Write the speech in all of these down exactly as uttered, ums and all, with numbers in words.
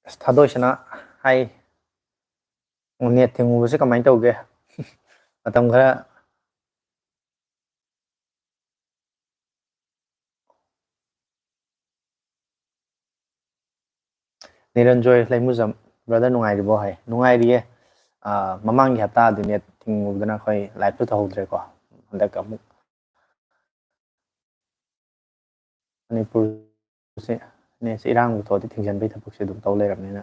ꯑꯁ, ꯊꯥꯗꯣꯏꯁꯅꯥ, ꯍꯥꯏ꯫ ꯅꯦꯠ ꯊꯤꯡꯉꯨꯕꯁꯦ ꯀꯃꯥꯏꯅ ꯇꯧꯒꯦ? ꯃꯇꯝ ꯈꯔ ꯅꯤꯔꯟꯖꯣꯏ ꯂꯩꯃꯨꯖꯝ, brother ꯅꯨꯡꯉꯥꯏꯔꯤꯕꯣ? ꯍꯥꯏ, ꯅꯨꯡꯉꯥꯏꯔꯤꯌꯦ꯫ ꯑꯥ, ꯃꯃꯥꯡꯒꯤ ꯍꯞꯇꯥꯗꯤ ꯅꯦꯠ ꯊꯤꯡꯉꯨꯕꯗꯅ ꯑꯩꯈꯣꯏ ꯂꯥꯏꯞꯇ ꯇꯧꯍꯧꯗ꯭ꯔꯦꯀꯣ꯫ ꯍꯟꯗꯛ ꯑꯃꯨꯛ ꯃꯅꯤꯄꯨꯔꯁꯦ ꯅꯦꯠꯁꯦ ꯏꯔꯥꯡꯕꯨ ꯊꯣꯛꯑꯗꯤ ꯊꯤꯡꯖꯤꯟꯕꯒꯤ ꯊꯕꯛꯁꯦ ꯑꯗꯨꯝ ꯇꯧ ꯂꯩꯔꯕꯅꯤꯅ꯫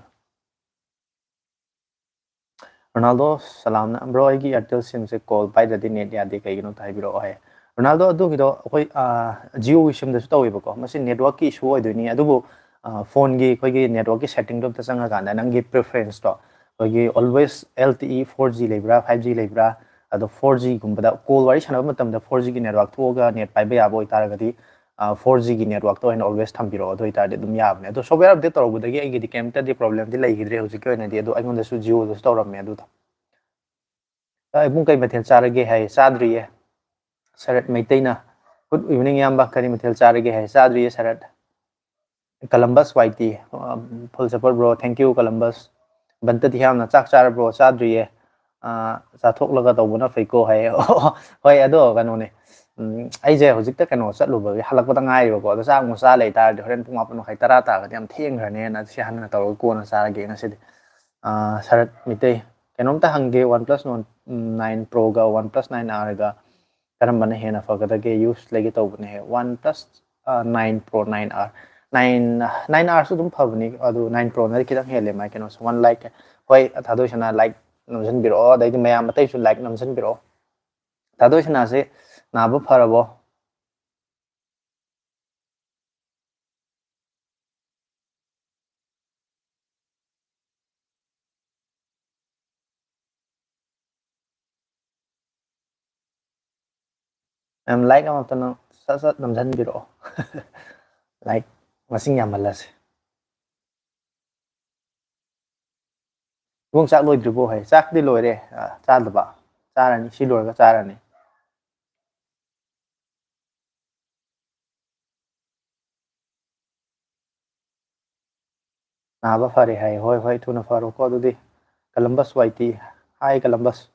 ꯔꯣꯅꯥꯜꯗꯣ ꯁꯂꯥꯝꯅ, "Bro, ꯑꯩꯒꯤ Airtel SIMꯁꯦ ꯀꯣꯜ ꯄꯥꯏꯗ꯭ꯔꯗꯤ ꯅꯦꯠ ꯌꯥꯗꯦ, ꯀꯩꯒꯤꯅꯣ ꯑꯝꯇ ꯍꯥꯏꯕꯤꯔꯛꯑꯣ" ꯍꯥꯏ꯫ ꯔꯣꯅꯥꯜꯗꯣ, ꯑꯗꯨꯒꯤꯗꯣ ꯑꯩꯈꯣꯏ, ꯑꯥ, Jioꯒꯤ SIMꯗꯁꯨ ꯇꯧꯋꯦꯕꯀꯣ꯫ ꯃꯁꯤ ꯅꯦꯠꯋꯥꯛꯀꯤ ꯏꯁꯨ ꯑꯣꯏꯗꯣꯏꯅꯤ꯫ ꯑꯗꯨꯕꯨ, ꯑꯥ, ꯐꯣꯟꯒꯤ ꯑꯩꯈꯣꯏꯒꯤ ꯅꯦꯠꯋꯥꯛꯀꯤ ꯁꯦꯠꯇꯤꯡꯗꯣ ꯑꯝꯇ ꯆꯪꯉꯀꯥꯟꯗ ꯅꯪꯒꯤ preferenceꯇꯣ, ꯑꯩꯈꯣꯏꯒꯤ always LTE four G ꯂꯩꯕ꯭ꯔꯥ, five G ꯂꯩꯕ꯭ꯔꯥ, ꯑꯗꯣ four Gꯒꯨꯝꯕꯗ ꯀꯣꯜ ꯋꯥꯔꯤ ꯁꯥꯟꯅꯕ ꯃꯇꯝꯗ four Gꯒꯤ ꯅꯦꯠꯋꯥꯛ ꯊꯣꯛꯑꯒ ꯅꯦꯠ ꯄꯥꯏꯕ ꯌꯥꯕ ꯑꯣꯏꯇꯥꯔꯒꯗꯤ, ꯑꯥ, four Gꯒꯤ ꯅꯦꯠꯋꯥꯛꯇ ꯑꯣꯏꯅ always ꯊꯝꯕꯤꯔꯛꯑꯣ꯫ ꯑꯗꯨ ꯑꯣꯏꯇꯥꯔꯗꯤ ꯑꯗꯨꯝ ꯌꯥꯕꯅꯦ꯫ ꯑꯗꯣ software update ꯇꯧꯔꯛꯄꯗꯒꯤ ꯑꯩꯒꯤꯗꯤ ꯀꯩꯝꯇꯗꯤ problemꯗꯤ ꯂꯩꯈꯤꯗ꯭ꯔꯦ ꯍꯧꯖꯤꯛꯀꯤ ꯑꯣꯏꯅꯗꯤ꯫ ꯑꯗꯣ ꯑꯩꯉꯣꯟꯗꯁꯨ Jioꯗꯁꯨ ꯇꯧꯔꯝꯃꯦ ꯑꯗꯨꯗꯣ꯫ "ꯑꯥ, ꯏꯕꯨꯡ, ꯀꯩ ꯃꯊꯦꯜ ꯆꯥꯔꯒꯦ?" ꯍꯥꯏ꯫ "ꯆꯥꯗ꯭ꯔꯤꯌꯦ"꯫ ꯁꯔꯠ ꯃꯩꯇꯩꯅ, "Good evening ꯏꯌꯥꯝꯕ, ꯀꯔꯤ ꯃꯊꯦꯜ ꯆꯥꯔꯒꯦ?" ꯍꯥꯏ꯫ "ꯆꯥꯗ꯭ꯔꯤꯌꯦ ꯁꯔꯠ"꯫ ꯀꯂꯝꯕꯁ ꯋꯥꯏ ꯇꯤ, ꯑ, full support bro, thank you ꯀꯂꯝꯕꯁ꯫ ꯕꯟꯇ ꯊꯤꯌꯥꯝꯅ, "ꯆꯥꯛ ꯆꯥꯔꯕ꯭ꯔꯣ?" "ꯆꯥꯗ꯭ꯔꯤꯌꯦ, ꯑ, ꯆꯥꯊꯣꯛꯂꯒ ꯇꯧꯕꯅ ꯐꯩꯀꯣ" ꯍꯥꯏꯌꯦ꯫ ꯍꯣꯏ, ꯑꯗꯣ ꯀꯩꯅꯣꯅꯦ, ꯎꯝ, ꯑꯩꯁꯦ ꯍꯧꯖꯤꯛꯇ ꯀꯩꯅꯣ ꯆꯠꯂꯨꯕꯒꯤ ꯍꯜꯂꯛꯄꯗ ꯉꯥꯏꯔꯤꯕꯀꯣ꯫ ꯑꯗꯣ ꯆꯥꯛ ꯑꯃꯨꯛ ꯆꯥ ꯂꯩꯇꯥꯔꯗꯤ ꯍꯣꯔꯦꯟ ꯄꯨꯡ ꯃꯥꯄꯟ ꯃꯈꯥꯏ, ꯇꯔꯥ ꯇꯥꯔꯒꯗꯤ ꯌꯥꯝ ꯊꯦꯡꯈ꯭ꯔꯅꯦꯅ ꯁꯤ ꯍꯥꯟꯅ ꯇꯧꯔꯒ ꯀꯣꯟꯅ ꯆꯥꯔꯒꯦ ꯉꯁꯤꯗꯤ꯫ ꯑ, ꯁꯔꯠ ꯃꯤꯇꯩ, ꯀꯩꯅꯣꯝꯇ ꯍꯪꯒꯦ, OnePlus Nord nine Proꯒ OnePlus Nine Rꯒ ꯀꯔꯝꯕꯅ ꯍꯦꯟꯅ ꯐꯒꯗꯒꯦ? Use ꯂꯩꯒꯦ ꯇꯧꯕꯅꯦ꯫ OnePlus, ꯑ, Nine Pro, Nine R꯫ Nine, Nine Rꯁꯨ ꯑꯗꯨꯝ ꯐꯕꯅꯤ, ꯑꯗꯨ Nine Proꯅꯗꯤ ꯈꯤꯇꯪ ꯍꯦꯜꯂꯦ ꯃꯥꯏ ꯀꯩꯅꯣꯁꯦ꯫ One like, ꯍꯣꯏ, ꯊꯥꯗꯣꯏꯁꯅꯥ like ꯅꯝꯁꯤꯟꯕꯤꯔꯛꯑꯣ, ꯑꯗꯩꯗꯤ ꯃꯌꯥꯝ ꯑꯇꯩꯁꯨ like ꯅꯝꯁꯤꯟꯕꯤꯔꯛꯑꯣ꯫ ꯊꯥꯗꯣꯏꯁꯅꯥꯁꯦ ꯅꯥꯕ ꯐꯔꯕꯣ? ꯃꯌꯥꯝ like ꯑꯃꯇꯪ ꯁꯠ ꯁꯠ ꯅꯝꯁꯤꯟꯕꯤꯔꯛꯑꯣ꯫ Like ꯃꯁꯤꯡ ꯌꯥꯝꯍꯜꯂꯁꯦ꯫ "ꯏꯕꯨꯡ, ꯆꯥꯛ ꯂꯣꯏꯗ꯭ꯔꯤꯕꯣ?" ꯍꯥꯏ꯫ "ꯆꯥꯛꯇꯤ ꯂꯣꯏꯔꯦ, ꯑ, ꯆꯥꯗꯕ꯫ ꯆꯥꯔꯅꯤ, ꯁꯤ ꯂꯣꯏꯔꯒ ꯆꯥꯔꯅꯤ"꯫ ꯅꯥꯕ ꯐꯔꯦ ꯍꯥꯏ꯫ ꯍꯣꯏ, ꯍꯣꯏ, ꯊꯨꯅ ꯐꯔꯣꯀꯣ꯫ ꯑꯗꯨꯗꯤ ꯀꯂꯝꯕꯁ ꯋꯥꯏ ꯇꯤ꯫ ꯍꯥꯏ, ꯀꯂꯝꯕꯁ꯫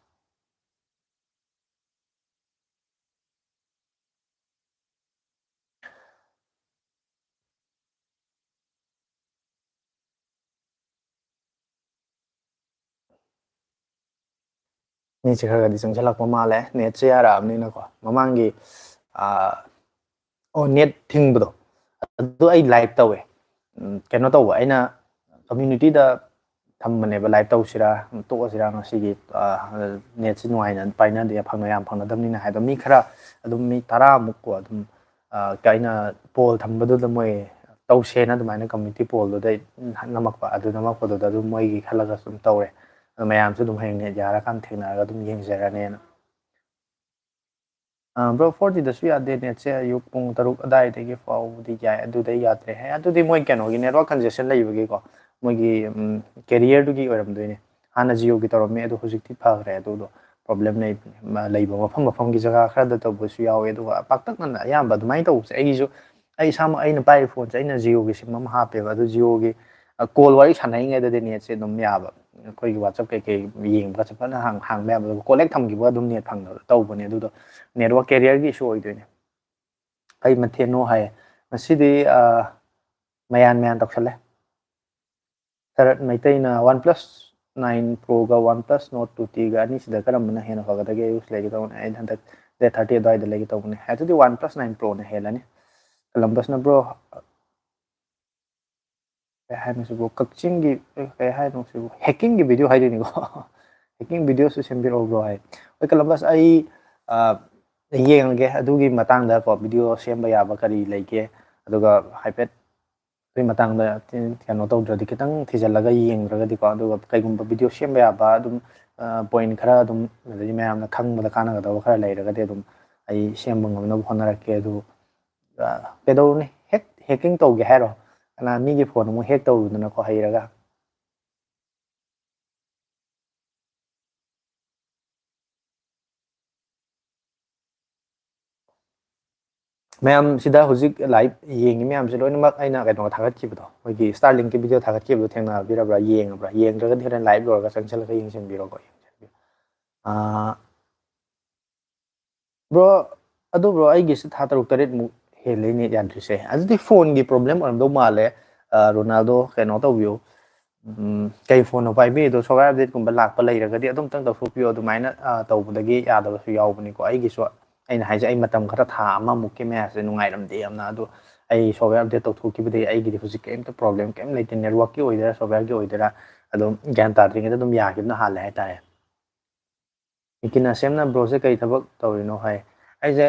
ꯅꯦꯠꯁꯦ ꯈꯔ ꯈꯔꯗꯤ ꯆꯪꯁꯤꯜꯂꯛꯄ ꯃꯥꯜꯂꯦ꯫ ꯅꯦꯠꯁꯦ ꯌꯥꯔꯛꯑꯕꯅꯤꯅꯀꯣ꯫ ꯃꯃꯥꯡꯒꯤ, ꯑꯥ, ꯑꯣ, ꯅꯦꯠ ꯊꯤꯡꯕꯗꯣ, ꯑꯗꯨ ꯑꯩ ꯂꯥꯏꯚ ꯇꯧꯋꯦ꯫ ꯎꯝ, ꯀꯩꯅꯣ ꯇꯧꯕ, ꯑꯩꯅ ꯀꯝꯃ꯭ꯌꯨꯅꯤꯇꯤꯗ ꯊꯝꯕꯅꯦꯕ, ꯂꯥꯏꯚ ꯇꯧꯁꯤꯔꯥ, ꯇꯣꯛꯑꯁꯤꯔꯥ ꯉꯁꯤꯒꯤ, ꯑꯥ, ꯅꯦꯠꯁꯤ ꯅꯨꯡꯉꯥꯏꯅ ꯄꯥꯏꯅꯗꯦ, ꯐꯪꯅ-, ꯌꯥꯝ ꯐꯪꯅꯗꯕꯅꯤꯅ ꯍꯥꯏꯗꯣ꯫ ꯃꯤ ꯈꯔ ꯑꯗꯨꯝ, ꯃꯤ ꯇꯔꯥꯃꯨꯛꯀꯣ, ꯑꯗꯨꯝ, ꯑꯥ, ꯑꯩꯅ ꯄꯣꯜ ꯊꯝꯕꯗꯨꯗ ꯃꯣꯏ ꯇꯧꯁꯦꯅ ꯑꯗꯨꯃꯥꯏꯅ ꯀꯝꯃ꯭ꯌꯨꯅꯤꯇꯤ ꯄꯣꯜꯗꯨꯗ ꯅꯝꯃꯛꯄ, ꯑꯗꯨ ꯅꯝꯃꯛꯄꯗꯨꯗ ꯑꯗꯨꯝ ꯃꯣꯏꯒꯤ ꯈꯜꯂꯒ ꯁꯨꯝ ꯇꯧꯔꯦ꯫ ꯑꯗꯣ ꯃꯌꯥꯝꯁꯨ ꯑꯗꯨꯝ ꯍꯌꯦꯡ ꯅꯦꯠ ꯌꯥꯔꯀꯥꯟꯗ ꯊꯦꯡꯅꯔꯒ ꯑꯗꯨꯝ ꯌꯦꯡꯖꯔꯅꯦꯅ꯫ ꯑꯥ, ꯕ꯭ꯔꯣ, ꯐꯣꯔ ꯖꯤꯗꯁꯨ ꯌꯥꯗꯦ ꯅꯦꯠꯁꯦ, ꯑꯌꯨꯛ ꯄꯨꯡ ꯇꯔꯨꯛ ꯑꯗꯥꯏꯗꯒꯤ ꯐꯥꯎꯕꯗꯤ ꯌꯥꯏ, ꯑꯗꯨꯗꯩ ꯌꯥꯗ꯭ꯔꯦ ꯍꯥꯏ꯫ ꯑꯗꯨꯗꯤ ꯃꯣꯏ ꯀꯩꯅꯣꯒꯤ network congestion ꯂꯩꯕꯒꯤꯀꯣ, ꯃꯣꯏꯒꯤ, ꯎꯝ, ꯀꯦꯔꯤꯌꯔꯗꯨꯒꯤ ꯑꯣꯏꯔꯝꯗꯣꯏꯅꯦ꯫ ꯍꯥꯟꯅ ꯖꯤꯑꯣꯒꯤ ꯇꯧꯔꯝꯃꯦ, ꯑꯗꯣ ꯍꯧꯖꯤꯛꯇꯤ ꯐꯈ꯭ꯔꯦ꯫ ꯑꯗꯨꯗꯣ ꯄ꯭ꯔꯣꯕ꯭ꯂꯦꯝ ꯂꯩꯕꯅꯦ꯫ ꯃ-, ꯂꯩꯕ ꯃꯐꯝ ꯃꯐꯝꯒꯤ ꯖꯒꯥ ꯈꯔꯗ ꯇꯧꯕꯁꯨ ꯌꯥꯎꯋꯦ, ꯑꯗꯨꯒ ꯄꯥꯛꯇꯛꯅꯅ ꯑꯌꯥꯝꯕ ꯑꯗꯨꯃꯥꯏꯅ ꯇꯧꯕꯁꯦ꯫ ꯑꯩꯒꯤꯁꯨ, ꯑꯩ ꯏꯁꯥꯃꯛ, ꯑꯩꯅ ꯄꯥꯏꯔꯤꯕ ꯐꯣꯟꯁꯦ ꯑꯩꯅ ꯖꯤꯑꯣꯒꯤ ꯁꯤꯝ ꯑꯃ ꯍꯥꯞꯄꯦꯕ, ꯑꯗꯨ ꯖꯤꯑꯣꯒꯤ, ꯑ, ꯀꯣꯜ ꯋꯥꯔꯤ ꯁꯥꯟꯅꯔꯤꯉꯩꯗꯗꯤ ꯅꯦꯠꯁꯦ ꯑꯗꯨꯝ ꯌꯥꯕ, ꯑꯩꯈꯣꯏꯒꯤ WhatsApp ꯀꯩꯀꯩ ꯌꯦꯡꯕꯒ ꯆꯠꯄꯅ ꯍꯥꯡ-, ꯍꯥꯡꯕ ꯌꯥꯕ, ꯑꯗꯨꯒ ꯀꯣꯜ ꯍꯦꯛ ꯊꯝꯈꯤꯕꯒ ꯑꯗꯨꯝ ꯅꯦꯠ ꯐꯪꯗꯕ ꯇꯧꯕꯅꯦ꯫ ꯑꯗꯨꯗꯣ network carrier ꯒꯤ issue ꯑꯣꯏꯗꯣꯏꯅꯦ꯫ ꯀꯩ ꯃꯊꯦꯜꯅꯣ ꯍꯥꯏ꯫ ꯉꯁꯤꯗꯤ, ꯑ, ꯃꯌꯥꯟ ꯃꯌꯥꯟ ꯇꯧꯁꯜꯂꯦ꯫ ꯁꯔꯠ ꯃꯩꯇꯩꯅ OnePlus nine Pro ꯒ OnePlus Nord two T ꯒ ꯑꯅꯤꯁꯤꯗ ꯀꯔꯝꯕꯅ ꯍꯦꯟꯅ ꯐꯒꯗꯒꯦ? ꯑꯩꯁꯨ ꯂꯩꯒꯦ ꯇꯧꯕꯅꯦ꯫ ꯑꯩ ꯍꯟꯗꯛ date thirty ꯑꯗꯨꯋꯥꯏꯗ ꯂꯩꯒꯦ ꯇꯧꯕꯅꯦ꯫ ꯑꯗꯨꯗꯤ OnePlus nine Pro ꯅ ꯍꯦꯜꯂꯅꯤ꯫ ꯀꯂꯝꯕꯁꯅ, ꯕ꯭ꯔꯣ, ꯀꯩ ꯍꯥꯏꯅꯣ ꯁꯤꯕꯨ? ꯀꯛꯆꯤꯡꯒꯤ, ꯑꯦ, ꯀꯩ ꯍꯥꯏꯅꯣ ꯁꯤꯕꯨ? Hacking ꯒꯤ video ꯍꯥꯏꯗꯣꯏꯅꯤꯀꯣ꯫ Hacking video ꯁꯨ ꯁꯦꯝꯕꯤꯔꯛꯎ, ꯕ꯭ꯔꯣ, ꯍꯥꯏ꯫ ꯍꯣꯏ, ꯀꯂꯝꯕꯁ, ꯑꯩ, ꯑ, ꯌꯦꯡꯉꯒꯦ ꯑꯗꯨꯒꯤ ꯃꯇꯥꯡꯗꯀꯣ, video ꯁꯦꯝꯕ ꯌꯥꯕ ꯀꯔꯤ ꯂꯩꯒꯦ, ꯑꯗꯨꯒ ꯍꯥꯏꯐꯦꯠ ꯑꯗꯨꯒꯤ ꯃꯇꯥꯡꯗ ꯀꯩꯅꯣ ꯇꯧꯗ꯭ꯔꯗꯤ, ꯈꯤꯇꯪ ꯊꯤꯖꯤꯜꯂꯒ ꯌꯦꯡꯗ꯭ꯔꯒꯗꯤꯀꯣ, ꯑꯗꯨꯒ ꯀꯩꯒꯨꯝꯕ video ꯁꯦꯝꯕ ꯌꯥꯕ ꯑꯗꯨꯝ, ꯑ, point ꯈꯔ ꯑꯗꯨꯝ, ꯑꯗꯩ ꯃꯌꯥꯝꯅ ꯈꯪꯕꯗ ꯀꯥꯟꯅꯒꯗꯕ ꯈꯔ ꯂꯩꯔꯒꯗꯤ ꯑꯗꯨꯝ ꯑꯩ ꯁꯦꯝꯕ ꯉꯝꯅꯕ ꯍꯣꯠꯅꯔꯛꯀꯦ꯫ ꯑꯗꯨ, ꯑ, ꯀꯩꯗꯧꯔꯨꯅꯤ? ꯍꯦꯛ hacking ꯇꯧꯒꯦ ꯍꯥꯏꯔꯣ? ꯀꯅꯥ ꯃꯤꯒꯤ ꯐꯣꯟ ꯑꯃꯨꯛ hack ꯇꯧꯔꯨꯗꯅꯀꯣ, ꯍꯩꯔꯒ? ꯃꯌꯥꯝ ꯁꯤꯗ ꯍꯧꯖꯤꯛ live ꯌꯦꯡꯉꯤ ꯃꯌꯥꯝꯁꯦ ꯂꯣꯏꯅꯃꯛ ꯑꯩꯅ ꯀꯩꯅꯣ ꯊꯥꯒꯠꯈꯤꯕꯗꯣ, ꯑꯩꯈꯣꯏꯒꯤ Starlink-ꯀꯤ video ꯊꯥꯒꯠꯈꯤꯕꯗꯣ ꯊꯦꯡꯅꯕꯤꯔꯕ꯭ꯔꯥ? ꯌꯦꯡꯉꯕ꯭ꯔꯥ? ꯌꯦꯡꯗ꯭ꯔꯒꯗꯤ ꯍꯣꯔꯦꯟ live ꯂꯣꯏꯔꯒ ꯆꯪꯁꯤꯜꯂꯒ ꯌꯦꯡꯁꯤꯟꯕꯤꯔꯣꯀꯣ, ꯌꯦꯡꯁꯤꯟꯕꯤꯌꯣ꯫ ꯑꯥ, bro, ꯑꯗꯨ bro, ꯑꯩꯒꯤꯁꯤ ꯊꯥ ꯇꯔꯨꯛ ꯇꯔꯦꯠꯃꯨꯛ ꯍꯦꯜꯂꯦ net ꯌꯥꯗ꯭ꯔꯤꯁꯦ꯫ ꯑꯗꯨꯗꯤ phone-ꯒꯤ problem ꯑꯣꯏꯔꯝꯗꯧ ꯃꯥꯜꯂꯦ꯫ ꯑꯥ, ꯔꯣꯅꯥꯜꯗꯣ ꯀꯩꯅꯣ ꯇꯧꯕꯤꯌꯨ, ꯎꯝ, ꯀꯩ phone-ꯅꯣ ꯄꯥꯏꯕꯤꯔꯤꯗꯣ? Software update-ꯀꯨꯝꯕ ꯂꯥꯛꯄ ꯂꯩꯔꯒꯗꯤ ꯑꯗꯨꯝꯇꯪ ꯇꯧꯊꯣꯛꯄꯤꯌꯣ꯫ ꯑꯗꯨꯃꯥꯏꯅ, ꯑꯥ, ꯇꯧꯕꯗꯒꯤ ꯌꯥꯗꯕꯁꯨ ꯌꯥꯎꯕꯅꯤꯀꯣ꯫ ꯑꯩꯒꯤꯁꯨ, ꯑꯩꯅ ꯍꯥꯏꯁꯦ, ꯑꯩ ꯃꯇꯝ ꯈꯔ, ꯊꯥ ꯑꯃꯃꯨꯛꯀꯤ ꯃꯌꯥꯁꯦ ꯅꯨꯡꯉꯥꯏꯔꯝꯗꯦ ꯌꯥꯝꯅ꯫ ꯑꯗꯣ ꯑꯩ software update ꯇꯧꯊꯣꯛꯈꯤꯕꯗꯒꯤ ꯑꯩꯒꯤꯗꯤ ꯍꯧꯖꯤꯛ ꯀꯔꯤꯝꯇ problem ꯀꯔꯤꯝ ꯂꯩꯇꯦ, network-ꯀꯤ ꯑꯣꯏꯗꯣꯏꯔꯥ, software-ꯒꯤ ꯑꯣꯏꯗꯣꯏꯔꯥ, ꯑꯗꯨꯝ ꯒ꯭ꯌꯥꯟ ꯇꯥꯗ꯭ꯔꯤꯉꯩꯗ ꯑꯗꯨꯝ ꯌꯥꯈꯤꯕꯅ ꯍꯥꯜꯂꯦ ꯍꯥꯏꯇꯥꯔꯦ꯫ ꯃꯤꯀꯤꯅꯥ ꯁꯦꯝꯅ bro-ꯁꯦ ꯀꯩ ꯊꯕꯛ ꯇꯧꯔꯤꯅꯣ ꯍꯥꯏ꯫ ꯑꯩꯁꯦ,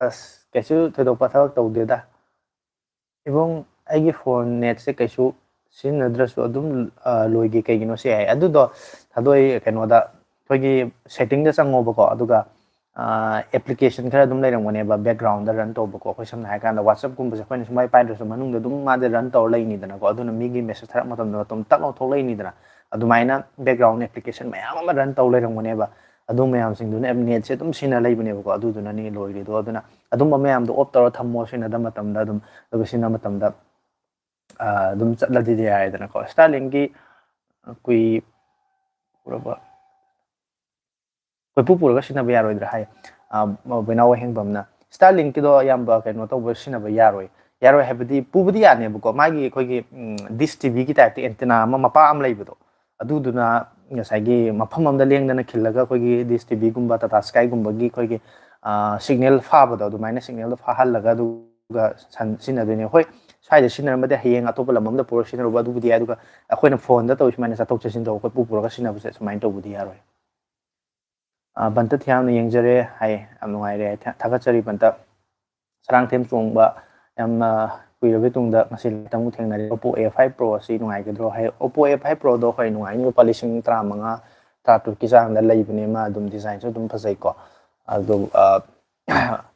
ꯑꯁ, ꯀꯩꯁꯨ ꯊꯣꯏꯗꯣꯛꯄ ꯊꯕꯛ ꯇꯧꯗꯦꯗ꯫ ꯏꯕꯨꯡ, ꯑꯩꯒꯤ phone net-ꯁꯦ ꯀꯩꯁꯨ ꯁꯤꯖꯤꯟꯅꯗ꯭ꯔꯁꯨ ꯑꯗꯨꯝ, ꯑ, ꯂꯣꯏꯒꯤ꯫ ꯀꯩꯒꯤꯅꯣ ꯁꯤ ꯍꯥꯏ꯫ ꯑꯗꯨꯗꯣ ꯊꯥꯗꯣꯛꯑꯦ, ꯀꯩꯅꯣꯗ, ꯑꯩꯈꯣꯏꯒꯤ setting-ꯗ ꯆꯪꯉꯣꯕꯀꯣ, ꯑꯗꯨꯒ, ꯑ, application ꯈꯔ ꯑꯗꯨꯝ ꯂꯩꯔꯝꯒꯅꯦꯕ background-ꯗ run ꯇꯧꯕꯀꯣ꯫ ꯑꯩꯈꯣꯏ ꯁꯝꯅ ꯍꯥꯏꯔꯀꯥꯟꯗ WhatsApp-ꯀꯨꯝꯕꯁꯦ ꯑꯩꯈꯣꯏꯅ ꯁꯨꯡꯄꯥꯏ ꯄꯥꯏꯗ꯭ꯔꯁꯨ ꯃꯅꯨꯡꯗ ꯑꯗꯨꯝ ꯃꯥꯗꯤ run ꯇꯧꯔ ꯂꯩꯅꯤꯗꯅꯀꯣ꯫ ꯑꯗꯨꯅ ꯃꯤꯒꯤ message ꯊꯥꯔꯛꯄ ꯃꯇꯝꯗ ꯃꯇꯣꯝ ꯇꯛ ꯂꯥꯎ ꯊꯣꯛꯂꯛꯏꯅꯤꯗꯅ꯫ ꯑꯗꯨꯃꯥꯏꯅ background application ꯃꯌꯥꯝ ꯑꯃ run ꯇꯧ ꯂꯩꯔꯝꯒꯅꯦꯕ꯫ ꯑꯗꯨ ꯃꯌꯥꯝꯁꯤꯡꯗꯨꯅ net-ꯁꯦ ꯑꯗꯨꯝ ꯁꯤꯖꯤꯟꯅ ꯂꯩꯕꯅꯦꯕꯀꯣ꯫ ꯑꯗꯨꯗꯨꯅꯅꯤ ꯂꯣꯏꯔꯤꯗꯣ꯫ ꯑꯗꯨꯅ ꯑꯗꯨꯝꯕ ꯃꯌꯥꯝꯗꯣ off ꯇꯧꯔ ꯊꯝꯃꯣ ꯁꯤꯖꯤꯟꯅꯗꯕ ꯃꯇꯝꯗ ꯑꯗꯨꯝ, ꯑꯗꯨꯒ ꯁꯤꯖꯤꯟꯅꯕ ꯃꯇꯝꯗ, ꯑ, ꯑꯗꯨꯝ ꯆꯠꯂꯗꯤ ꯌꯥꯏꯗꯅꯀꯣ꯫ Starlink-ꯀꯤ ꯀꯨꯏ ꯄꯨꯔꯕ, ꯀꯣꯏꯄꯨ ꯄꯨꯔꯒ ꯁꯤꯖꯤꯟꯅꯕ ꯌꯥꯔꯣꯏꯗ꯭ꯔꯥ ꯍꯥꯏ, ꯑ, ꯕꯣꯏꯅꯥꯎ ꯋꯥꯍꯦꯡꯕꯝꯅ꯫ Starlink-ꯀꯤꯗꯣ ꯑꯌꯥꯝꯕ ꯀꯩꯅꯣ ꯇꯧꯕ ꯁꯤꯖꯤꯟꯅꯕ ꯌꯥꯔꯣꯏ꯫ ꯌꯥꯔꯣꯏ ꯍꯥꯏꯕꯗꯤ ꯄꯨꯕꯗꯤ ꯌꯥꯅꯦꯕꯀꯣ, ꯃꯥꯒꯤ ꯑꯩꯈꯣꯏꯒꯤ, ꯎꯝ, dish T V-ꯒꯤ type-ꯇ antenna ꯑꯃ ꯃꯄꯥ ꯑꯃ ꯂꯩꯕꯗꯣ, ꯑꯗꯨꯗꯨꯅ ꯉꯁꯥꯏꯒꯤ ꯃꯐꯝ ꯑꯃꯗ ꯂꯦꯡꯗꯅ ꯈꯤꯜꯂꯒ ꯑꯩꯈꯣꯏꯒꯤ dish T V-ꯒꯨꯝꯕ Tata Sky-ꯒꯨꯝꯕꯒꯤ ꯑꯩꯈꯣꯏꯒꯤ, ꯑ, signal ꯐꯥꯕꯗꯣ, ꯑꯗꯨꯃꯥꯏꯅ signal-ꯗꯣ ꯐꯥꯍꯜꯂꯒ ꯑꯗꯨꯒ ꯁꯟ-, ꯁꯤꯖꯤꯟꯅꯗꯣꯏꯅꯦ꯫ ꯍꯣꯏ, ꯁ꯭ꯋꯥꯏꯗ ꯁꯤꯖꯤꯟꯅꯔꯝꯕꯗꯤ ꯍꯌꯦꯡ ꯑꯇꯣꯞꯄ ꯂꯝ ꯑꯃꯗ ꯄꯨꯔꯒ ꯁꯤꯖꯤꯟꯅꯔꯨꯕ ꯑꯗꯨꯕꯨꯗꯤ ꯌꯥꯏ, ꯑꯗꯨꯒ ꯑꯩꯈꯣꯏꯅ phone-ꯗ ꯇꯧꯔꯤ ꯁꯨꯃꯥꯏꯅ ꯆꯠꯊꯣꯛ ꯆꯠꯁꯤꯟ ꯇꯧꯕ, ꯑꯩꯈꯣꯏ ꯄꯨ ꯄꯨꯔꯒ ꯁꯤꯖꯤꯟꯅꯕꯁꯦ ꯁꯨꯃꯥꯏꯅ ꯇꯧꯕꯗꯤ ꯌꯥꯔꯣꯏ꯫ ꯑ, ꯕꯟꯇ ꯊꯤꯌꯥꯝꯅ ꯌꯦꯡꯖꯔꯦ ꯍꯥꯏ, ꯌꯥꯝ ꯅꯨꯡꯉꯥꯏꯔꯦ, ꯊꯥ-, ꯊꯥꯒꯠꯆꯔꯤ ꯕꯟꯇ꯫ ꯁꯔꯥꯡꯊꯦꯝ ꯆꯣꯡꯕ, ꯌꯥꯝꯅ ꯀꯨꯏꯔꯕ ꯇꯨꯡꯗ ꯉꯁꯤ live-ꯇ ꯑꯃꯨꯛ ꯊꯦꯡꯅꯔꯦ꯫ Oppo A five Pro ꯑꯁꯤ ꯅꯨꯡꯉꯥꯏꯒꯗ꯭ꯔꯣ ꯍꯥꯏ꯫ Oppo A five Pro-ꯗꯣ ꯍꯣꯏ ꯅꯨꯡꯉꯥꯏꯅꯤ, ꯂꯨꯄꯥ ꯂꯤꯁꯤꯡ ꯇꯔꯥꯃꯉꯥ, ꯇꯔꯥꯇꯔꯨꯛꯀꯤ ꯆꯥꯡꯗ ꯂꯩꯕꯅꯦ꯫ ꯃꯥ ꯑꯗꯨꯝ design-ꯁꯨ ꯑꯗꯨꯝ ꯐꯖꯩꯀꯣ, ꯑꯗꯨ, ꯑ,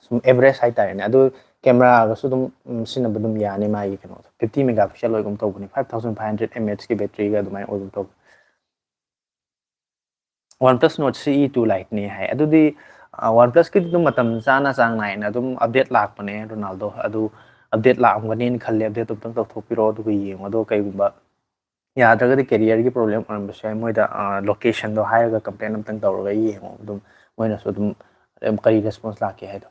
ꯁꯨꯝ average ꯍꯥꯏꯇꯥꯔꯦꯅꯦ꯫ ꯑꯗꯨ camera-ꯒꯁꯨ ꯑꯗꯨꯝ, ꯎꯝ, ꯁꯤꯖꯤꯟꯅꯕ ꯑꯗꯨꯝ ꯌꯥꯅꯤ꯫ ꯃꯥꯒꯤ ꯀꯩꯅꯣꯗꯣ fifty megapixel ꯑꯣꯏꯒꯨꯝ ꯇꯧꯕꯅꯤ, five thousand five hundred mAh-ꯀꯤ battery-ꯒ ꯑꯗꯨꯃꯥꯏꯅ ꯑꯣꯏꯒꯨꯝ ꯇꯧꯕꯅꯤ꯫ OnePlus Nord C E two Lite-ꯅꯤ ꯍꯥꯏ꯫ ꯑꯗꯨꯗꯤ, ꯋꯥꯟ ꯄ꯭ꯂꯁꯀꯤꯗꯤ ꯑꯗꯨꯝ ꯃꯇꯝ ꯆꯥꯅ ꯆꯥꯡ ꯅꯥꯏꯅ ꯑꯗꯨꯝ ꯑꯞꯗꯦꯠ ꯂꯥꯛꯄꯅꯦ, ꯔꯣꯅꯥꯜꯗꯣ꯫ ꯑꯗꯨ ꯑꯞꯗꯦꯠ ꯂꯥꯛꯑꯝꯒꯅꯤꯅ ꯈꯜꯂꯦ꯫ ꯑꯞꯗꯦꯠꯇꯣ ꯑꯝꯇꯪ ꯇꯧꯊꯣꯛꯄꯤꯔꯣ, ꯑꯗꯨꯒ ꯌꯦꯡꯉꯣ꯫ ꯑꯗꯣ ꯀꯩꯒꯨꯝꯕ ꯌꯥꯗ꯭ꯔꯒꯗꯤ ꯀꯦꯔꯤꯌꯔꯒꯤ ꯄ꯭ꯔꯣꯕ꯭ꯂꯦꯝ ꯑꯣꯏꯔꯝꯕꯁꯨ ꯌꯥꯏ꯫ ꯃꯣꯏꯗ ꯂꯣꯀꯦꯁꯟꯗꯣ ꯍꯥꯏꯔꯒ ꯀꯝꯄ꯭ꯂꯦꯟ ꯑꯝꯇꯪ ꯇꯧꯔꯒ ꯌꯦꯡꯉꯣ, ꯑꯗꯨꯝ ꯃꯣꯏꯅꯁꯨ ꯑꯗꯨꯝ ꯀꯔꯤ ꯔꯦꯁꯄꯣꯟꯁ ꯂꯥꯛꯀꯦ ꯍꯥꯏꯗꯣ꯫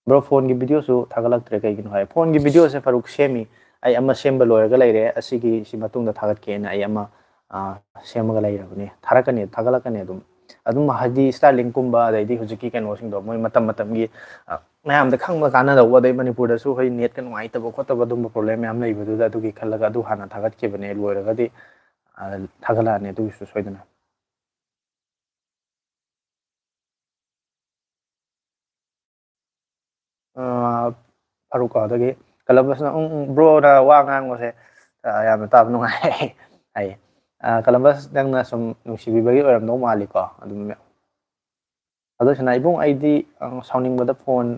ꯕ꯭ꯔꯣ, ꯐꯣꯟꯒꯤ ꯚꯤꯗꯤꯑꯣꯁꯨ ꯊꯥꯒꯠꯂꯛꯇ꯭ꯔꯦ, ꯀꯩꯒꯤꯅꯣ ꯍꯥꯏ? ꯐꯣꯟꯒꯤ ꯚꯤꯗꯤꯑꯣꯁꯦ ꯐꯔꯨꯛ ꯁꯦꯝꯃꯤ, ꯑꯩ ꯑꯃ ꯁꯦꯝꯕ ꯂꯣꯏꯔꯒ ꯂꯩꯔꯦ꯫ ꯑꯁꯤꯒꯤ ꯁꯤ ꯃꯇꯨꯡꯗ ꯊꯥꯒꯠꯀꯦꯅ ꯑꯩ ꯑꯃ, ꯑ, ꯁꯦꯝꯃꯒ ꯂꯩꯔꯕꯅꯤ꯫ ꯊꯥꯔꯛꯀꯅꯤ, ꯊꯥꯒꯠꯂꯛꯀꯅꯤ ꯑꯗꯨꯝ꯫ ꯑꯗꯨꯝ ꯍꯥꯏꯗꯤ ꯁ꯭ꯇꯥꯔꯂꯤꯡꯀꯨꯝꯕ, ꯑꯗꯩꯗꯤ ꯍꯧꯖꯤꯛꯀꯤ ꯀꯩꯅꯣꯁꯤꯡꯗꯣ, ꯃꯣꯏ ꯃꯇꯝ ꯃꯇꯝꯒꯤ, ꯑ, ꯃꯌꯥꯝꯗ ꯈꯪꯕ ꯀꯥꯟꯅꯗꯧꯕ, ꯑꯗꯩ ꯃꯅꯤꯄꯨꯔꯗꯁꯨ ꯑꯩꯈꯣꯏ ꯅꯦꯠꯀ ꯅꯨꯡꯉꯥꯏꯇꯕ ꯈꯣꯠꯇꯕ ꯑꯗꯨꯝꯕ ꯄ꯭ꯔꯣꯕ꯭ꯂꯦꯝ ꯃꯌꯥꯝ ꯂꯩꯕꯗꯨꯗ, ꯑꯗꯨꯒꯤ ꯈꯜꯂꯒ ꯑꯗꯨ ꯍꯥꯟꯅ ꯊꯥꯒꯠꯈꯤꯕꯅꯦ꯫ ꯂꯣꯏꯔꯒꯗꯤ, ꯑ, ꯊꯥꯒꯠꯂꯛꯑꯅꯤ ꯑꯗꯨꯒꯤꯁꯨ ꯁꯣꯏꯗꯅ꯫ ꯑꯥ, ꯐꯥꯔꯨꯛꯀꯣ, ꯑꯗꯒꯤ ꯀꯂꯝꯕꯁꯅ, "ꯎꯝ, ꯎꯝ, ꯕ꯭ꯔꯣꯅ ꯋꯥ ꯉꯥꯡꯕꯁꯦ, ꯑꯥ, ꯌꯥꯝꯅ ꯇꯥꯕ ꯅꯨꯡꯉꯥꯏ" ꯍꯥꯏꯌꯦ꯫ ꯑꯥ, ꯀꯂꯝꯕꯁ, ꯅꯪꯅ ꯁꯨꯝ ꯅꯨꯡꯁꯤꯕꯤꯕꯒꯤ ꯑꯣꯏꯔꯝꯗꯧ ꯃꯥꯜꯂꯤꯀꯣ꯫ ꯑꯗꯨꯝ ꯑꯗꯨ ꯁꯅꯥ ꯏꯕꯨꯡ, ꯑꯩꯗꯤ, ꯑ, ꯁꯥꯎꯅꯤꯡꯕꯗ ꯐꯣꯟ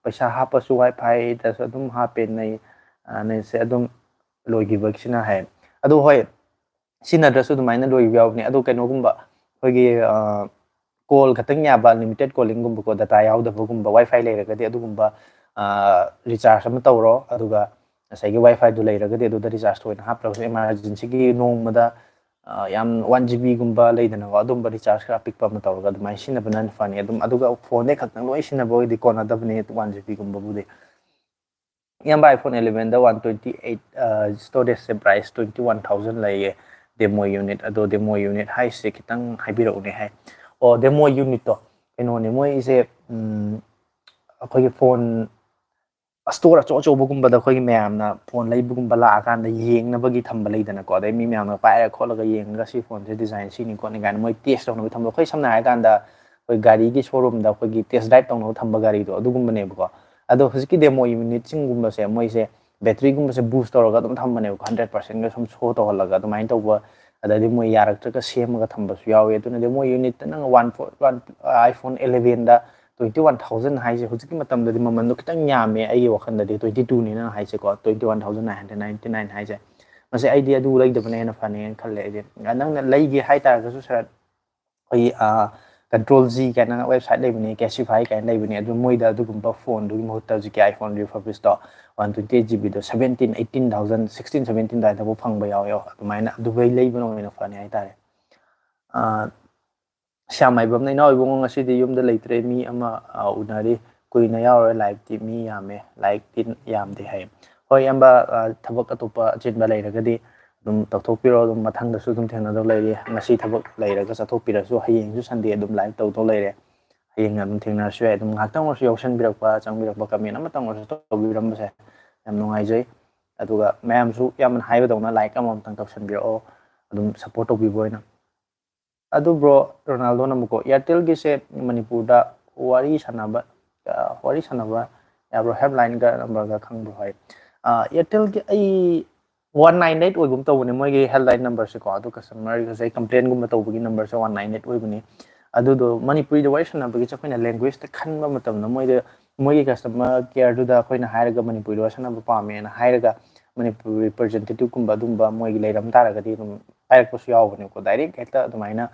ꯄꯩꯁꯥ ꯍꯥꯞꯄꯁꯨ ꯋꯥꯏ ꯐꯥꯏꯗꯁꯨ ꯑꯗꯨꯝ ꯍꯥꯞꯄꯦ, ꯅꯩ, ꯑ, ꯅꯩꯁꯦ ꯑꯗꯨꯝ ꯂꯣꯏꯈꯤꯕꯒꯤꯁꯤꯅ ꯍꯥꯏ꯫ ꯑꯗꯨ ꯍꯣꯏ, ꯁꯤꯖꯤꯟꯅꯗ꯭ꯔꯁꯨ ꯑꯗꯨꯃꯥꯏꯅ ꯂꯣꯏꯈꯤꯕ ꯌꯥꯎꯕꯅꯦ꯫ ꯑꯗꯨ ꯀꯩꯅꯣꯒꯨꯝꯕ, ꯑꯩꯈꯣꯏꯒꯤ, ꯑ, ꯀꯣꯜ ꯈꯛꯇꯪ ꯌꯥꯕ, ꯑꯟꯂꯤꯃꯤꯇꯦꯠ ꯀꯣꯂꯤꯡꯒꯨꯝꯕꯀꯣ, ꯗꯇꯥ ꯌꯥꯎꯗꯕꯒꯨꯝꯕ, ꯋꯥꯏ ꯐꯥꯏ ꯂꯩꯔꯒꯗꯤ ꯑꯗꯨꯒꯨꯝꯕ, ꯑ, ꯔꯤꯆꯥꯔꯖ ꯑꯃ ꯇꯧꯔꯣ꯫ ꯑꯗꯨꯒ ꯉꯁꯥꯏꯒꯤ ꯋꯥꯏ ꯐꯥꯏꯗꯨ ꯂꯩꯔꯒꯗꯤ ꯑꯗꯨꯗ ꯔꯤꯆꯥꯔꯖ ꯊꯣꯏꯅ ꯍꯥꯞꯇ꯭ꯔꯒꯁꯨ, ꯏꯃꯥꯔꯖꯦꯟꯁꯤꯒꯤ ꯅꯣꯡꯃꯗ, ꯑ, ꯌꯥꯝ ꯋꯥꯟ ꯖꯤ ꯕꯤꯒꯨꯝꯕ ꯂꯩꯗꯅꯀꯣ, ꯑꯗꯨꯝꯕ ꯔꯤꯆꯥꯔꯖ ꯈꯔ ꯑꯄꯤꯛꯄ ꯑꯃ ꯇꯧꯔꯒ ꯑꯗꯨꯃꯥꯏꯅ ꯁꯤꯖꯤꯟꯅꯕꯅ ꯐꯅꯤ꯫ ꯑꯗꯨꯝ, ꯑꯗꯨꯒ ꯐꯣꯟꯗꯩ ꯈꯛꯇꯪ ꯂꯣꯏ ꯁꯤꯖꯤꯟꯅꯕ ꯑꯣꯏꯗꯤ ꯀꯣꯟꯅꯗꯕꯅꯦ ꯋꯥꯟ ꯖꯤ ꯕꯤꯒꯨꯝꯕꯕꯨꯗꯤ꯫ ꯏꯌꯥꯝꯕ, iPhone elevenꯗ one twenty eight, ꯑ, ꯁ꯭ꯇꯣꯔꯦꯖꯁꯦ ꯄ꯭ꯔꯥꯏꯁ twenty one thousand ꯂꯩꯌꯦ, ꯗꯦꯃꯣ ꯌꯨꯅꯤꯠ꯫ ꯑꯗꯣ ꯗꯦꯃꯣ ꯌꯨꯅꯤꯠ ꯍꯥꯏꯁꯦ ꯈꯤꯇꯪ ꯍꯥꯏꯕꯤꯔꯛꯎꯅꯦ ꯍꯥꯏ꯫ ꯑꯣ, ꯗꯦꯃꯣ ꯌꯨꯅꯤꯠꯇꯣ ꯀꯩꯅꯣꯅꯦ, ꯃꯣꯏꯁꯦ, ꯎꯝ, ꯑꯩꯈꯣꯏꯒꯤ ꯐꯣꯟ ꯁ꯭ꯇꯣꯔ ꯑꯆꯧ ꯑꯆꯧꯕꯒꯨꯝꯕꯗ ꯑꯩꯈꯣꯏꯒꯤ ꯃꯌꯥꯝꯅ ꯐꯣꯟ ꯂꯩꯕꯒꯨꯝꯕ ꯂꯥꯛꯑꯀꯥꯟꯗ ꯌꯦꯡꯅꯕꯒꯤ ꯊꯝꯕ ꯂꯩꯗꯅꯀꯣ, ꯑꯗꯩ ꯃꯤ ꯃꯌꯥꯝꯅ ꯄꯥꯏꯔ ꯈꯣꯠꯂꯒ ꯌꯦꯡꯉꯒ ꯁꯤ ꯐꯣꯟꯁꯦ ꯗꯤꯖꯥꯏꯟ ꯁꯤꯅꯤ ꯈꯣꯠꯅꯤ ꯀꯥꯏꯅ ꯃꯣꯏ ꯇꯦꯁ ꯇꯧꯅꯕ ꯊꯝꯕ꯫ ꯑꯩꯈꯣꯏ ꯁꯝꯅ ꯍꯥꯏꯔꯀꯥꯟꯗ ꯑꯩꯈꯣꯏ ꯒꯥꯔꯤꯒꯤ ꯁꯣꯔꯨꯝꯗ ꯑꯩꯈꯣꯏꯒꯤ ꯇꯦꯁ ꯗ꯭ꯔꯥꯏꯚ ꯇꯧꯅꯕ ꯊꯝꯕ ꯒꯥꯔꯤꯗꯣ, ꯑꯗꯨꯒꯨꯝꯕꯅꯦꯕꯀꯣ꯫ ꯑꯗꯣ ꯍꯧꯖꯤꯛꯀꯤ ꯗꯦꯃꯣ ꯌꯨꯅꯤꯠꯁꯤꯡꯒꯨꯝꯕꯁꯦ ꯃꯣꯏꯁꯦ ꯕꯦꯇ꯭ꯔꯤꯒꯨꯝꯕꯁꯦ ꯕꯨꯁ ꯇꯧꯔꯒ ꯑꯗꯨꯝ ꯊꯝꯕꯅꯦꯕꯀꯣ, ꯍꯟꯗ꯭ꯔꯦꯠ ꯄꯥꯔꯁꯦꯟꯒ ꯁꯨꯝ ꯁꯣ ꯇꯧꯍꯜꯂꯒ ꯑꯗꯨꯃꯥꯏꯅ ꯇꯧꯕ꯫ ꯑꯗꯩꯗꯤ ꯃꯣꯏ ꯌꯥꯔꯛꯇ꯭ꯔꯒ ꯁꯦꯝꯃꯒ ꯊꯝꯕꯁꯨ ꯌꯥꯎꯋꯤ꯫ ꯑꯗꯨꯅ ꯗꯦꯃꯣ ꯌꯨꯅꯤꯠꯇ ꯅꯪ one four, one, iPhone elevenꯗ twenty one thousand ꯍꯥꯏꯁꯦ ꯍꯧꯖꯤꯛꯀꯤ ꯃꯇꯝꯗꯗꯤ ꯃꯃꯟꯗꯣ ꯈꯤꯇꯪ ꯌꯥꯝꯃꯦ ꯑꯩꯒꯤ ꯋꯥꯈꯜꯗꯗꯤ꯫ Twenty twoꯅꯤ ꯅꯪ ꯍꯥꯏꯁꯦꯀꯣ, twenty one thousand nine hundred ninety nine ꯍꯥꯏꯁꯦ꯫ ꯃꯁꯤ ꯑꯩꯗꯤ ꯑꯗꯨ ꯂꯩꯗꯕꯅ ꯍꯦꯟꯅ ꯐꯅꯤꯅ ꯈꯜꯂꯦ ꯑꯩꯗꯤ꯫ ꯅꯪꯅ ꯂꯩꯒꯦ ꯍꯥꯏꯇꯥꯔꯒꯁꯨ, ꯁꯥꯔ, ꯑꯩꯈꯣꯏꯒꯤ, ꯑꯥ, Control Z ꯀꯥꯏꯅ website ꯂꯩꯕꯅꯦ, Cashify ꯀꯥꯏꯅ ꯂꯩꯕꯅꯦ꯫ ꯑꯗꯨ ꯃꯣꯏꯗ ꯑꯗꯨꯒꯨꯝꯕ phoneꯗꯨꯒꯤ ꯃꯍꯨꯠꯇ ꯍꯧꯖꯤꯛꯀꯤ iPhone refurbishedꯇꯣ one twenty eight GBꯗꯣ seventeen, eighteen thousand, sixteen, seventeen ꯑꯗꯨꯋꯥꯏꯗꯐꯥꯎ ꯐꯪꯕ ꯌꯥꯎꯋꯦ꯫ ꯑꯗꯨꯃꯥꯏꯅ ꯗꯨꯕꯩ ꯂꯩꯕꯅ ꯑꯣꯏꯅ ꯐꯅꯤ ꯍꯥꯏꯇꯥꯔꯦ꯫ ꯑꯥ, ꯁ꯭ꯌꯥꯝ ꯃꯥꯏꯕꯝꯅ, "ꯏꯅꯥꯎ ꯏꯕꯨꯡꯉꯣ, ꯉꯁꯤꯗꯤ ꯌꯨꯝꯗ ꯂꯩꯇ꯭ꯔꯦ, ꯃꯤ ꯑꯃ, ꯑꯥ, ꯎꯅꯔꯤ, ꯀꯨꯏꯅ ꯌꯥꯎꯔꯣꯏ, ꯂꯥꯏꯛꯇꯤ ꯃꯤ ꯌꯥꯝꯃꯦ, ꯂꯥꯏꯛꯇꯤ ꯌꯥꯝꯗꯦ" ꯍꯥꯏ꯫ ꯍꯣꯏ ꯏꯌꯥꯝꯕ, ꯑꯥ, ꯊꯕꯛ ꯑꯇꯣꯞꯄ ꯑꯆꯤꯟꯕ ꯂꯩꯔꯒꯗꯤ ꯑꯗꯨꯝ ꯇꯧꯊꯣꯛꯄꯤꯔꯣ, ꯑꯗꯨꯝ ꯃꯊꯪꯗꯁꯨ ꯑꯗꯨꯝ ꯊꯦꯡꯅꯗꯧ ꯂꯩꯔꯤ꯫ ꯉꯁꯤ ꯊꯕꯛ ꯂꯩꯔꯒ ꯆꯠꯊꯣꯛꯄꯤꯔꯁꯨ, ꯍꯌꯦꯡꯁꯨ Sunday ꯑꯗꯨꯝ ꯂꯥꯏꯛ ꯇꯧꯗꯧ ꯂꯩꯔꯦ꯫ ꯍꯌꯦꯡ ꯑꯗꯨꯝ ꯊꯦꯡꯅꯔꯁꯨ ꯌꯥꯏ꯫ ꯑꯗꯨꯝ ꯉꯥꯏꯍꯥꯛꯇꯪ ꯑꯣꯏꯔꯁꯨ ꯌꯥꯎꯁꯟꯕꯤꯔꯛꯄ, ꯆꯪꯕꯤꯔꯛꯄ, comment ꯑꯃꯇꯪ ꯑꯣꯏꯔꯁꯨ ꯇꯧꯕꯤꯔꯝꯕꯁꯦ ꯌꯥꯝ ꯅꯨꯡꯉꯥꯏꯖꯩ꯫ ꯑꯗꯨꯒ ꯃꯌꯥꯝꯁꯨ ꯌꯥꯝꯅ ꯍꯥꯏꯕꯗꯧꯅ like ꯑꯃꯃꯝꯇꯪ ꯇꯧꯁꯟꯕꯤꯔꯛꯑꯣ, ꯑꯗꯨꯝ support ꯇꯧꯕꯤꯕ ꯑꯣꯏꯅ꯫ ꯑꯗꯨ bro, ꯔꯣꯅꯥꯜꯗꯣꯅ ꯑꯃꯨꯛꯀꯣ, Airtelꯒꯤꯁꯦ ꯃꯅꯤꯄꯨꯔꯗ ꯋꯥꯔꯤ ꯁꯥꯟꯅꯕ, ꯑ, ꯋꯥꯔꯤ ꯁꯥꯟꯅꯕ ꯌꯥꯕ꯭ꯔꯣ? Helpline ꯒ number ꯒ ꯈꯪꯕ꯭ꯔꯣ ꯍꯥꯏ꯫ ꯑ, Airtelꯒꯤ ꯑꯩ one nine eight ꯑꯣꯏꯒꯨꯝ ꯇꯧꯕꯅꯦ ꯃꯣꯏꯒꯤ helpline number ꯁꯦꯀꯣ꯫ ꯑꯗꯨ customer ꯒꯁꯦ complain ꯒꯨꯝꯕ ꯇꯧꯕꯒꯤ number ꯁꯦ one nine eight ꯑꯣꯏꯕꯅꯤ꯫ ꯑꯗꯨꯗꯣ ꯃꯅꯤꯄꯨꯔꯤꯗ ꯋꯥꯔꯤ ꯁꯥꯟꯅꯕꯒꯤ ꯑꯩꯈꯣꯏꯅ language ꯇ ꯈꯟꯕ ꯃꯇꯝꯗ ꯃꯣꯏꯗ, ꯃꯣꯏꯒꯤ customer care ꯗꯨꯗ ꯑꯩꯈꯣꯏꯅ ꯍꯥꯏꯔꯒ ꯃꯅꯤꯄꯨꯔꯤꯗ ꯋꯥꯔꯤ ꯁꯥꯟꯅꯕ ꯄꯥꯝꯃꯦꯅ ꯍꯥꯏꯔꯒ ꯃꯅꯤꯄꯨꯔ representative ꯀꯨꯝꯕ ꯑꯗꯨꯝꯕ ꯃꯣꯏꯒꯤ ꯂꯩꯔꯝ ꯇꯥꯔꯒꯗꯤ ꯑꯗꯨꯝ ꯍꯥꯏꯔꯛꯄꯁꯨ ꯌꯥꯎꯕꯅꯦꯀꯣ꯫ Direct ꯍꯦꯛꯇ ꯑꯗꯨꯃꯥꯏꯅ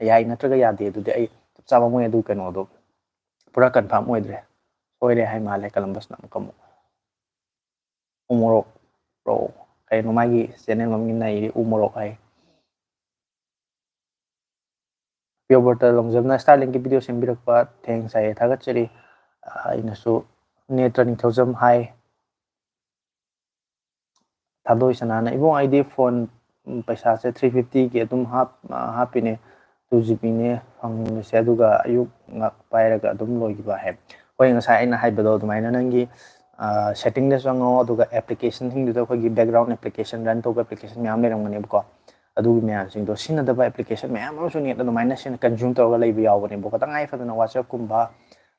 ꯌꯥꯏ ꯅꯠꯇ꯭ꯔꯒ ꯌꯥꯗꯦ ꯑꯗꯨꯗꯤ ꯑꯩ ꯆꯞ ꯆꯥꯕ ꯃꯣꯏ ꯑꯗꯨ ꯀꯩꯅꯣꯗꯣ ꯄꯨꯔꯥ confirm ꯑꯣꯏꯗ꯭ꯔꯦ꯫ ꯁꯣꯏꯔꯦ ꯍꯥꯏ ꯃꯥꯜꯂꯦ ꯀꯂꯝꯕꯁꯅ ꯑꯃꯨꯛꯀ ꯑꯃꯨꯛ꯫ ꯎꯃꯣꯔꯣꯛ bro, ꯀꯩꯅꯣ ꯃꯥꯒꯤ channel ꯃꯃꯤꯡ ꯅꯩꯔꯤ, ꯎꯃꯣꯔꯣꯛ ꯍꯥꯏ꯫ ꯄꯤꯌꯣꯔ ꯕꯣꯇꯜ ꯂꯣꯡꯖꯝꯅ Starlinkꯀꯤ video ꯁꯦꯝꯕꯤꯔꯛꯄ thanks ꯍꯥꯏꯌꯦ, ꯊꯥꯒꯠꯆꯔꯤ꯫ ꯑꯩꯅꯁꯨ ꯅꯦꯇ꯭ꯔ ꯅꯤꯡꯊꯧꯖꯝ ꯍꯥꯏ꯫ ꯊꯥꯗꯣꯏ ꯁꯅꯥꯅ, "ꯏꯕꯨꯡ, ꯑꯩꯗꯤ phone, ꯎꯝ, ꯄꯩꯁꯥꯁꯦ three fiftyꯒꯤ ꯑꯗꯨꯝ ꯍꯥꯞ-, ꯑ, ꯍꯥꯞꯄꯤꯅꯦ, two GBꯅꯦ ꯐꯪꯉꯤꯁꯦ, ꯑꯗꯨꯒ ꯑꯌꯨꯛ ꯉꯥꯛ ꯄꯥꯏꯔꯒ ꯑꯗꯨꯝ ꯂꯣꯏꯈꯤꯕ" ꯍꯥꯏ꯫ ꯍꯣꯏ, ꯉꯁꯥꯏ ꯑꯩꯅ ꯍꯥꯏꯕꯗꯣ ꯑꯗꯨꯃꯥꯏꯅ ꯅꯪꯒꯤ, ꯑ, settingꯗ ꯆꯪꯉꯣ, ꯑꯗꯨꯒ applicationꯁꯤꯡꯗꯨꯗ ꯑꯩꯈꯣꯏꯒꯤ background application run ꯇꯧꯕ application ꯃꯌꯥꯝ ꯂꯩꯔꯝꯒꯅꯦꯕꯀꯣ꯫ ꯑꯗꯨꯒꯤ ꯃꯌꯥꯝꯁꯤꯡꯗꯣ ꯁꯤꯖꯤꯟꯅꯗꯕ application ꯃꯌꯥꯝ ꯑꯃꯁꯨ net ꯑꯗꯨꯃꯥꯏꯅ ꯁꯤꯅ consume ꯇꯧꯔꯒ ꯂꯩꯕ ꯌꯥꯎꯕꯅꯦꯕꯀꯣ꯫ ꯇꯉꯥꯏ ꯐꯗꯅ WhatsAppꯀꯨꯝꯕ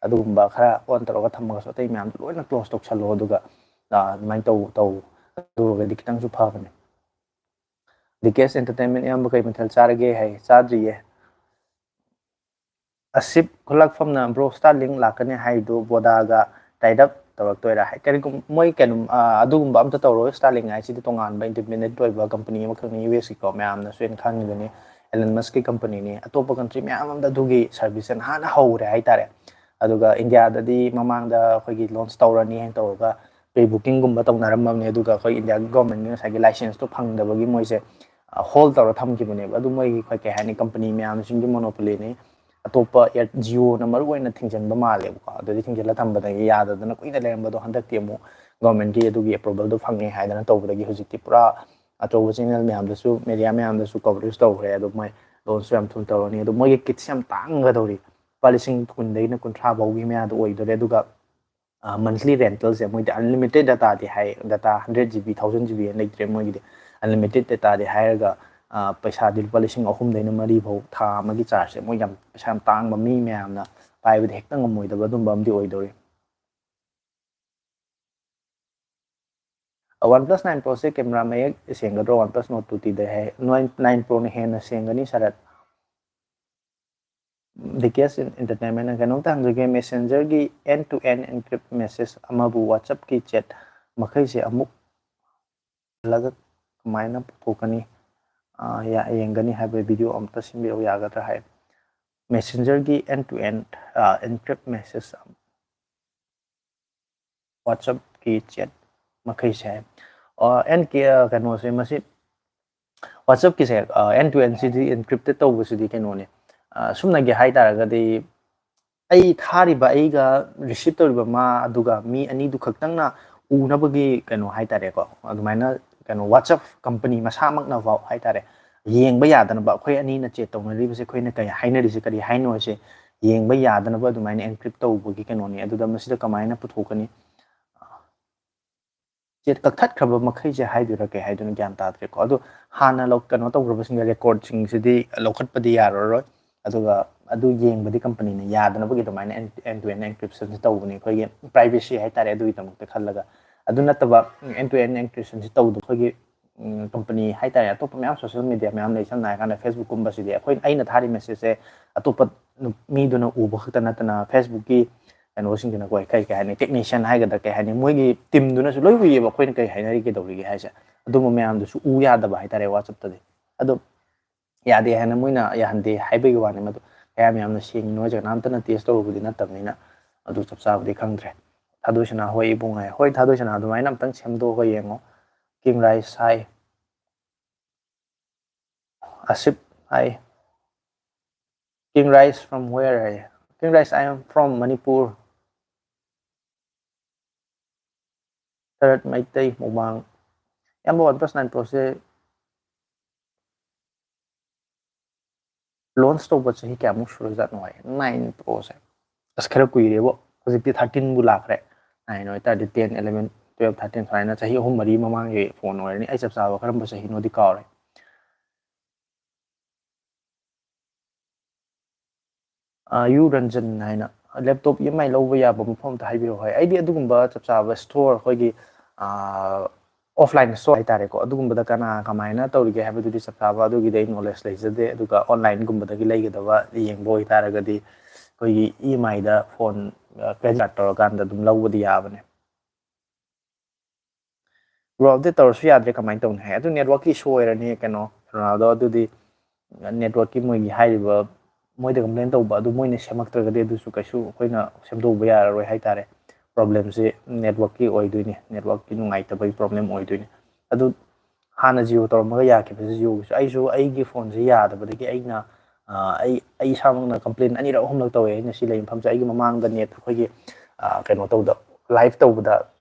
ꯑꯗꯨꯒꯨꯝꯕ ꯈꯔ on ꯇꯧꯔꯒ ꯊꯝꯃꯒꯁꯨ ꯑꯇꯩ ꯃꯌꯥꯝꯗꯣ ꯂꯣꯏꯅ close ꯇꯧꯁꯜꯂꯣ꯫ ꯑꯗꯨꯒ, ꯑ, ꯑꯗꯨꯃꯥꯏꯅ ꯇꯧ-, ꯇꯧ-, ꯑꯗꯨ ꯑꯣꯏꯔꯒꯗꯤ ꯈꯤꯇꯪꯁꯨ ꯐꯕꯅꯦ꯫ ꯗꯤ ꯀꯦ ꯑꯦꯁ Entertainment, "ꯏꯌꯥꯝꯕ ꯀꯩ ꯃꯊꯦꯜ ꯆꯥꯔꯒꯦ?" ꯍꯥꯏ꯫ ꯆꯥꯗ꯭ꯔꯤꯌꯦ꯫ ꯑꯁꯤꯞ ꯈꯨꯂꯥꯛꯐꯝꯅ, "Bro, Starlink ꯂꯥꯛꯀꯅꯤ ꯍꯥꯏꯗꯨ Vodaꯒ tied up ꯇꯧꯔꯛꯇꯣꯏꯔꯥ?" ꯍꯥꯏ꯫ ꯀꯔꯤꯒꯨꯝ-, ꯃꯣꯏ ꯀꯩꯅꯣ, ꯑ, ꯑꯗꯨꯒꯨꯝꯕ ꯑꯝꯇ ꯇꯧꯔꯣꯏ꯫ Starlink ꯍꯥꯏꯁꯤꯗꯤ ꯇꯣꯉꯥꯟꯕ independent ꯑꯣꯏꯕ company ꯑꯃꯈꯛꯅꯤ, ꯌꯨ ꯑꯦꯁꯀꯤꯀꯣ, ꯃꯌꯥꯝꯅꯁꯨ ꯍꯦꯟꯅ ꯈꯪꯉꯤꯕꯅꯤ꯫ Elon Muskꯀꯤ companyꯅꯤ, ꯑꯇꯣꯞꯄ country ꯃꯌꯥꯝ ꯑꯃꯗ ꯑꯗꯨꯒꯤ serviceꯁꯦ ꯅꯍꯥꯟꯅ ꯍꯧꯔꯦ ꯍꯥꯏꯇꯥꯔꯦ꯫ ꯑꯗꯨꯒ ꯏꯟꯗꯤꯌꯥꯗꯗꯤ ꯃꯃꯥꯡꯗ ꯑꯩꯈꯣꯏꯒꯤ launch ꯇꯧꯔꯅꯤ ꯍꯥꯏꯅ ꯇꯧꯔꯒ pre bookingꯒꯨꯝꯕ ꯇꯧꯅꯔꯝꯃꯕꯅꯤ, ꯑꯗꯨꯒ ꯑꯩꯈꯣꯏ ꯏꯟꯗꯤꯌꯥꯒꯤ governmentꯅ ꯉꯁꯥꯏꯒꯤ licenseꯇꯣ ꯐꯪꯗꯕꯒꯤ ꯃꯣꯏꯁꯦ hold ꯇꯧꯔ ꯊꯝꯈꯤꯕꯅꯦꯕ꯫ ꯑꯗꯨ ꯃꯣꯏꯒꯤ ꯑꯩꯈꯣꯏ ꯀꯩ ꯍꯥꯏꯅꯤ, company ꯃꯌꯥꯝꯁꯤꯡꯒꯤ monopolyꯅꯤ꯫ ꯑꯇꯣꯞꯄ Jioꯅ ꯃꯔꯨ ꯑꯣꯏꯅ ꯊꯤꯡꯖꯤꯟꯕ ꯃꯥꯜꯂꯦꯕꯀꯣ꯫ ꯑꯗꯨꯗꯤ ꯊꯤꯡꯖꯤꯜꯂ ꯊꯝꯕꯗꯒꯤ ꯌꯥꯗꯗꯅ ꯀꯨꯏꯅ ꯂꯩꯔꯝꯕꯗꯣ, ꯍꯟꯗꯛꯇꯤ ꯑꯃꯨꯛ governmentꯀꯤ ꯑꯗꯨꯒꯤ approvalꯗꯣ ꯐꯪꯉꯦ ꯍꯥꯏꯗꯅ ꯇꯧꯕꯗꯒꯤ ꯍꯧꯖꯤꯛꯇꯤ ꯄꯨꯔꯥ ꯑꯆꯧꯕ channel ꯃꯌꯥꯝꯗꯁꯨ, media ꯃꯌꯥꯝꯗꯁꯨ coverage ꯇꯧꯈ꯭ꯔꯦ꯫ ꯑꯗꯣ ꯃꯣꯏ launchꯁꯨ ꯌꯥꯝ ꯊꯨꯅ ꯇꯧꯔꯅꯤ꯫ ꯑꯗꯣ ꯃꯣꯏꯒꯤ kitꯁꯦ ꯌꯥꯝ ꯇꯥꯡꯒꯗꯧꯔꯤ, ꯂꯨꯄꯥ ꯂꯤꯁꯤꯡ ꯀꯨꯟꯗꯒꯤꯅ ꯀꯨꯟꯊ꯭ꯔꯥ ꯐꯥꯎꯒꯤ ꯃꯌꯥꯗ ꯑꯣꯏꯗꯣꯔꯦ꯫ ꯑꯗꯨꯒ monthly rentalꯁꯦ ꯃꯣꯏꯗꯤ unlimited dataꯗꯤ ꯍꯥꯏ, data hundred GB, thousand GB ꯍꯥꯏꯅ ꯂꯩꯇ꯭ꯔꯦ ꯃꯣꯏꯒꯤꯗꯤ꯫ Unlimited dataꯗꯤ ꯍꯥꯏꯔꯒ ꯄꯩꯁꯥꯗꯤ ꯂꯨꯄꯥ ꯂꯤꯁꯤꯡ ꯑꯍꯨꯝꯗꯩꯅ ꯃꯔꯤ ꯐꯥꯎ ꯊꯥ ꯑꯃꯒꯤ chargeꯁꯦ꯫ ꯃꯣꯏ ꯌꯥꯝ ꯄꯩꯁꯥ ꯌꯥꯝ ꯇꯥꯡꯕ, ꯃꯤ ꯃꯌꯥꯝꯅ ꯄꯥꯏꯕꯗꯤ ꯍꯦꯛꯇ ꯉꯝꯃꯣꯏꯗꯕ ꯑꯗꯨꯝꯕ ꯑꯃꯗꯤ ꯑꯣꯏꯗꯧꯔꯤ꯫ OnePlus nine Proꯁꯦ camera ꯃꯌꯦꯛ ꯁꯦꯡꯒꯗ꯭ꯔꯣ? OnePlus Nord two Tꯗ ꯍꯥꯏ꯫ Nine Proꯅ ꯍꯦꯟꯅ ꯁꯦꯡꯒꯅꯤ ꯁꯔꯠ꯫ DKS Entertainmentꯅ ꯀꯩꯅꯣꯝꯇ ꯍꯪꯖꯒꯦ, Messengerꯒꯤ end to end encrypt message ꯑꯃꯕꯨ WhatsAppꯀꯤ chat ꯃꯈꯩꯁꯦ ꯑꯃꯨꯛ ꯍꯜꯂꯒ ꯀꯃꯥꯏꯅ ꯄꯨꯊꯣꯛꯀꯅꯤ, ꯌꯦꯡꯒꯅꯤ ꯍꯥꯏꯕ video ꯑꯝꯇ ꯁꯦꯝꯕꯤꯔꯛꯎ ꯌꯥꯒꯗ꯭ꯔꯥ ꯍꯥꯏ꯫ Messengerꯒꯤ end to end encrypt message WhatsAppꯀꯤ chat ꯃꯈꯩꯁꯦ ꯍꯥꯏ꯫ ꯑꯦꯟ ꯀꯦ ꯀꯩꯅꯣꯁꯦ, ꯃꯁꯤ WhatsAppꯀꯤꯁꯦ end to endꯁꯤꯗꯤ encrypted ꯇꯧꯕꯁꯤꯗꯤ ꯀꯩꯅꯣꯅꯦ꯫ ꯁꯨꯝꯅꯒꯤ ꯍꯥꯏ ꯇꯥꯔꯒꯗꯤ ꯑꯩ ꯊꯥꯔꯤꯕ ꯑꯩꯒ receive ꯇꯧꯔꯤꯕ ꯃꯥ, ꯑꯗꯨꯒ ꯃꯤ ꯑꯅꯤꯗꯨ ꯈꯛꯇꯪꯅ ꯎꯅꯕꯒꯤ ꯀꯩꯅꯣ ꯍꯥꯏ ꯇꯥꯔꯦꯀꯣ, ꯑꯗꯨꯃꯥꯏꯅ ꯀꯩꯅꯣ WhatsApp company ꯃꯁꯥꯃꯛꯅꯐꯥꯎ ꯍꯥꯏ ꯇꯥꯔꯦ, ꯌꯦꯡꯕ ꯌꯥꯗꯅꯕ ꯑꯩꯈꯣꯏ ꯑꯅꯤꯅ chat ꯇꯧꯅꯔꯤꯕꯁꯦ, ꯑꯩꯈꯣꯏꯅ ꯀꯩ ꯍꯥꯏꯅꯔꯤꯁꯦ ꯀꯔꯤ ꯍꯥꯏꯅꯣ ꯍꯥꯏꯁꯦ ꯌꯦꯡꯕ ꯌꯥꯗꯅꯕ ꯑꯗꯨꯃꯥꯏꯅ encrypt ꯇꯧꯕꯒꯤ ꯀꯩꯅꯣꯅꯤ꯫ ꯑꯗꯨꯗ ꯃꯁꯤꯗ ꯀꯃꯥꯏꯅ ꯄꯨꯊꯣꯛꯀꯅꯤ? Chat ꯀꯛꯊꯠꯈ꯭ꯔꯕ ꯃꯈꯩꯁꯦ ꯍꯥꯏꯗꯣꯏꯔꯥ ꯀꯩ ꯍꯥꯏꯗꯣꯏꯅꯣ ꯒ꯭ꯌꯥꯟ ꯇꯥꯗ꯭ꯔꯦꯀꯣ꯫ ꯑꯗꯣ ꯍꯥꯟꯅ ꯂꯧ-, ꯀꯩꯅꯣ ꯇꯧꯈ꯭ꯔꯕꯁꯤꯡꯁꯦ, recordꯁꯤꯡꯁꯤꯗꯤ ꯂꯧꯈꯠꯄꯗꯤ ꯌꯥꯔꯔꯣꯏ꯫ ꯑꯗꯨꯒ ꯑꯗꯨ ꯌꯦꯡꯕꯗꯤ companyꯅ ꯌꯥꯗꯅꯕꯒꯤ ꯑꯗꯨꯃꯥꯏꯅ end, end to end encryptionꯁꯦ ꯇꯧꯕꯅꯤ, ꯑꯩꯈꯣꯏꯒꯤ privacy ꯍꯥꯏ ꯇꯥꯔꯦ, ꯑꯗꯨꯒꯤꯗꯃꯛꯇ ꯈꯜꯂꯒ꯫ ꯑꯗꯨ ꯅꯠꯇꯕ end to end encryptionꯁꯦ ꯇꯧꯗꯕ ꯑꯩꯈꯣꯏꯒꯤ company ꯍꯥꯏ ꯇꯥꯔꯦ, ꯑꯇꯣꯞꯄ ꯃꯌꯥꯝ social media ꯃꯌꯥꯝ ꯂꯩ꯫ ꯁꯝꯅ ꯍꯥꯏꯔꯀꯥꯟꯗ Facebookꯀꯨꯝꯕꯁꯤꯗꯤ ꯑꯩꯈꯣꯏ, ꯑꯩꯅ ꯊꯥꯔꯤ messageꯁꯦ ꯑꯇꯣꯞꯄ ꯃꯤꯗꯨꯅ ꯎꯕ ꯈꯛꯇ ꯅꯠꯇꯅ Facebookꯀꯤ ꯀꯩꯅꯣꯁꯤꯡꯗꯨꯅꯀꯣ, ꯀꯩ, ꯀꯩ ꯍꯥꯏꯅꯤ, technician ꯍꯥꯏꯒꯗ꯭ꯔꯥ ꯀꯩ ꯍꯥꯏꯅꯤ, ꯃꯣꯏꯒꯤ teamꯗꯨꯅꯁꯨ ꯂꯣꯏ ꯎꯏꯌꯦꯕ ꯑꯩꯈꯣꯏꯅ ꯀꯩ ꯍꯥꯏꯅꯔꯤ ꯀꯩꯗꯧꯔꯤꯒꯦ ꯍꯥꯏꯁꯦ꯫ ꯑꯗꯨꯝꯕ ꯃꯌꯥꯝꯗꯨꯁꯨ ꯎ ꯌꯥꯗꯕ ꯍꯥꯏ ꯇꯥꯔꯦ WhatsAppꯇꯗꯤ꯫ ꯑꯗꯣ ꯌꯥꯗꯦ ꯍꯥꯏꯅ ꯃꯣꯏꯅ ꯌꯥꯍꯟꯗꯦ ꯍꯥꯏꯕꯒꯤ ꯋꯥꯅꯤ꯫ ꯃꯗꯨ ꯀꯌꯥꯝ ꯌꯥꯝꯅ ꯁꯦꯡꯉꯤꯅꯣ ꯍꯥꯏꯁꯦ ꯀꯅꯥꯝꯇꯅ ꯇꯦꯁ ꯇꯧꯔꯨꯕꯗꯤ ꯅꯠꯇꯕꯅꯤꯅ ꯑꯗꯨ ꯆꯞ ꯆꯥꯕꯗꯤ ꯈꯪꯗ꯭ꯔꯦ꯫ ꯊꯥꯗꯣꯏ ꯁꯅꯥ, ꯍꯣꯏ ꯏꯕꯨꯡ ꯍꯥꯏ, ꯍꯣꯏ ꯊꯥꯗꯣꯏ ꯁꯅꯥ, ꯑꯗꯨꯃꯥꯏꯅ ꯑꯝꯇꯪ ꯁꯦꯝꯗꯣꯛꯑꯒ ꯌꯦꯡꯉꯣ꯫ ꯀꯤꯡ ꯔꯥꯏꯁ ꯍꯥꯏ, ꯑꯁꯤꯞ ꯍꯥꯏ꯫ King Rice from where ꯍꯥꯏ꯫ King Rice, I am from Manipur. Sarat Meitei ꯃꯨꯃꯥꯡ꯫ ꯏꯌꯥꯝꯕ, OnePlus Nine Pro ꯁꯦ ꯂꯣꯟꯁ ꯇꯧꯕ ꯆꯍꯤ ꯀꯌꯥꯃꯨꯛ ꯁꯨꯔꯖꯥꯠꯅꯣ ꯍꯥꯏ꯫ Nine Pro ꯁꯦ ꯑꯁ, ꯈꯔ ꯀꯨꯏꯔꯦꯕꯣ꯫ ꯍꯧꯖꯤꯛꯇꯤ thirteen ꯕꯨ ꯂꯥꯛꯈ꯭ꯔꯦ꯫ Nine ꯑꯣꯏꯇꯥꯔꯗꯤ ten, eleven, twelve, thirteen ꯁꯨꯃꯥꯏꯅ ꯆꯍꯤ ꯑꯍꯨꯝ ꯃꯔꯤ ꯃꯃꯥꯡꯒꯤ ꯐꯣꯟ ꯑꯣꯏꯔꯅꯤ꯫ ꯑꯩ ꯆꯞ ꯆꯥꯕ ꯀꯔꯝꯕ ꯆꯍꯤꯅꯣꯗꯤ ꯀꯥꯎꯔꯦ꯫ ꯑ, ꯌꯨ ꯔꯟꯖꯟ ꯍꯥꯏꯅ, "ꯂꯦꯞꯇꯣꯞ ꯏ ꯑꯦꯝ ꯑꯥꯏ ꯂꯧꯕ ꯌꯥꯕ ꯃꯐꯝ ꯑꯝꯇ ꯍꯥꯏꯕꯤꯔꯛꯑꯣ" ꯍꯥꯏ꯫ ꯑꯩꯗꯤ ꯑꯗꯨꯒꯨꯝꯕ ꯆꯞ ꯆꯥꯕ ꯁ꯭ꯇꯣꯔ, ꯑꯩꯈꯣꯏꯒꯤ, ꯑ, ꯑꯣꯐꯂꯥꯏꯟ ꯁ꯭ꯇꯣꯔ ꯍꯥꯏꯇꯥꯔꯦꯀꯣ, ꯑꯗꯨꯒꯨꯝꯕꯗ ꯀꯅꯥ ꯀꯃꯥꯏꯅ ꯇꯧꯔꯤꯒꯦ ꯍꯥꯏꯕꯗꯨꯗꯤ ꯆꯞ ꯆꯥꯕ ꯑꯗꯨꯒꯤꯗꯤ ꯑꯩ ꯅꯣꯂꯦꯖ ꯂꯩꯖꯗꯦ꯫ ꯑꯗꯨꯒ ꯑꯣꯟꯂꯥꯏꯟꯒꯨꯝꯕꯗꯒꯤ ꯂꯩꯒꯗꯕ ꯌꯦꯡꯕ ꯑꯣꯏꯇꯥꯔꯒꯗꯤ ꯑꯩꯈꯣꯏꯒꯤ ꯏ ꯑꯦꯝ ꯑꯥꯏꯗ ꯐꯣꯟ, ꯑ, ꯀ꯭ꯔꯦꯗꯤꯠ ꯀꯥꯔꯗ ꯇꯧꯔꯀꯥꯟꯗ ꯑꯗꯨꯝ ꯂꯧꯕꯗꯤ ꯌꯥꯕꯅꯦ꯫ ꯕ꯭ꯔꯣ, ꯑꯞꯗꯦꯠ ꯇꯧꯔꯁꯨ ꯌꯥꯗ꯭ꯔꯦ, ꯀꯃꯥꯏꯅ ꯇꯧꯅꯤ ꯍꯥꯏ꯫ ꯑꯗꯨ ꯅꯦꯠꯋꯥꯛꯀꯤ ꯏꯁꯨ ꯑꯣꯏꯔꯅꯤ, ꯀꯩꯅꯣ, ꯔꯣꯅꯥꯜꯗꯣ, ꯑꯗꯨꯗꯤ ꯅꯦꯠꯋꯥꯛꯀꯤ ꯃꯣꯏꯒꯤ ꯍꯥꯏꯔꯤꯕ, ꯃꯣꯏꯗ ꯀꯝꯄ꯭ꯂꯦꯟ ꯇꯧꯕ ꯑꯗꯨ ꯃꯣꯏꯅ ꯁꯦꯝꯃꯛꯇ꯭ꯔꯒꯗꯤ ꯑꯗꯨꯁꯨ ꯀꯩꯁꯨ ꯑꯩꯈꯣꯏꯅ ꯁꯦꯝꯗꯣꯛꯄ ꯌꯥꯔꯔꯣꯏ ꯍꯥꯏꯇꯥꯔꯦ꯫ ꯄ꯭ꯔꯣꯕ꯭ꯂꯦꯝꯁꯦ ꯅꯦꯠꯋꯥꯛꯀꯤ ꯑꯣꯏꯗꯣꯏꯅꯤ, ꯅꯦꯠꯋꯥꯛꯀꯤ ꯅꯨꯡꯉꯥꯏꯇꯕꯒꯤ ꯄ꯭ꯔꯣꯕ꯭ꯂꯦꯝ ꯑꯣꯏꯗꯣꯏꯅꯤ꯫ ꯑꯗꯨ ꯍꯥꯟꯅ ꯖꯤꯑꯣ ꯇꯧꯔꯝꯃꯒ ꯌꯥꯈꯤꯕꯁꯦ ꯖꯤꯑꯣꯒꯤꯁꯨ, ꯑꯩꯁꯨ ꯑꯩꯒꯤ ꯐꯣꯟꯁꯦ ꯌꯥꯗꯕꯗꯒꯤ ꯑꯩꯅ, ꯑ, ꯑꯩ, ꯑꯩ ꯏꯁꯥꯃꯛꯅ ꯀꯝꯄ꯭ꯂꯦꯟ ꯑꯅꯤꯔꯛ ꯑꯍꯨꯝꯂꯛ ꯇꯧꯋꯦ꯫ ꯑꯩꯅ ꯁꯤ ꯂꯩ ꯃꯐꯝꯁꯦ, ꯑꯩꯒꯤ ꯃꯃꯥꯡꯗ ꯅꯦꯠ ꯑꯩꯈꯣꯏꯒꯤ, ꯑ, ꯀꯩꯅꯣ ꯇꯧꯕꯗ, ꯂꯥꯏꯚ ꯇꯧꯕꯗ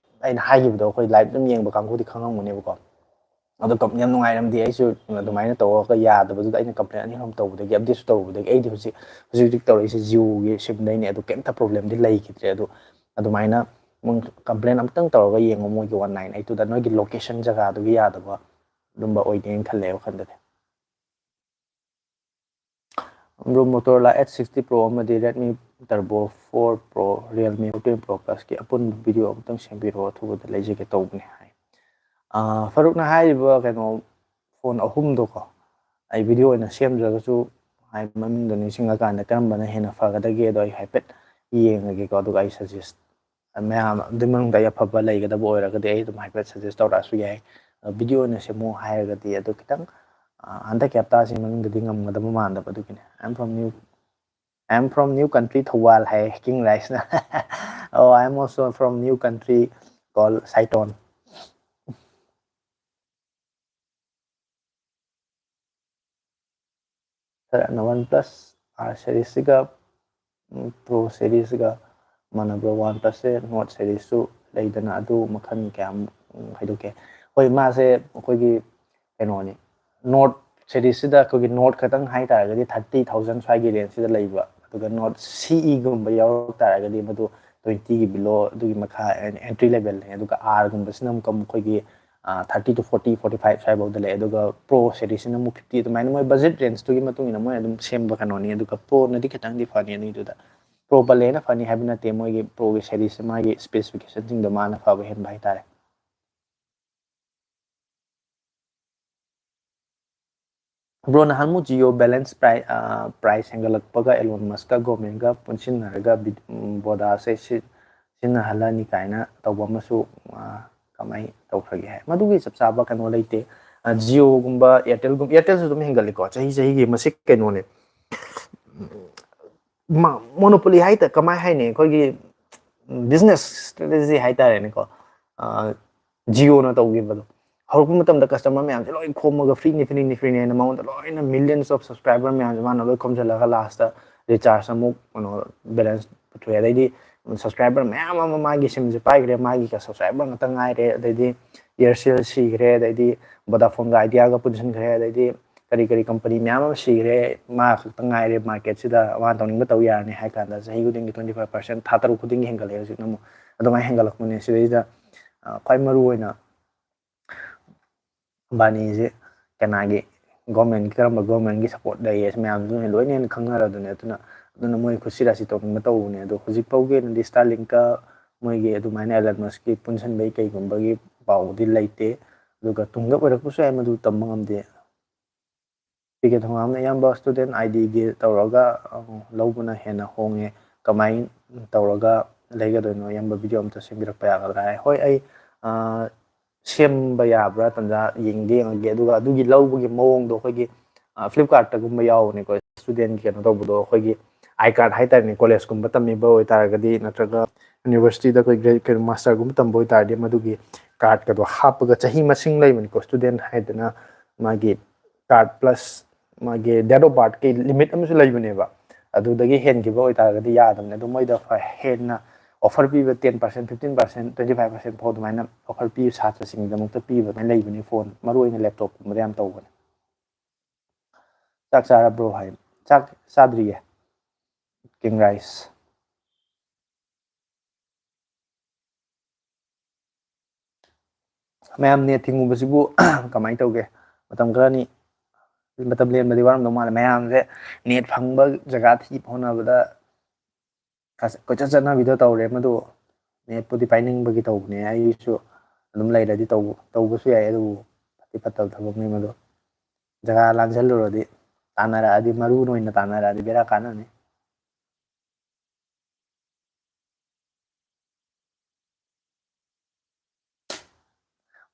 ꯑꯩꯅ ꯍꯥꯏꯈꯤꯕꯗꯣ, ꯑꯩꯈꯣꯏ ꯂꯥꯏꯚ ꯑꯗꯨꯝ ꯌꯦꯡꯕ ꯀꯥꯡꯕꯨꯗꯤ ꯈꯪꯉꯝꯒꯅꯦꯕꯀꯣ꯫ ꯑꯗꯣ ꯀꯝ-, ꯌꯥꯝ ꯅꯨꯡꯉꯥꯏꯔꯝꯗꯦ꯫ ꯑꯩꯁꯨ ꯑꯗꯨꯃꯥꯏꯅ ꯇꯧꯔꯒ ꯌꯥꯗꯕꯗꯨꯗ ꯑꯩꯅ ꯀꯝꯄ꯭ꯂꯦꯟ ꯑꯅꯤ ꯑꯍꯨꯝ ꯇꯧꯕꯗꯒꯤ, ꯑꯞꯗꯦꯠꯁꯨ ꯇꯧꯔꯨꯕꯗꯒꯤ, ꯑꯩꯗꯤ ꯍꯧꯖꯤꯛ, ꯍꯧꯖꯤꯛ ꯍꯧꯖꯤꯛ ꯇꯧꯔꯛꯏꯁꯦ ꯖꯤꯑꯣꯒꯤ ꯁꯤꯝꯗꯩꯅꯦ꯫ ꯑꯗꯨ ꯀꯩꯝꯇ ꯄ꯭ꯔꯣꯕ꯭ꯂꯦꯝꯗꯤ ꯂꯩꯈꯤꯗ꯭ꯔꯦ꯫ ꯑꯗꯨ ꯑꯗꯨꯃꯥꯏꯅ ꯀꯝꯄ꯭ꯂꯦꯟ ꯑꯝꯇꯪ ꯇꯧꯔꯒ ꯌꯦꯡꯉꯣ ꯃꯣꯏꯒꯤ one nine eight ꯇꯨꯗ, ꯅꯣꯏꯒꯤ ꯂꯣꯀꯦꯁꯟ ꯖꯒꯥꯗꯨꯒꯤ ꯌꯥꯗꯕ ꯑꯗꯨꯝꯕ ꯑꯣꯏꯗꯦꯅ ꯈꯜꯂꯦ ꯋꯥꯈꯜꯗꯗꯤ꯫ Bro, Motorola H sixty Pro ꯑꯃꯗꯤ Redmi Turbo four Pro, Realme fourteen Pro Plus ꯀꯤ ꯑꯄꯨꯟꯕ ꯚꯤꯗꯤꯑꯣ ꯑꯃꯇꯪ ꯁꯦꯝꯕꯤꯔꯛꯑꯣ, ꯑꯊꯨꯕꯗ ꯂꯩꯖꯒꯦ ꯇꯧꯕꯅꯦ ꯍꯥꯏ꯫ ꯑꯥ, ꯐꯔꯨꯛꯅ ꯍꯥꯏꯔꯤꯕ ꯀꯩꯅꯣ ꯐꯣꯟ ꯑꯍꯨꯝꯗꯣꯀꯣ, ꯑꯩ ꯚꯤꯗꯤꯑꯣ ꯑꯣꯏꯅ ꯁꯦꯝꯗ꯭ꯔꯒꯁꯨ, ꯍꯥꯏ, ꯃꯃꯤꯡꯗꯣ ꯅꯤꯡꯁꯤꯡꯉꯀꯥꯟꯗ ꯀꯔꯝꯕꯅ ꯍꯦꯟꯅ ꯐꯒꯗꯒꯦꯗꯣ ꯑꯩ ꯍꯥꯏꯐꯦꯠ ꯌꯦꯡꯉꯒꯦꯀꯣ, ꯑꯗꯨꯒ ꯑꯩ ꯁꯖꯦꯁ, ꯃꯌꯥꯝ ꯑꯗꯨ ꯃꯅꯨꯡꯗ ꯑꯩ ꯑꯐꯕ ꯂꯩꯒꯗꯕ ꯑꯣꯏꯔꯒꯗꯤ ꯑꯩ ꯑꯗꯨꯝ ꯍꯥꯏꯐꯦꯠ ꯁꯖꯦꯁ ꯇꯧꯔꯛꯑꯁꯨ ꯌꯥꯏ꯫ ꯑ, ꯚꯤꯗꯤꯑꯣ ꯑꯣꯏꯅ ꯁꯦꯝꯃꯨ ꯍꯥꯏꯔꯒꯗꯤ ꯑꯗꯨ ꯈꯤꯇꯪ ꯑ, ꯍꯟꯗꯛꯀꯤ ꯍꯞꯇꯥꯁꯤ ꯃꯅꯨꯡꯗꯗꯤ ꯉꯝꯒꯗꯕ ꯃꯥꯟꯗꯕ, ꯑꯗꯨꯒꯤꯅꯦ꯫ I am from new, I am from new country, Thoubal ꯍꯥꯏ ꯀꯤꯡ ꯔꯥꯏꯁꯅ꯫ Oh, I am also from new country called Saiton. Sir, ꯅ ꯋꯥꯟ ꯄ꯭ꯂꯁ ꯑꯥꯔ ꯁꯦꯔꯤꯁꯁꯤꯒ ꯄ꯭ꯔꯣ ꯁꯦꯔꯤꯁꯒ ꯃꯥꯟꯅꯕ ꯋꯥꯟ ꯄ꯭ꯂꯁꯁꯦ ꯅꯣꯠ ꯁꯦꯔꯤꯁꯁꯨ ꯂꯩꯗꯅ, ꯑꯗꯨ ꯃꯈꯜ ꯀꯌꯥꯝ ꯍꯥꯏꯗꯣꯛꯀꯦ? ꯍꯣꯏ, ꯃꯥꯁꯦ ꯑꯩꯈꯣꯏꯒꯤ ꯀꯩꯅꯣꯅꯤ, ꯅꯣꯠ ꯁꯦꯔꯤꯁꯁꯤꯗ ꯑꯩꯈꯣꯏꯒꯤ ꯅꯣꯠ ꯈꯛꯇꯪ ꯍꯥꯏ ꯇꯥꯔꯒꯗꯤ ꯊꯥꯔꯇꯤ ꯊꯥꯎꯖꯟ ꯁ꯭ꯋꯥꯏꯒꯤ ꯔꯦꯟꯖꯁꯤꯗ ꯂꯩꯕ, ꯑꯗꯨꯒ ꯅꯣꯠ ꯁꯤ ꯏꯒꯨꯝꯕ ꯌꯥꯎꯔꯛ ꯇꯥꯔꯒꯗꯤ ꯃꯗꯨ ꯇ꯭ꯋꯦꯟꯇꯤꯒꯤ ꯕꯤꯂꯣ, ꯑꯗꯨꯒꯤ ꯃꯈꯥ ꯑꯦꯟꯇ꯭ꯔꯤ ꯂꯦꯕꯦꯜꯅꯤ꯫ ꯑꯗꯨꯒ ꯑꯥꯔꯒꯨꯝꯕꯁꯤꯅ ꯑꯃꯨꯛꯀ ꯑꯃꯨꯛ ꯑꯩꯈꯣꯏꯒꯤ thirty two forty, forty five ꯁ꯭ꯋꯥꯏꯐꯥꯎꯗ ꯂꯩ꯫ ꯑꯗꯨꯒ ꯄ꯭ꯔꯣ ꯁꯦꯔꯤꯁꯁꯤꯅ ꯑꯃꯨꯛ ꯐꯤꯐꯇꯤ, ꯑꯗꯨꯃꯥꯏꯅ ꯃꯣꯏ ꯕꯖꯦꯠ ꯔꯦꯟꯖꯇꯨꯒꯤ ꯃꯇꯨꯡ ꯏꯟꯅ ꯃꯣꯏ ꯑꯗꯨꯝ ꯁꯦꯝꯕ ꯀꯩꯅꯣꯅꯤ꯫ ꯑꯗꯨꯒ ꯄ꯭ꯔꯣꯅꯗꯤ ꯈꯤꯇꯪꯗꯤ ꯐꯅꯤ ꯑꯗꯨꯒꯤꯗꯨꯗ꯫ ꯄ꯭ꯔꯣ ꯄꯜꯂꯦꯅ ꯐꯅꯤ ꯍꯥꯏꯕ ꯅꯠꯇꯦ, ꯃꯣꯏꯒꯤ ꯄ꯭ꯔꯣꯒꯤ ꯁꯦꯔꯤꯁꯁꯦ ꯃꯥꯒꯤ ꯁ꯭ꯄꯦꯁꯤꯐꯤꯀꯦꯁꯟꯁꯤꯡꯗꯣ ꯃꯥꯅ ꯐꯕ ꯍꯦꯟꯕ ꯍꯥꯏꯇꯥꯔꯦ꯫ ꯕ꯭ꯔꯣ, ꯅꯍꯥꯟꯃꯨꯛ ꯖꯤꯑꯣ ꯕꯦꯂꯦꯟꯁ ꯄ꯭ꯔꯥꯏ-, ꯑ, ꯄ꯭ꯔꯥꯏꯁ ꯍꯦꯟꯒꯠꯂꯛꯄꯒ ꯑꯦꯂꯣꯟ ꯃꯁꯀ ꯒꯣꯔꯃꯦꯟꯒ ꯄꯨꯟꯁꯤꯟꯅꯔꯒ ꯕꯤ-, ꯎꯝ, ꯕꯣꯗꯥꯁꯦ ꯁꯤ-, ꯁꯤꯖꯤꯟꯅꯍꯜꯂꯅꯤ ꯀꯥꯏꯅ ꯇꯧꯕ ꯑꯃꯁꯨ, ꯑ, ꯀꯃꯥꯏ ꯇꯧꯈ꯭ꯔꯒꯦ ꯍꯥꯏ꯫ ꯃꯗꯨꯒꯤ ꯆꯞ ꯆꯥꯕ ꯀꯩꯅꯣ ꯂꯩꯇꯦ꯫ ꯑ, ꯖꯤꯑꯣꯒꯨꯝꯕ, ꯑꯦꯌꯥꯔꯇꯦꯜꯒꯨꯝꯕ, ꯑꯦꯌꯥꯔꯇꯦꯜꯁꯨ ꯑꯗꯨꯝ ꯍꯦꯟꯒꯠꯂꯤꯀꯣ, ꯆꯍꯤ ꯆꯍꯤꯒꯤ ꯃꯁꯤ ꯀꯩꯅꯣꯅꯦ꯫ ꯃ-, ꯃꯣꯅꯣꯄꯣꯂꯤ ꯍꯥꯏꯇꯥ-, ꯀꯃꯥꯏ ꯍꯥꯏꯅꯤ? ꯑꯩꯈꯣꯏꯒꯤ ꯕꯤꯖꯤꯅꯦꯁ ꯁ꯭ꯇ꯭ꯔꯦꯇꯦꯖꯤ ꯍꯥꯏꯇꯥꯔꯦꯅꯦꯀꯣ꯫ ꯑ, ꯖꯤꯑꯣꯅ ꯇꯧꯈꯤꯕꯗꯣ꯫ ꯍꯧꯔꯛꯄ ꯃꯇꯝꯗ ꯀꯁꯇꯃꯔ ꯃꯌꯥꯝꯁꯦ ꯂꯣꯏ ꯈꯣꯝꯃꯒ ꯐ꯭ꯔꯤꯅꯤ, ꯐ꯭ꯔꯤꯅꯤ, ꯐ꯭ꯔꯤꯅꯤꯅ ꯃꯉꯣꯟꯗ ꯂꯣꯏꯅ millions of subscriber ꯃꯌꯥꯝꯁꯦ ꯃꯥꯅ ꯂꯣꯏ ꯈꯣꯝꯖꯤꯜꯂꯒ ꯂꯥꯁꯇ ꯔꯤꯆꯥꯔꯖ ꯑꯃꯨꯛ, ꯀꯩꯅꯣ, ꯕꯦꯂꯦꯟꯁ ꯄꯨꯊꯣꯛꯑꯦ꯫ ꯑꯗꯩꯗꯤ ꯁꯕꯁꯀ꯭ꯔꯥꯏꯕꯔ ꯃꯌꯥꯝ ꯑꯃ ꯃꯥꯒꯤ ꯁꯤꯝꯁꯦ ꯄꯥꯏꯈ꯭ꯔꯦ, ꯃꯥꯒꯤ ꯁꯕꯁꯀ꯭ꯔꯥꯏꯕꯔ ꯉꯥꯛꯇ ꯉꯥꯏꯔꯦ꯫ ꯑꯗꯩꯗꯤ ꯏꯌꯥꯔꯁꯦꯜ ꯁꯤꯈ꯭ꯔꯦ, ꯑꯗꯩꯗꯤ ꯚꯣꯗꯥꯐꯣꯟꯒ ꯑꯥꯏꯗꯤꯌꯥꯒ ꯄꯨꯟꯁꯤꯟꯈ꯭ꯔꯦ, ꯑꯗꯩꯗꯤ ꯀꯔꯤ ꯀꯔꯤ ꯀꯝꯄꯅꯤ ꯃꯌꯥꯝ ꯑꯃ ꯁꯤꯈ꯭ꯔꯦ, ꯃꯥ ꯈꯛꯇ ꯉꯥꯏꯔꯦ ꯃꯥꯔꯀꯦꯠꯁꯤꯗ, ꯃꯥ ꯇꯧꯅꯤꯡꯕ ꯇꯧ ꯌꯥꯔꯅꯤ ꯍꯥꯏ ꯀꯥꯟꯗ ꯆꯍꯤ ꯈꯨꯗꯤꯡꯒꯤ twenty five percent, ꯊꯥ ꯇꯔꯨꯛ ꯈꯨꯗꯤꯡꯒꯤ ꯍꯦꯟꯒꯠꯂꯛꯑꯦ꯫ ꯍꯧꯖꯤꯛꯅ ꯑꯃꯨꯛ ꯑꯗꯨꯃꯥꯏꯅ ꯍꯦꯟꯒꯠꯂꯛꯄꯅꯦ꯫ ꯁꯤꯗꯩꯁꯤꯗ, ꯑ, ꯈ꯭ꯋꯥꯏ ꯃꯔꯨ ꯑꯣꯏꯅ ꯑꯝꯕꯥꯅꯤꯁꯦ ꯀꯅꯥꯒꯤ ꯒꯣꯔꯃꯦꯟꯒꯤ, ꯀꯔꯝꯕ ꯒꯣꯔꯃꯦꯟꯒꯤ ꯁꯞꯄꯣꯔꯠ ꯂꯩꯌꯦ, ꯁꯤ ꯃꯌꯥꯝꯁꯤꯅ ꯂꯣꯏꯅ ꯍꯦꯟꯅ ꯈꯪꯅꯔꯗꯨꯅꯦ꯫ ꯑꯗꯨꯅ, ꯑꯗꯨꯅ ꯃꯣꯏ ꯈꯨꯠꯁꯤ ꯔꯥꯁꯤ ꯇꯧꯅꯤꯡꯕ ꯇꯧꯕꯅꯦ꯫ ꯑꯗꯣ ꯍꯧꯖꯤꯛ ꯐꯥꯎꯒꯤ ꯑꯣꯏꯅꯗꯤ ꯁ꯭ꯇꯥꯔꯂꯤꯡꯀ ꯃꯣꯏꯒꯤ ꯑꯗꯨꯃꯥꯏꯅ ꯑꯦꯂꯟ ꯃꯁꯀꯤ ꯄꯨꯟꯁꯤꯟꯕꯒꯤ ꯀꯩꯒꯨꯝꯕꯒꯤ ꯄꯥꯎꯗꯤ ꯂꯩꯇꯦ꯫ ꯑꯗꯨꯒ ꯇꯨꯡꯗ ꯑꯣꯏꯔꯛꯄꯁꯨ ꯌꯥꯏ, ꯃꯗꯨ ꯇꯝꯕ ꯉꯝꯗꯦ꯫ ꯄꯤ ꯀꯦ ꯊꯣꯉꯥꯝꯅ, ꯑꯌꯥꯝꯕ ꯁ꯭ꯇꯨꯗꯦꯟ ꯑꯥꯏ ꯗꯤꯒꯤ ꯇꯧꯔꯒ, ꯑ, ꯂꯧꯕꯅ ꯍꯦꯟꯅ ꯍꯣꯡꯉꯦ, ꯀꯃꯥꯏꯅ ꯇꯧꯔꯒ ꯂꯩꯒꯗꯣꯏꯅꯣ? ꯑꯌꯥꯝꯕ ꯚꯤꯗꯤꯑꯣ ꯑꯝꯇ ꯁꯦꯝꯕꯤꯔꯛꯄ ꯌꯥꯒꯗ꯭ꯔꯥ ꯍꯥꯏ꯫ ꯍꯣꯏ, ꯑꯩ, ꯑ, ꯁꯦꯝꯕ ꯌꯥꯕ꯭ꯔꯥ ꯇꯟꯖꯥ ꯌꯦꯡꯗꯤ ꯌꯦꯡꯉꯒꯦ꯫ ꯑꯗꯨꯒ ꯑꯗꯨꯒꯤ ꯂꯧꯕꯒꯤ ꯃꯑꯣꯡꯗꯣ ꯑꯩꯈꯣꯏꯒꯤ, ꯑ, Flipkartꯇꯒꯨꯝꯕ ꯌꯥꯎꯕꯅꯦꯀꯣ, studentꯀꯤ ꯀꯩꯅꯣ ꯇꯧꯕꯗꯣ, ꯑꯩꯈꯣꯏꯒꯤ I card ꯍꯥꯏꯇꯥꯔꯦꯅꯦ, collegeꯀꯨꯝꯕ ꯇꯝꯃꯤꯕ ꯑꯣꯏꯇꯥꯔꯒꯗꯤ, ꯅꯠꯇ꯭ꯔꯒ universityꯗ ꯑꯩꯈꯣꯏ ꯒ꯭ꯔꯦ-, ꯀꯩꯅꯣ, masterꯒꯨꯝꯕ ꯇꯝꯕ ꯑꯣꯏꯇꯥꯔꯗꯤ, ꯃꯗꯨꯒꯤ cardꯀꯗꯣ ꯍꯥꯞꯄꯒ ꯆꯍꯤ ꯃꯁꯤꯡ ꯂꯩꯕꯅꯤꯀꯣ, student ꯍꯥꯏꯗꯅ ꯃꯥꯒꯤ card plus ꯃꯥꯒꯤ date of birthꯀꯤ limit ꯑꯃꯁꯨ ꯂꯩꯕꯅꯦꯕ꯫ ꯑꯗꯨꯗꯒꯤ ꯍꯦꯟꯈꯤꯕ ꯑꯣꯏꯇꯥꯔꯒꯗꯤ ꯌꯥꯗꯕꯅꯦ꯫ ꯑꯗꯣ ꯃꯣꯏꯗ ꯈ꯭ꯋꯥꯏ ꯍꯦꯟꯅ offer ꯄꯤꯕ ten percent, fifteen percent, twenty five percent ꯐꯥꯎ ꯑꯗꯨꯃꯥꯏꯅ offer ꯄꯤꯕ ꯁꯥꯇ꯭ꯔꯁꯤꯡꯒꯤꯗꯃꯛꯇ ꯄꯤꯕ ꯑꯗꯨꯃꯥꯏꯅ ꯂꯩꯕꯅꯦ꯫ Phone, ꯃꯔꯨ ꯑꯣꯏꯅ laptopꯀꯨꯝꯕꯗ ꯌꯥꯝ ꯇꯧꯕꯅꯦ꯫ "ꯆꯥꯛ ꯆꯥꯔꯕ꯭ꯔꯣ?" ꯍꯥꯏ꯫ "ꯆꯥꯛ ꯆꯥꯗ꯭ꯔꯤꯌꯦ꯫ King rice꯫ ꯃꯌꯥꯝ net ꯊꯤꯡꯉꯨꯕꯁꯤꯕꯨ ꯀꯃꯥꯏꯅ ꯇꯧꯒꯦ? ꯃꯇꯝ ꯈꯔꯅꯤ ꯃꯇꯝ ꯂꯦꯟꯕꯗꯤ ꯋꯥꯔꯝꯗꯧ ꯃꯥꯜꯂꯦ꯫ ꯃꯌꯥꯝꯁꯦ net ꯐꯪꯕ ꯖꯒꯥ ꯊꯤꯕ ꯍꯣꯠꯅꯕꯗ ꯀꯣꯏꯆꯠ ꯆꯠꯅꯕꯤꯗꯣ ꯇꯧꯔꯦ꯫ ꯃꯗꯨ netꯄꯨꯗꯤ ꯄꯥꯏꯅꯤꯡꯕꯒꯤ ꯇꯧꯕꯅꯦ꯫ ꯑꯩꯁꯨ ꯑꯗꯨꯝ ꯂꯩꯔꯗꯤ ꯇꯧꯕ, ꯇꯧꯕꯁꯨ ꯌꯥꯏ, ꯑꯗꯨꯕꯨ ꯐꯠꯇꯤ ꯐꯠꯇꯕ ꯊꯕꯛꯅꯤ ꯃꯗꯨ꯫ ꯖꯒꯥ ꯂꯥꯟꯁꯤꯜꯂꯨꯔꯗꯤ, ꯇꯥꯟꯅꯔꯛꯑꯗꯤ, ꯃꯔꯨ ꯑꯣꯏꯅ ꯇꯥꯟꯅꯔꯛꯑꯗꯤ ꯕꯦꯔꯥ ꯀꯥꯟꯅꯅꯤ꯫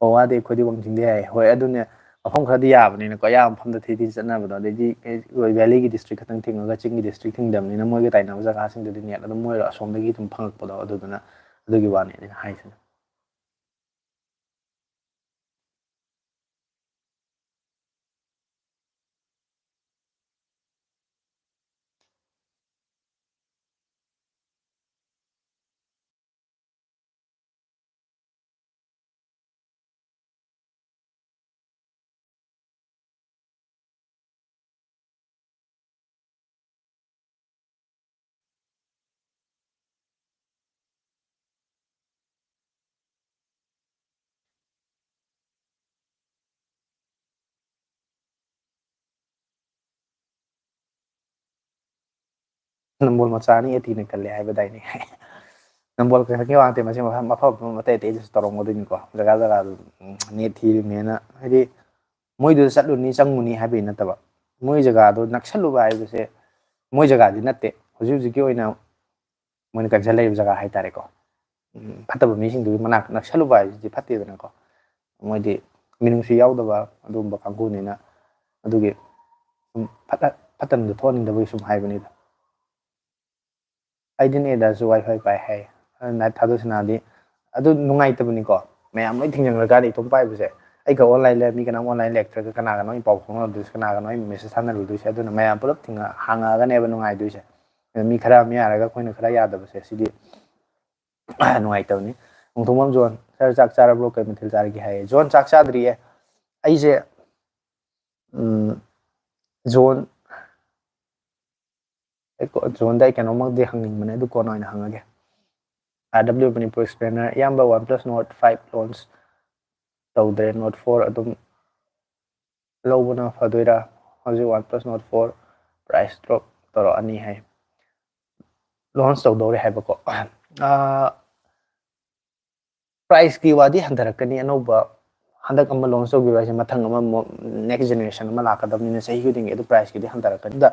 ꯑꯣ, ꯋꯥꯗꯦ, ꯑꯩꯈꯣꯏꯗꯤ ꯋꯥꯡꯖꯤꯡꯗ ꯌꯥꯏ꯫ ꯍꯣꯏ, ꯑꯗꯨꯅꯦ, ꯃꯐꯝ ꯈꯔꯗꯤ ꯌꯥꯕꯅꯤꯅꯀꯣ, ꯑꯌꯥꯝꯕ ꯃꯐꯝꯗ ꯊꯤ ꯊꯤ ꯆꯠꯅꯕꯗꯣ꯫ ꯑꯗꯩꯗꯤ, ꯑꯩꯈꯣꯏ valleyꯒꯤ district ꯈꯛꯇꯪ ꯊꯤꯡꯉꯒ ꯆꯤꯡꯒꯤ district ꯊꯤꯡꯗꯕꯅꯤꯅ, ꯃꯣꯏꯒ ꯇꯥꯏꯅꯕ ꯖꯒꯥꯁꯤꯡꯗꯨꯗꯤ net ꯑꯗꯨꯝ ꯃꯣꯏ ꯑꯁꯣꯝꯗꯒꯤ ꯑꯗꯨꯝ ꯐꯪꯉꯛꯄꯗꯣ, ꯑꯗꯨꯗꯨꯅ, ꯑꯗꯨꯒꯤ ꯋꯥꯅꯤ ꯑꯩꯅ ꯍꯥꯏꯁꯤꯅ꯫ ꯅꯝꯕꯣꯜ ꯃꯆꯥꯅꯤ, ꯑꯦꯇꯤꯅ ꯀꯜꯂꯦ ꯍꯥꯏꯕꯗꯥꯏꯅꯦ꯫ ꯅꯝꯕꯣꯜ ꯈꯛꯀꯤ ꯋꯥ ꯅꯠꯇꯦ, ꯃꯁꯤ ꯃꯐꯝ, ꯃꯐꯝ, ꯃꯐꯝ ꯑꯇꯩ ꯑꯇꯩꯗꯁꯨ ꯇꯧꯔꯝꯒꯗꯣꯏꯅꯤꯀꯣ꯫ ꯖꯒꯥ ꯖꯒꯥꯗꯨ, ꯎꯝ, net ꯊꯤꯔꯤꯕꯅꯦꯅ, ꯍꯥꯏꯗꯤ, ꯃꯣꯏꯗꯨꯗ ꯆꯠꯂꯨꯅꯤ, ꯆꯪꯉꯨꯅꯤ ꯍꯥꯏꯕꯒꯤ ꯅꯠꯇꯕ, ꯃꯣꯏ ꯖꯒꯥꯗꯣ ꯅꯛꯁꯜꯂꯨꯕ ꯍꯥꯏꯕꯁꯦ, ꯃꯣꯏ ꯖꯒꯥꯗꯤ ꯅꯠꯇꯦ꯫ ꯍꯧꯖꯤꯛ ꯍꯧꯖꯤꯛꯀꯤ ꯑꯣꯏꯅ ꯃꯣꯏꯅ ꯀꯟꯁꯔꯟ ꯂꯩꯔꯤꯕ ꯖꯒꯥ ꯍꯥꯏꯇꯥꯔꯦꯀꯣ꯫ ꯎꯝ, ꯐꯠꯇꯕ ꯃꯤꯁꯤꯡꯗꯨꯒꯤ ꯃꯅꯥꯛ ꯅꯛꯁꯜꯂꯨꯕ ꯍꯥꯏꯕꯁꯤꯗꯤ ꯐꯠꯇꯦꯗꯅꯀꯣ꯫ ꯃꯣꯏꯗꯤ ꯃꯤꯅꯨꯡꯁꯤ ꯌꯥꯎꯗꯕ ꯑꯗꯨꯒꯨꯝꯕ ꯀꯥꯡꯕꯨꯅꯤꯅ, ꯑꯗꯨꯒꯤ ꯁꯨꯝ ꯐꯠꯇ-, ꯐꯠꯇꯅꯗ ꯊꯣꯛꯍꯟꯅꯤꯡꯗꯕꯒꯤ ꯁꯨꯝ ꯍꯥꯏꯕꯅꯤꯗ꯫ ꯑꯩꯗꯤ ꯅꯦꯗꯥꯁꯨ WiFi ꯄꯥꯏ ꯍꯥꯏ꯫ ꯑꯗꯨ ꯅꯥꯏꯠ ꯊꯥꯗꯣꯛꯁꯅꯥꯗꯤ ꯑꯗꯨ ꯅꯨꯡꯉꯥꯏꯇꯕꯅꯤꯀꯣ꯫ ꯃꯌꯥꯝ ꯂꯣꯏ ꯊꯤꯡꯖꯤꯟꯈ꯭ꯔꯀꯥꯟꯗ ꯏꯇꯣꯝ ꯄꯥꯏꯕꯁꯦ, ꯑꯩꯒ online ꯂꯩ, ꯃꯤ ꯀꯅꯥꯝ online ꯂꯩꯔꯛꯇ꯭ꯔꯒ ꯀꯅꯥꯒꯅꯣ ꯑꯩ ꯄꯥꯎ ꯐꯥꯎꯅꯔꯨꯗꯣꯏꯁꯦ, ꯀꯅꯥꯒꯅꯣ ꯑꯩ message ꯊꯥꯅꯔꯨꯗꯣꯏꯁꯦ? ꯑꯗꯨꯅ ꯃꯌꯥꯝ ꯄꯨꯂꯞ ꯊꯤꯡꯉ-, ꯍꯥꯡꯉꯛꯑꯒꯅꯦꯕ ꯅꯨꯡꯉꯥꯏꯗꯣꯏꯁꯦ꯫ ꯑꯗ ꯃꯤ ꯈꯔ ꯑꯃ ꯌꯥꯔꯒ ꯑꯩꯈꯣꯏꯅ ꯈꯔ ꯌꯥꯗꯕꯁꯦ, ꯁꯤꯗꯤ ꯅꯨꯡꯉꯥꯏꯇꯕꯅꯤ꯫ ꯅꯣꯡꯊꯣꯡꯕꯝ ꯖꯣꯟ, "Sir, ꯆꯥꯛ ꯆꯥꯔꯕ꯭ꯔꯣ? ꯀꯩ ꯃꯊꯦꯜ ꯆꯥꯔꯒꯦ?" ꯍꯥꯏꯌꯦ꯫ ꯖꯣꯟ, ꯆꯥꯛ ꯆꯥꯗ꯭ꯔꯤꯌꯦ꯫ ꯑꯩꯁꯦ, ꯎꯝ, ꯖꯣꯟ, ꯑꯩ ꯀꯣ-, ꯖꯣꯟꯗ ꯑꯩ ꯀꯩꯅꯣꯝꯃꯗꯤ ꯍꯪꯅꯤꯡꯕꯅꯦ, ꯑꯗꯨ ꯀꯣꯟꯅ ꯑꯣꯏꯅ ꯍꯪꯉꯒꯦ꯫ RW Manipur Explainer, ꯏꯌꯥꯝꯕ, OnePlus Nord five launch ꯇꯧꯗ꯭ꯔꯦ, Nord four ꯑꯗꯨꯝ ꯂꯧꯕꯅ ꯐꯗꯣꯏꯔꯥ? ꯍꯧꯖꯤꯛ OnePlus Nord four price drop ꯇꯧꯔꯛꯑꯅꯤ ꯍꯥꯏ꯫ Launch ꯇꯧꯗꯧꯔꯦ ꯍꯥꯏꯕꯀꯣ꯫ ꯑꯥ, priceꯀꯤ ꯋꯥꯗꯤ ꯍꯟꯊꯔꯛꯀꯅꯤ, ꯑꯅꯧꯕ ꯍꯟꯗꯛ ꯑꯃ launch ꯇꯧꯈꯤꯕ ꯍꯥꯏꯁꯦ, ꯃꯊꯪ ꯑꯃ ꯑꯃꯨꯛ next generation ꯑꯃ ꯂꯥꯛꯀꯗꯕꯅꯤꯅ, ꯆꯍꯤ ꯈꯨꯗꯤꯡꯒꯤ ꯑꯗꯨ priceꯀꯤꯗꯤ ꯍꯟꯊꯔꯛꯀꯅꯤ꯫ ꯑꯗ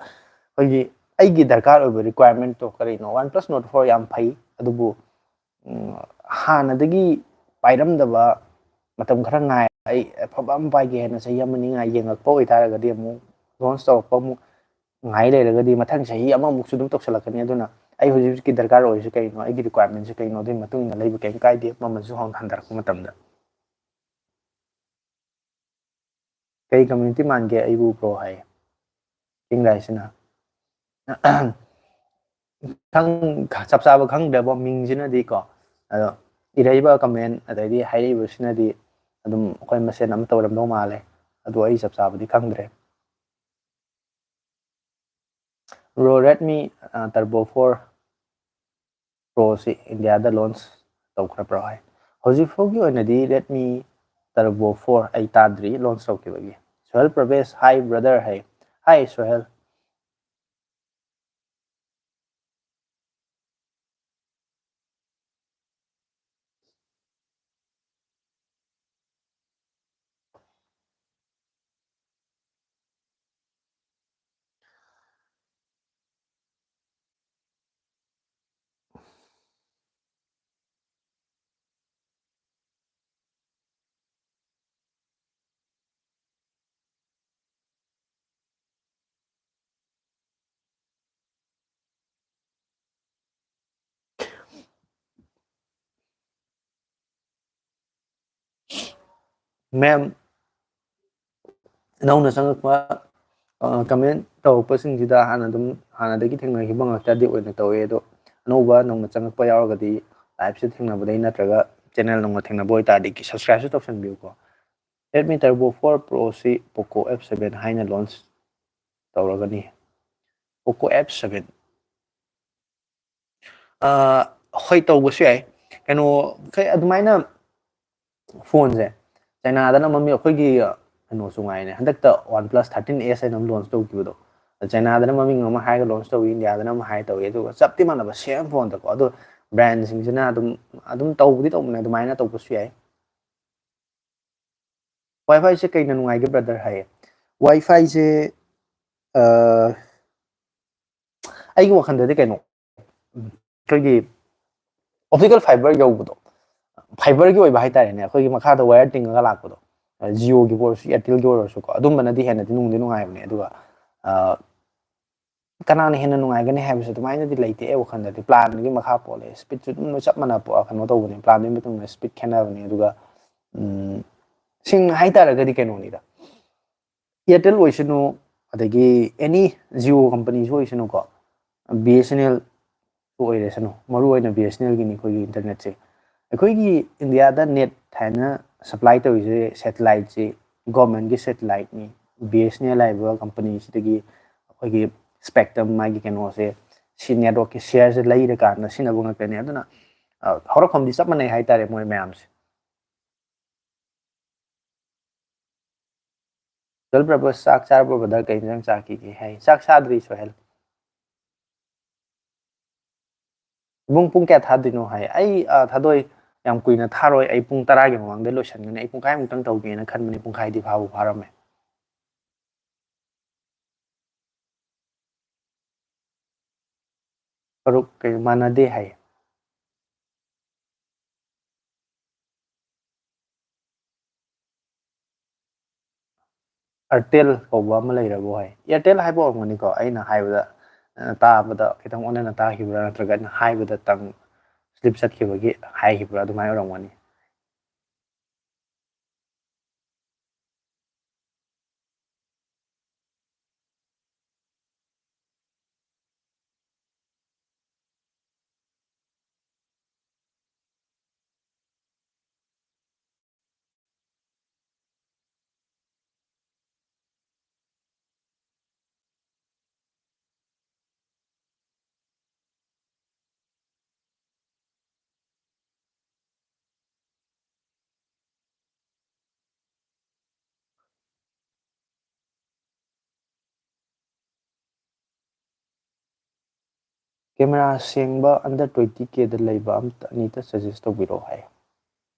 ꯑꯩꯈꯣꯏꯒꯤ, ꯑꯩꯒꯤ ꯗꯔꯀꯥꯔ ꯑꯣꯏꯕ requirementꯇꯣ ꯀꯔꯤꯅꯣ? OnePlus Nord four ꯌꯥꯝ ꯐꯩ, ꯑꯗꯨꯕꯨ, ꯎꯝ, ꯍꯥꯟꯅꯗꯒꯤ ꯄꯥꯏꯔꯝꯗꯕ, ꯃꯇꯝ ꯈꯔ ꯉꯥꯏ, ꯑꯩ ꯑꯐꯕ ꯑꯃ ꯄꯥꯏꯒꯦ ꯍꯥꯏꯅ ꯆꯍꯤ ꯑꯃꯅꯤ ꯉꯥꯏ ꯌꯦꯡꯉꯛꯄ ꯑꯣꯏꯇꯥꯔꯒꯗꯤ, ꯑꯃꯨꯛ launch ꯇꯧꯔꯛꯄ ꯑꯃꯨꯛ ꯉꯥꯏ ꯂꯩꯔꯒꯗꯤ, ꯃꯊꯪ ꯆꯍꯤ ꯑꯃꯃꯨꯛꯁꯨ ꯑꯗꯨꯝ ꯇꯧꯁꯜꯂꯛꯀꯅꯤ꯫ ꯑꯗꯨꯅ ꯑꯩ ꯍꯧꯖꯤꯛ ꯍꯧꯖꯤꯛꯀꯤ ꯗꯔꯀꯥꯔ ꯑꯣꯏꯔꯤꯁꯦ ꯀꯩꯅꯣ, ꯑꯩꯒꯤ requirementꯁꯦ ꯀꯩꯅꯣ, ꯑꯗꯨꯒꯤ ꯃꯇꯨꯡ ꯏꯟꯅ ꯂꯩꯕ ꯀꯩꯝ ꯀꯥꯏꯗꯦ, ꯃꯃꯜꯁꯨ ꯍꯟ-, ꯍꯟꯊꯔꯛꯄ ꯃꯇꯝꯗ꯫ "ꯀꯩ community ꯃꯥꯟꯒꯦ ꯑꯩꯕꯨ, bro?" ꯍꯥꯏ꯫ ꯀꯤꯡ ꯂꯥꯏꯁꯤꯅ꯫ ꯈꯪ-, ꯆꯞ ꯆꯥꯕ ꯈꯪꯗ꯭ꯔꯦꯕꯣ, ꯃꯤꯡꯁꯤꯅꯗꯤꯀꯣ꯫ ꯑꯗꯣ ꯏꯔꯛꯏꯕ comment ꯑꯗꯩꯗꯤ ꯍꯥꯏꯔꯛꯏꯕꯁꯤꯅꯗꯤ ꯑꯗꯨꯝ ꯑꯩꯈꯣꯏ ꯃꯁꯦꯟ ꯑꯃ ꯇꯧꯔꯝꯗꯧ ꯃꯥꯜꯂꯦ꯫ ꯑꯗꯣ ꯑꯩ ꯆꯞ ꯆꯥꯕꯗꯤ ꯈꯪꯗ꯭ꯔꯦ꯫ Bro, Redmi, ꯑ, Turbo four Proꯁꯤ ꯏꯟꯗꯤꯌꯥꯗ launch ꯇꯧꯈ꯭ꯔꯕ꯭ꯔꯣ ꯍꯥꯏ꯫ ꯍꯧꯖꯤꯛ ꯐꯥꯎꯒꯤ ꯑꯣꯏꯅꯗꯤ Redmi Turbo four ꯑꯩ ꯇꯥꯗ꯭ꯔꯤ launch ꯇꯧꯈꯤꯕꯒꯤ꯫ ꯁꯣꯍꯦꯜ ꯄ꯭ꯔꯚꯦꯁ, "Hi brother" ꯍꯥꯏ꯫ Hi ꯁꯣꯍꯦꯜ꯫ ꯃꯦꯝ, ꯅꯧꯅ ꯆꯪꯉꯛꯄ ꯀꯃꯦꯟ ꯇꯧꯔꯛꯄꯁꯤꯡꯁꯤꯗ ꯍꯥꯟꯅ ꯑꯗꯨꯝ ꯍꯥꯟꯅꯗꯒꯤ ꯊꯦꯡꯅꯈꯤꯕ ꯉꯥꯛꯇꯗꯤ ꯑꯣꯏꯅ ꯇꯧꯋꯦ꯫ ꯑꯗꯣ ꯑꯅꯧꯕ ꯅꯧꯅ ꯆꯪꯉꯛꯄ ꯌꯥꯎꯔꯒꯗꯤ ꯂꯥꯏꯞꯁꯦ ꯊꯦꯡꯅꯕꯗꯩ ꯅꯠꯇ꯭ꯔꯒ ꯆꯦꯅꯦꯜ ꯅꯧꯅ ꯊꯦꯡꯅꯕ ꯑꯣꯏꯇꯥꯔꯗꯤ ꯁꯕꯁꯀ꯭ꯔꯥꯏꯞꯁꯨ ꯇꯧꯁꯟꯕꯤꯌꯨꯀꯣ꯫ Redmi Turbo four Pro ꯁꯤ Poco F seven ꯍꯥꯏꯅ ꯂꯣꯟꯆ ꯇꯧꯔꯒꯅꯤ꯫ Poco F seven꯫ ꯑ, ꯍꯣꯏ, ꯇꯧꯕꯁꯨ ꯌꯥꯏ꯫ ꯀꯩꯅꯣ, ꯈ-, ꯑꯗꯨꯃꯥꯏꯅ ꯐꯣꯟꯁꯦ ꯆꯥꯏꯅꯥꯗꯅ ꯃꯃꯤꯡ, ꯑꯩꯈꯣꯏꯒꯤ, ꯑ, ꯀꯩꯅꯣꯁꯨ ꯉꯥꯏꯅꯦ, ꯍꯟꯗꯛꯇ OnePlus thirteen S ꯍꯥꯏꯅ ꯑꯃ ꯂꯣꯟꯆ ꯇꯧꯈꯤꯕꯗꯣ, ꯆꯥꯏꯅꯥꯗꯅ ꯃꯃꯤꯡ ꯑꯃ ꯍꯥꯏꯔꯒ ꯂꯣꯟꯆ ꯇꯧꯏ, ꯏꯟꯗꯤꯌꯥꯗꯅ ꯑꯃ ꯍꯥꯏꯔ ꯇꯧꯏ, ꯑꯗꯨꯒ ꯆꯞꯇꯤ ꯃꯥꯟꯅꯕ ꯁꯦꯝ ꯐꯣꯟꯗꯀꯣ, ꯑꯗꯣ ꯕ꯭ꯔꯥꯟꯁꯤꯡꯁꯤꯅ ꯑꯗꯨꯝ ꯑꯗꯨꯝ ꯇꯧꯕꯗꯤ ꯇꯧꯕꯅꯦ, ꯑꯗꯨꯃꯥꯏꯅ ꯇꯧꯕꯁꯨ ꯌꯥꯏ꯫ WiFiꯁꯦ ꯀꯩꯅ ꯅꯨꯡꯉꯥꯏꯒꯦ, ꯕ꯭ꯔꯗꯔ? ꯍꯥꯏꯌꯦ꯫ WiFiꯁꯦ, ꯑ, ꯑꯩꯒꯤ ꯋꯥꯈꯜꯗꯗꯤ ꯀꯩꯅꯣ, ꯎꯝ, ꯑꯩꯈꯣꯏꯒꯤ optical fiber ꯌꯧꯕꯗꯣ, fiberꯒꯤ ꯑꯣꯏꯕ ꯍꯥꯏꯇꯥꯔꯦꯅꯦ, ꯑꯩꯈꯣꯏꯒꯤ ꯃꯈꯥꯗ wire ꯇꯤꯡꯉꯒ ꯂꯥꯛꯄꯗꯣ, ꯑ, Jioꯒꯤꯕꯨ ꯑꯣꯏꯔꯁꯨ, Airtelꯒꯤ ꯑꯣꯏꯔꯁꯨꯀꯣ, ꯑꯗꯨꯝꯕꯅꯗꯤ ꯍꯦꯟꯅꯗꯤ ꯅꯨꯡꯗꯤ ꯅꯨꯡꯉꯥꯏꯕꯅꯦ꯫ ꯑꯗꯨꯒ, ꯑ, ꯀꯅꯥꯅ ꯍꯦꯟꯅ ꯅꯨꯡꯉꯥꯏꯒꯅꯤ ꯍꯥꯏꯕꯁꯦ ꯑꯗꯨꯃꯥꯏꯅꯗꯤ ꯂꯩꯇꯦ ꯑꯩ ꯋꯥꯈꯜꯗꯗꯤ, planꯒꯤ ꯃꯈꯥ ꯄꯣꯜꯂꯦ꯫ Speedꯁꯨ ꯑꯗꯨꯝ ꯂꯣꯏ ꯆꯞ ꯃꯥꯟꯅ ꯄꯣ-, ꯀꯩꯅꯣ ꯇꯧꯕꯅꯦ, planꯗꯨꯒꯤ ꯃꯇꯨꯡ ꯏꯟꯅ speed ꯈꯦꯠꯅꯕꯅꯦ꯫ ꯑꯗꯨꯒ, ꯎꯝ, ꯁꯦꯡꯅ ꯍꯥꯏꯇꯥꯔꯒꯗꯤ ꯀꯩꯅꯣꯅꯤꯗ, Airtel ꯑꯣꯏꯁꯅꯨ, ꯑꯗꯒꯤ any Jio companyꯁꯨ ꯑꯣꯏꯁꯅꯨꯀꯣ, BSNL ꯑꯣꯏꯔꯁꯅꯨ, ꯃꯔꯨ ꯑꯣꯏꯅ BSNLꯒꯤꯅꯤ ꯑꯩꯈꯣꯏꯒꯤ internetꯁꯦ꯫ ꯑꯩꯈꯣꯏꯒꯤ ꯏꯟꯗꯤꯌꯥꯗ net ꯍꯥꯏꯅ supply ꯇꯧꯔꯤꯁꯦ satelliteꯁꯦ governmentꯀꯤ satelliteꯅꯤ꯫ BSNL ꯍꯥꯏꯕ companyꯁꯤꯗꯒꯤ ꯑꯩꯈꯣꯏꯒꯤ spectrum, ꯃꯥꯒꯤ ꯀꯩꯅꯣꯁꯦ, ꯁꯤ networkꯀꯤ shareꯁꯦ ꯂꯩꯔꯀꯥꯟꯗ ꯁꯤꯖꯤꯟꯅꯕ ꯉꯥꯛꯇꯅꯦ꯫ ꯑꯗꯨꯅ, ꯑ, ꯍꯧꯔꯛꯐꯝꯗꯤ ꯆꯞ ꯃꯥꯟꯅꯩ ꯍꯥꯏꯇꯥꯔꯦ ꯃꯣꯏ ꯃꯌꯥꯝꯁꯦ꯫ ꯁꯣꯍꯦꯜ ꯄ꯭ꯔꯚꯨ, "ꯆꯥꯛ ꯆꯥꯔꯕꯣ, ꯕ꯭ꯔꯗꯔ? ꯀꯩ ꯏꯟꯖꯥꯡ ꯆꯥꯈꯤꯒꯦ?" ꯍꯥꯏ꯫ ꯆꯥꯛ ꯆꯥꯗ꯭ꯔꯤ, ꯁꯣꯍꯦꯜ꯫ "ꯏꯕꯨꯡ, ꯄꯨꯡ ꯀꯌꯥ ꯊꯥꯗꯣꯏꯅꯣ?" ꯍꯥꯏ꯫ ꯑꯩ, ꯑ, ꯊꯥꯗꯣꯏ ꯌꯥꯝ ꯀꯨꯏꯅ ꯊꯥꯔꯣꯏ, ꯑꯩ ꯄꯨꯡ ꯇꯔꯥꯒꯤ ꯃꯃꯥꯡꯗ ꯂꯣꯏꯁꯟꯒꯅꯤ꯫ ꯑꯩ ꯄꯨꯡꯈꯥꯏꯃꯨꯛꯇꯪ ꯇꯧꯒꯦꯅ ꯈꯟꯕꯅꯤ, ꯄꯨꯡꯈꯥꯏꯗꯤ ꯐꯥꯕꯨ ꯐꯥꯔꯝꯃꯦ꯫ ꯄꯔꯨꯛ ꯀꯩ ꯃꯥꯟꯅꯗꯦ ꯍꯥꯏꯌꯦ꯫ Airtel ꯀꯧꯕ ꯑꯃ ꯂꯩꯔꯕꯣ ꯍꯥꯏ꯫ Airtel ꯍꯥꯏꯕ ꯑꯣꯏꯔꯝꯒꯅꯤꯀꯣ, ꯑꯩꯅ ꯍꯥꯏꯕꯗ, ꯑ, ꯇꯥꯕꯗ ꯈꯤꯇꯪ ꯑꯣꯟꯅꯅ ꯇꯥꯈꯤꯕ꯭ꯔꯥ, ꯅꯠꯇ꯭ꯔꯒ ꯑꯩꯅ ꯍꯥꯏꯕꯗ ꯇꯪ slip ꯆꯠꯈꯤꯕꯒꯤ ꯍꯥꯏꯈꯤꯕ꯭ꯔꯥ, ꯑꯗꯨꯃꯥꯏꯅ ꯑꯣꯏꯔꯝꯒꯅꯤ꯫ ꯀꯦꯃꯦꯔꯥ ꯁꯦꯡꯕ under twenty K ꯗ ꯂꯩꯕ ꯑꯝꯇ ꯑꯅꯤꯇ suggest ꯇꯧꯕꯤꯔꯛꯑꯣ ꯍꯥꯏ꯫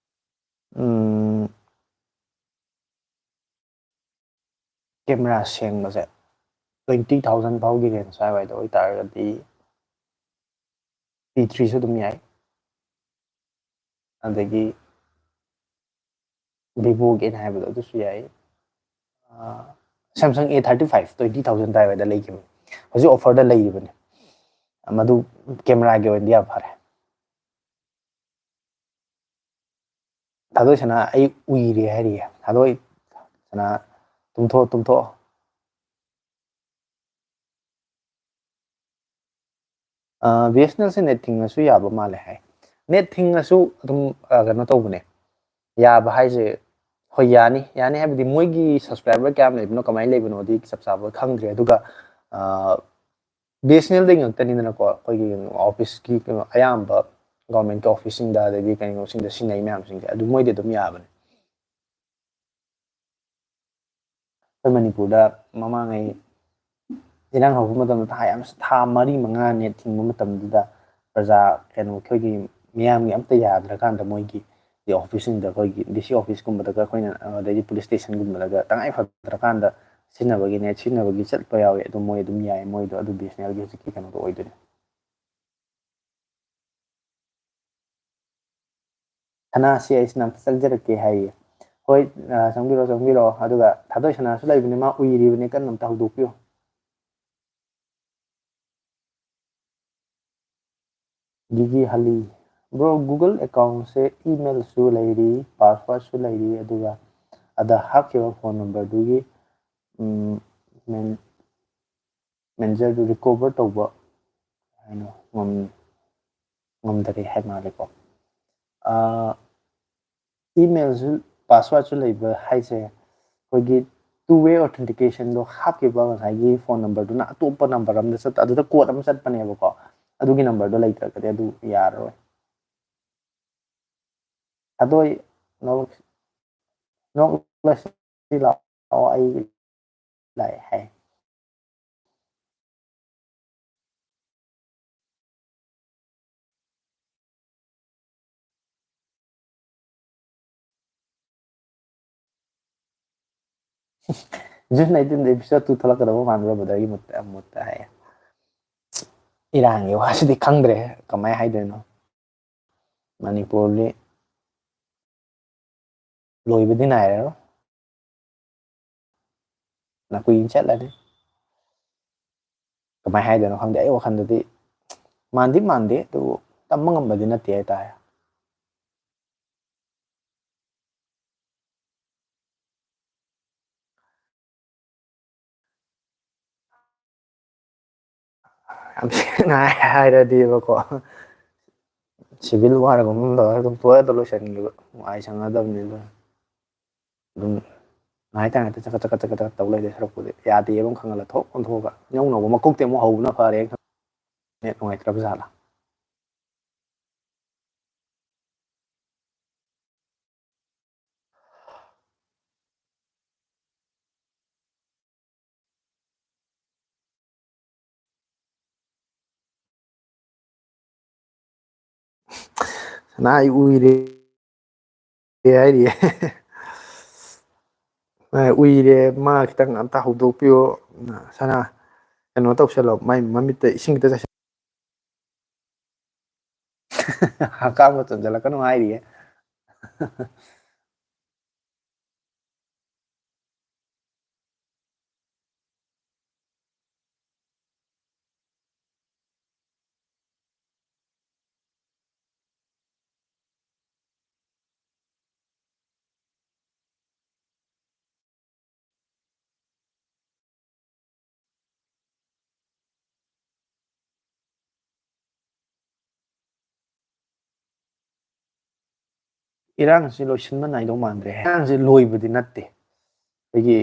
ꯎꯝ, ꯀꯦꯃꯦꯔꯥ ꯁꯦꯡꯕꯁꯦ twenty thousand ꯐꯥꯎꯒꯤ range ꯁ꯭ꯋꯥꯏꯋꯥꯏꯗ ꯑꯣꯏꯇꯥꯔꯒꯗꯤ P threeꯁꯨ ꯑꯗꯨꯝ ꯌꯥꯏ꯫ ꯑꯗꯒꯤ Vivoꯒꯤ ꯑꯩꯅ ꯍꯥꯏꯕꯗꯣ ꯑꯗꯨꯁꯨ ꯌꯥꯏ꯫ ꯑꯥ, Samsung A thirty five twenty thousand ꯑꯗꯨꯋꯥꯏꯗ ꯂꯩꯈꯤꯕꯅꯤ, ꯍꯧꯖꯤꯛ offerꯗ ꯂꯩꯔꯤꯕꯅꯤ꯫ ꯃꯗꯨ ꯀꯦꯃꯦꯔꯥꯒꯤ ꯑꯣꯏꯅꯗꯤ ꯌꯥꯝ ꯐꯔꯦ꯫ ꯊꯥꯗꯣꯏ ꯁꯅꯥ ꯑꯩ ꯎꯏꯔꯦ ꯍꯥꯏꯔꯤꯌꯦ꯫ ꯊꯥꯗꯣꯏ ꯁꯅꯥ, ꯇꯨꯝꯊꯣꯛ ꯇꯨꯝꯊꯣꯛ꯫ ꯕꯤ ꯑꯦꯁ ꯑꯦꯟ ꯑꯦꯜꯁꯦ ꯅꯦꯠ ꯊꯤꯡꯉꯁꯨ ꯌꯥꯕ ꯃꯥꯜꯂꯦ ꯍꯥꯏ꯫ ꯅꯦꯠ ꯊꯤꯡꯉꯁꯨ ꯑꯗꯨꯝ, ꯑ, ꯀꯩꯅꯣ ꯇꯧꯕꯅꯦ꯫ ꯌꯥꯕ ꯍꯥꯏꯁꯦ, ꯍꯣꯏ, ꯌꯥꯅꯤ꯫ ꯌꯥꯅꯤ ꯍꯥꯏꯕꯗꯤ ꯃꯣꯏꯒꯤ subscriber ꯀꯌꯥꯝ ꯂꯩꯕꯅꯣ, ꯀꯃꯥꯏꯅ ꯂꯩꯕꯅꯣꯗꯤ ꯆꯞ ꯆꯥꯕ ꯈꯪꯗ꯭ꯔꯦ꯫ ꯑꯗꯨꯒ, ꯑ, ꯕꯤ ꯑꯦꯁ ꯑꯦꯟ ꯑꯦꯜꯗꯩ ꯉꯥꯛꯇꯅꯤꯗꯅꯀꯣ, ꯑꯩꯈꯣꯏꯒꯤ officeꯀꯤ ꯀꯩꯅꯣ, ꯑꯌꯥꯝꯕ governmentꯀꯤ officeꯁꯤꯡꯗ, ꯑꯗꯒꯤ ꯀꯩꯅꯣꯁꯤꯡꯗ ꯁꯤꯖꯤꯟꯅꯩ ꯃꯌꯥꯝꯁꯤꯡꯁꯦ, ꯑꯗꯨ ꯃꯣꯏꯗꯤ ꯑꯗꯨꯝ ꯌꯥꯕꯅꯦ꯫ ꯑꯩꯈꯣꯏ ꯃꯅꯤꯄꯨꯔꯗ ꯃꯃꯥꯡꯉꯩ ꯏꯔꯥꯡ ꯍꯧꯔꯛꯄ ꯃꯇꯝꯗ ꯊꯥ ꯌꯥꯝ, ꯊꯥ ꯃꯔꯤ ꯃꯉꯥ ꯅꯦꯠ ꯊꯤꯡꯕ ꯃꯇꯝꯗꯨꯗ ꯄ꯭ꯔꯖꯥ, ꯀꯩꯅꯣ, ꯑꯩꯈꯣꯏꯒꯤ ꯃꯤꯌꯥꯝꯒꯤ ꯑꯝꯇ ꯌꯥꯗ꯭ꯔꯀꯥꯟꯗ ꯃꯣꯏꯒꯤ officeꯁꯤꯡꯗ, ꯑꯩꯈꯣꯏꯒꯤ D C officeꯀꯨꯝꯕꯗꯒ ꯑꯩꯈꯣꯏꯅ, ꯑꯗꯩꯗꯤ police stationꯒꯨꯝꯕꯗꯒ ꯇꯉꯥꯏ ꯐꯗ꯭ꯔꯀꯥꯟꯗ ꯁꯤꯖꯤꯟꯅꯕꯒꯤ, ꯅꯦꯠ ꯁꯤꯖꯤꯟꯅꯕꯒꯤ ꯆꯠꯄ ꯌꯥꯎꯋꯤ꯫ ꯑꯗꯨ ꯃꯣꯏ ꯑꯗꯨꯝ ꯌꯥꯏ, ꯃꯣꯏꯗꯣ ꯑꯗꯨ B S N Lꯒꯤ ꯍꯧꯖꯤꯛꯀꯤ ꯀꯩꯅꯣꯗꯣ ꯑꯣꯏꯗꯣꯏꯅꯦ꯫ ꯁꯅꯥꯁꯤ ꯑꯩꯁꯤꯅ ꯑꯝꯇ ꯆꯪꯖꯔꯛꯀꯦ ꯍꯥꯏꯌꯦ꯫ ꯍꯣꯏ, ꯑ, ꯆꯪꯕꯤꯔꯣ, ꯆꯪꯕꯤꯔꯣ꯫ ꯑꯗꯨꯒ ꯊꯥꯗꯣꯏ ꯁꯅꯥꯁꯨ ꯂꯩꯕꯅꯦ, ꯃꯥ ꯎꯏꯔꯤꯕꯅꯦ, ꯀꯟꯅ ꯑꯝꯇ ꯍꯧꯗꯣꯛꯄꯤꯌꯨ꯫ ꯒꯤꯒꯤ ꯍꯂꯤ꯫ Bro, Google accountꯁꯦ emailꯁꯨ ꯂꯩꯔꯤ, passwordꯁꯨ ꯂꯩꯔꯤ, ꯑꯗꯨꯒ ꯑꯗ ꯍꯥꯞꯈꯤꯕ phone numberꯗꯨꯒꯤ, ꯎꯝ, ꯃꯦꯟ-, managerꯗꯨ recover ꯇꯧꯕ ꯍꯥꯏꯅ ꯉꯝ-, ꯉꯝꯗꯔꯦ ꯍꯥꯏ ꯃꯥꯜꯂꯦꯀꯣ꯫ ꯑꯥ, emailꯁꯨ passwordꯁꯨ ꯂꯩꯕ ꯍꯥꯏꯁꯦ ꯑꯩꯈꯣꯏꯒꯤ two way authenticationꯗꯣ ꯍꯥꯞꯈꯤꯕ ꯉꯁꯥꯏꯒꯤ phone numberꯗꯨꯅ ꯑꯇꯣꯞꯄ number ꯑꯃꯗ ꯆꯠ-, ꯑꯗꯨꯗ code ꯑꯃ ꯆꯠꯄꯅꯦꯕꯀꯣ, ꯑꯗꯨꯒꯤ numberꯗꯣ ꯂꯩꯇ꯭ꯔꯒꯗꯤ ꯑꯗꯨ ꯌꯥꯔꯔꯣꯏ꯫ ꯑꯗꯣ ꯅꯣꯛ-, ꯅꯣꯛꯂꯁꯤ ꯂꯥꯛꯑꯣ, ꯑꯩ ꯂꯥꯛꯑꯦ ꯍꯥꯏ꯫ June nineteenꯗ episode two ꯊꯣꯛꯂꯛꯀꯗꯕ ꯃꯥꯟꯕ꯭ꯔꯣ, brotherꯒꯤ ꯃꯨꯠꯇ, ꯃꯨꯠꯇ ꯍꯥꯏꯌꯦ꯫ ꯏꯔꯥꯡꯒꯤ ꯋꯥꯁꯤꯗꯤ ꯈꯪꯗ꯭ꯔꯦ, ꯀꯃꯥꯏꯅ ꯍꯥꯏꯗꯣꯏꯅꯣ꯫ ꯃꯅꯤꯄꯨꯔꯗꯤ ꯂꯣꯏꯕꯗꯤ ꯅꯥꯏꯔꯔꯣꯏ꯫ ꯅꯥꯀꯨꯏꯅ ꯆꯠꯂꯅꯤ꯫ ꯀꯃꯥꯏꯅ ꯍꯥꯏꯗꯣꯏꯅꯣ ꯈꯪꯗꯦ꯫ ꯑꯩ ꯋꯥꯈꯜꯗꯗꯤ ꯃꯥꯟꯗꯤ ꯃꯥꯟꯗꯦ, ꯑꯗꯨꯕꯨ ꯇꯝꯕ ꯉꯝꯕꯗꯤ ꯅꯠꯇꯦ ꯍꯥꯏꯇꯥꯔꯦ꯫ ꯌꯥꯝ ꯁꯦꯡꯅ ꯍꯥꯏꯔꯗꯤꯕꯀꯣ, civil warꯒꯨꯝꯕ ꯇꯧꯔꯒ ꯑꯗꯨꯝ ꯄꯣꯠꯇ ꯂꯣꯏꯁꯤꯟꯈꯤꯕ ꯅꯨꯡꯉꯥꯏ ꯁꯪꯅꯗꯕꯅꯤ꯫ ꯑꯗꯨꯅ ꯑꯗꯨꯝ ꯉꯥꯏ ꯇꯥꯡ ꯉꯥꯏꯇ ꯆꯀꯠ ꯆꯀꯠ ꯆꯀꯠ ꯆꯀꯠ ꯇꯧ ꯂꯩꯔꯦ ꯁꯔꯨꯛꯄꯨꯗꯤ꯫ ꯌꯥꯗꯦ ꯑꯃ ꯈꯪꯍꯜꯂ ꯊꯣꯛ ꯑꯣꯟꯊꯣꯛꯑꯒ ꯏꯅꯧ ꯅꯧꯕ ꯃꯀꯣꯛꯇꯤ ꯑꯃꯨꯛ ꯍꯧꯕꯅ ꯐꯔꯦ꯫ ꯅꯦꯠ ꯅꯨꯡꯉꯥꯏꯇ꯭ꯔꯕ ꯖꯥꯠꯂꯥ? ꯁꯅꯥ ꯑꯩ ꯎꯏꯔꯦ ꯍꯥꯏꯔꯤꯌꯦ꯫ ꯑꯦ, ꯎꯏꯔꯦ, ꯃꯥ ꯈꯤꯇꯪ ꯑꯝꯇ ꯍꯧꯗꯣꯛꯄꯤꯌꯣ꯫ ꯁꯅꯥ, ꯀꯩꯅꯣ ꯇꯧꯁꯜꯂꯣ, ꯃꯥꯏ ꯃꯃꯤꯠꯇ ꯏꯁꯤꯡ ꯈꯤꯇ ꯆꯥꯏꯁꯜꯂꯣ꯫ ꯍꯛꯀꯥꯝꯒ ꯆꯟꯁꯤꯜꯂꯛꯀꯅꯨ ꯍꯥꯏꯔꯤꯌꯦ꯫ ꯏꯔꯥꯡꯁꯤ ꯂꯣꯏꯁꯤꯟꯕ ꯅꯥꯏꯗꯧ ꯃꯥꯟꯗ꯭ꯔꯦ꯫ ꯏꯔꯥꯡꯁꯤ ꯂꯣꯏꯕꯗꯤ ꯅꯠꯇꯦ, ꯑꯩꯈꯣꯏꯒꯤ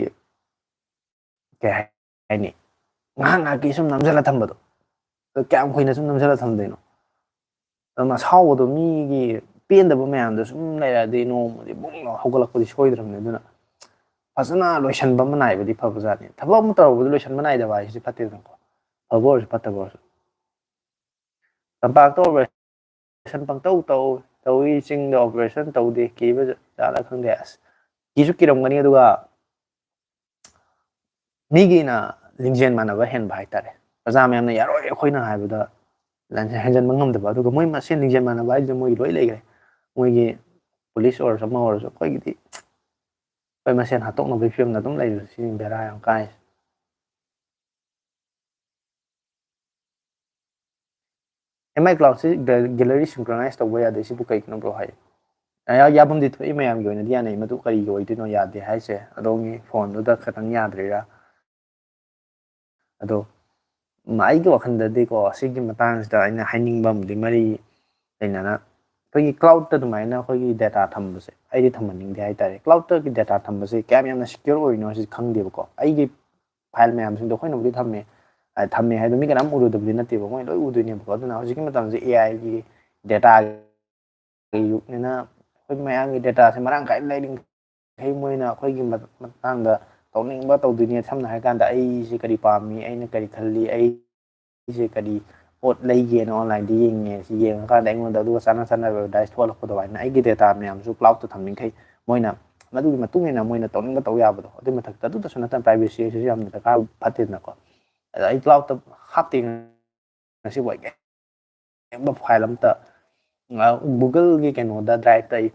ꯀꯩ ꯍꯥꯏꯅꯤ, ꯉꯥꯏꯍꯥꯛ ꯉꯥꯏꯍꯥꯛꯀꯤ ꯁꯨꯝ ꯅꯝꯁꯤꯜꯂ ꯊꯝꯕꯗꯣ꯫ ꯑꯗꯣ ꯀꯌꯥꯝ ꯀꯨꯏꯅ ꯁꯨꯝ ꯅꯝꯁꯤꯜꯂ ꯊꯝꯗꯣꯏꯅꯣ? ꯑꯗꯨꯝ ꯑꯁꯥꯎꯕꯗꯣ, ꯃꯤꯒꯤ ꯄꯦꯟꯗꯕ ꯃꯌꯥꯝꯗꯣ ꯁꯨꯝ ꯂꯩꯔꯛꯑꯗꯤ ꯅꯣꯡꯃꯗꯤ ꯕꯨꯡ ꯂꯥꯎ ꯍꯧꯒꯠꯂꯛꯄꯗꯤ ꯁꯣꯏꯗ꯭ꯔꯕꯅꯤ꯫ ꯑꯗꯨꯅ ꯐꯖꯅ ꯂꯣꯏꯁꯟꯕ ꯑꯃ ꯅꯥꯏꯕꯗꯤ ꯐꯕꯖꯥꯠꯅꯤ꯫ ꯊꯕꯛ ꯑꯃ ꯇꯧꯔꯨꯕꯗ ꯂꯣꯏꯁꯟꯕ ꯅꯥꯏꯗꯕ ꯍꯥꯏꯁꯤꯗꯤ ꯐꯠꯇꯦꯗꯅꯀꯣ, ꯐꯕ ꯑꯣꯏꯔꯁꯨ ꯐꯠꯇꯕ ꯑꯣꯏꯔꯁꯨ꯫ ꯇꯝꯄꯥꯛꯇ operation ꯄꯪꯇꯧ ꯇꯧ ꯇꯧꯏ, ꯆꯤꯡꯗ operation ꯇꯧꯗꯦ, ꯀꯤꯕ ꯖꯥꯠꯂ ꯈꯪꯗꯦ꯫ ꯑꯁ, ꯀꯤꯁꯨ ꯀꯤꯔꯝꯒꯅꯤ꯫ ꯑꯗꯨꯒ ꯃꯤꯒꯤꯅ ꯂꯤꯡꯖꯦꯜ ꯃꯥꯟꯅꯕ ꯍꯦꯟꯕ ꯍꯥꯏꯇꯥꯔꯦ꯫ ꯄ꯭ꯔꯖꯥ ꯃꯌꯥꯝꯅ ꯌꯥꯔꯣꯏ, ꯑꯩꯈꯣꯏꯅ ꯍꯥꯏꯕꯗ ꯂꯥꯟ-, ꯍꯦꯟꯖꯟꯕ ꯉꯝꯗꯕ, ꯑꯗꯨꯒ ꯃꯣꯏ ꯃꯁꯦꯟ ꯂꯤꯡꯖꯦꯜ ꯃꯥꯟꯅꯕ ꯍꯥꯏꯁꯤꯗ ꯃꯣꯏꯒꯤ ꯂꯣꯏ ꯂꯩꯈ꯭ꯔꯦ꯫ ꯃꯣꯏꯒꯤ ꯄꯨꯂꯤꯁ ꯑꯣꯏꯔꯁꯨ ꯑꯃ ꯑꯣꯏꯔꯁꯨ, ꯑꯩꯈꯣꯏꯒꯤꯗꯤ ꯑꯩꯈꯣꯏ ꯃꯁꯦꯟ ꯍꯥꯠꯇꯣꯛꯅꯕꯒꯤ ꯐꯤꯕꯝꯗ ꯑꯗꯨꯝ ꯂꯩꯕꯁꯦ, ꯁꯤꯅꯤ ꯕꯦꯔꯥ ꯌꯥꯝ ꯀꯥꯏꯁꯦ꯫ ꯑꯦꯝ ꯑꯥꯏ ꯀ꯭ꯂꯥꯎꯗꯁꯤ ꯒꯦꯂꯔꯤ ꯁꯤꯡꯀ꯭ꯔꯣꯅꯥꯏꯁ ꯇꯧꯕ ꯌꯥꯗꯦ, ꯁꯤꯕꯨ ꯀꯩꯒꯤꯅꯣ ꯕ꯭ꯔꯣ ꯍꯥꯏ? ꯌꯥ-, ꯌꯥꯐꯝꯗꯤ ꯊꯣꯛꯏ, ꯃꯌꯥꯝꯒꯤ ꯑꯣꯏꯅꯗꯤ ꯌꯥꯅꯩ, ꯃꯗꯨ ꯀꯔꯤꯒꯤ ꯑꯣꯏꯗꯣꯏꯅꯣ ꯌꯥꯗꯦ ꯍꯥꯏꯁꯦ? ꯑꯗꯣꯝꯒꯤ ꯐꯣꯟꯗꯨꯗ ꯈꯇꯪ ꯌꯥꯗ꯭ꯔꯤꯔꯥ? ꯑꯗꯣ, ꯎꯝ, ꯑꯩꯒꯤ ꯋꯥꯈꯜꯗꯗꯤꯀꯣ, ꯁꯤꯒꯤ ꯃꯇꯥꯡꯁꯤꯗ ꯑꯩꯅ ꯍꯥꯏꯅꯤꯡꯕ ꯑꯃꯗꯤ, ꯃꯔꯤ ꯂꯩꯅꯅ ꯑꯩꯈꯣꯏꯒꯤ ꯀ꯭ꯂꯥꯎꯗꯇ ꯑꯗꯨꯃꯥꯏꯅ ꯑꯩꯈꯣꯏꯒꯤ ꯗꯦꯇꯥ ꯊꯝꯕꯁꯦ ꯑꯩꯗꯤ ꯊꯝꯍꯟꯅꯤꯡꯗꯦ ꯍꯥꯏꯇꯥꯔꯦ꯫ ꯀ꯭ꯂꯥꯎꯗꯇꯒꯤ ꯗꯦꯇꯥ ꯊꯝꯕꯁꯦ ꯀꯌꯥꯝ ꯌꯥꯝꯅ ꯁꯤꯀ꯭ꯌꯣꯔ ꯑꯣꯏꯔꯤꯅꯣ ꯁꯤ ꯈꯪꯗꯦꯕꯀꯣ꯫ ꯑꯩꯒꯤ ꯐꯥꯏꯜ ꯃꯌꯥꯝꯁꯤꯡꯗꯣ ꯑꯩꯈꯣꯏꯅꯕꯨꯗꯤ ꯊꯝꯃꯦ, ꯑ, ꯊꯝꯃꯦ ꯍꯥꯏꯗꯣ ꯃꯤ ꯀꯅꯥꯝ ꯎꯔꯨꯗꯕꯗꯤ ꯅꯠꯇꯦꯕ, ꯃꯣꯏ ꯂꯣꯏ ꯎꯗꯣꯏꯅꯦꯕꯀꯣ꯫ ꯑꯗꯨꯅ ꯍꯧꯖꯤꯛꯀꯤ ꯃꯇꯝꯁꯦ ꯑꯦ ꯑꯥꯏꯒꯤ ꯗꯦꯇꯥꯒꯤ ꯌꯨꯛꯅꯤꯅ ꯑꯩꯈꯣꯏ ꯃꯌꯥꯝꯒꯤ ꯗꯦꯇꯥꯁꯦ ꯃꯔꯥꯡ ꯀꯥꯏꯅ ꯂꯩꯔꯤꯈꯩ ꯃꯣꯏꯅ ꯑꯩꯈꯣꯏꯒꯤ ꯃ-, ꯃꯇꯥꯡꯗ ꯇꯧꯅꯤꯡꯕ ꯇꯧꯗꯣꯏꯅꯦ꯫ ꯁꯝꯅ ꯍꯥꯏꯔꯀꯥꯟꯗ ꯑꯩꯁꯦ ꯀꯔꯤ ꯄꯥꯝꯃꯤ, ꯑꯩꯅ ꯀꯔꯤ ꯈꯜꯂꯤ, ꯑꯩꯁꯦ ꯀꯔꯤ ꯄꯣꯠ ꯂꯩꯒꯦꯅ ꯑꯣꯟꯂꯥꯏꯟꯗ ꯌꯦꯡꯉꯦ, ꯁꯤ ꯌꯦꯡꯉꯀꯥꯟꯗ ꯑꯩꯉꯣꯟꯗ ꯑꯗꯨꯒ ꯆꯥꯟꯅ ꯆꯥꯟꯅꯕ ꯑꯦꯗꯚꯔꯇꯥꯏꯁ ꯊꯣꯛꯍꯜꯂꯛꯄ ꯑꯗꯨꯃꯥꯏꯅ ꯑꯩꯒꯤ ꯗꯦꯇꯥ ꯃꯌꯥꯝꯁꯨ ꯀ꯭ꯂꯥꯎꯗꯇ ꯊꯝꯃꯤꯈꯩ ꯃꯣꯏꯅ ꯃꯗꯨꯒꯤ ꯃꯇꯨꯡ ꯏꯟꯅ ꯃꯣꯏꯅ ꯇꯧꯅꯤꯡꯕ ꯇꯧ ꯌꯥꯕꯗꯣ꯫ ꯑꯗꯨꯒꯤ ꯃꯊꯛꯇ ꯑꯗꯨꯗꯁꯨ ꯅꯠꯇꯅ ꯄ꯭ꯔꯥꯏꯚꯦꯁꯤ ꯍꯥꯏꯁꯤꯁꯨ ꯌꯥꯝꯅ ꯗꯔꯀꯥꯔ ꯐꯠꯇꯦꯗꯅꯀꯣ꯫ ꯑꯗ ꯑꯩ ꯀ꯭ꯂꯥꯎꯗꯇ ꯍꯥꯞꯇꯦ ꯉꯁꯤꯕꯨ ꯑꯩ ꯀꯔꯤꯒꯨꯝꯕ ꯐꯥꯏꯜ ꯑꯝꯇ, ꯑ, Google-ꯒꯤ ꯀꯩꯅꯣꯗ, ꯗ꯭ꯔꯥꯏꯚꯇ ꯑꯩ,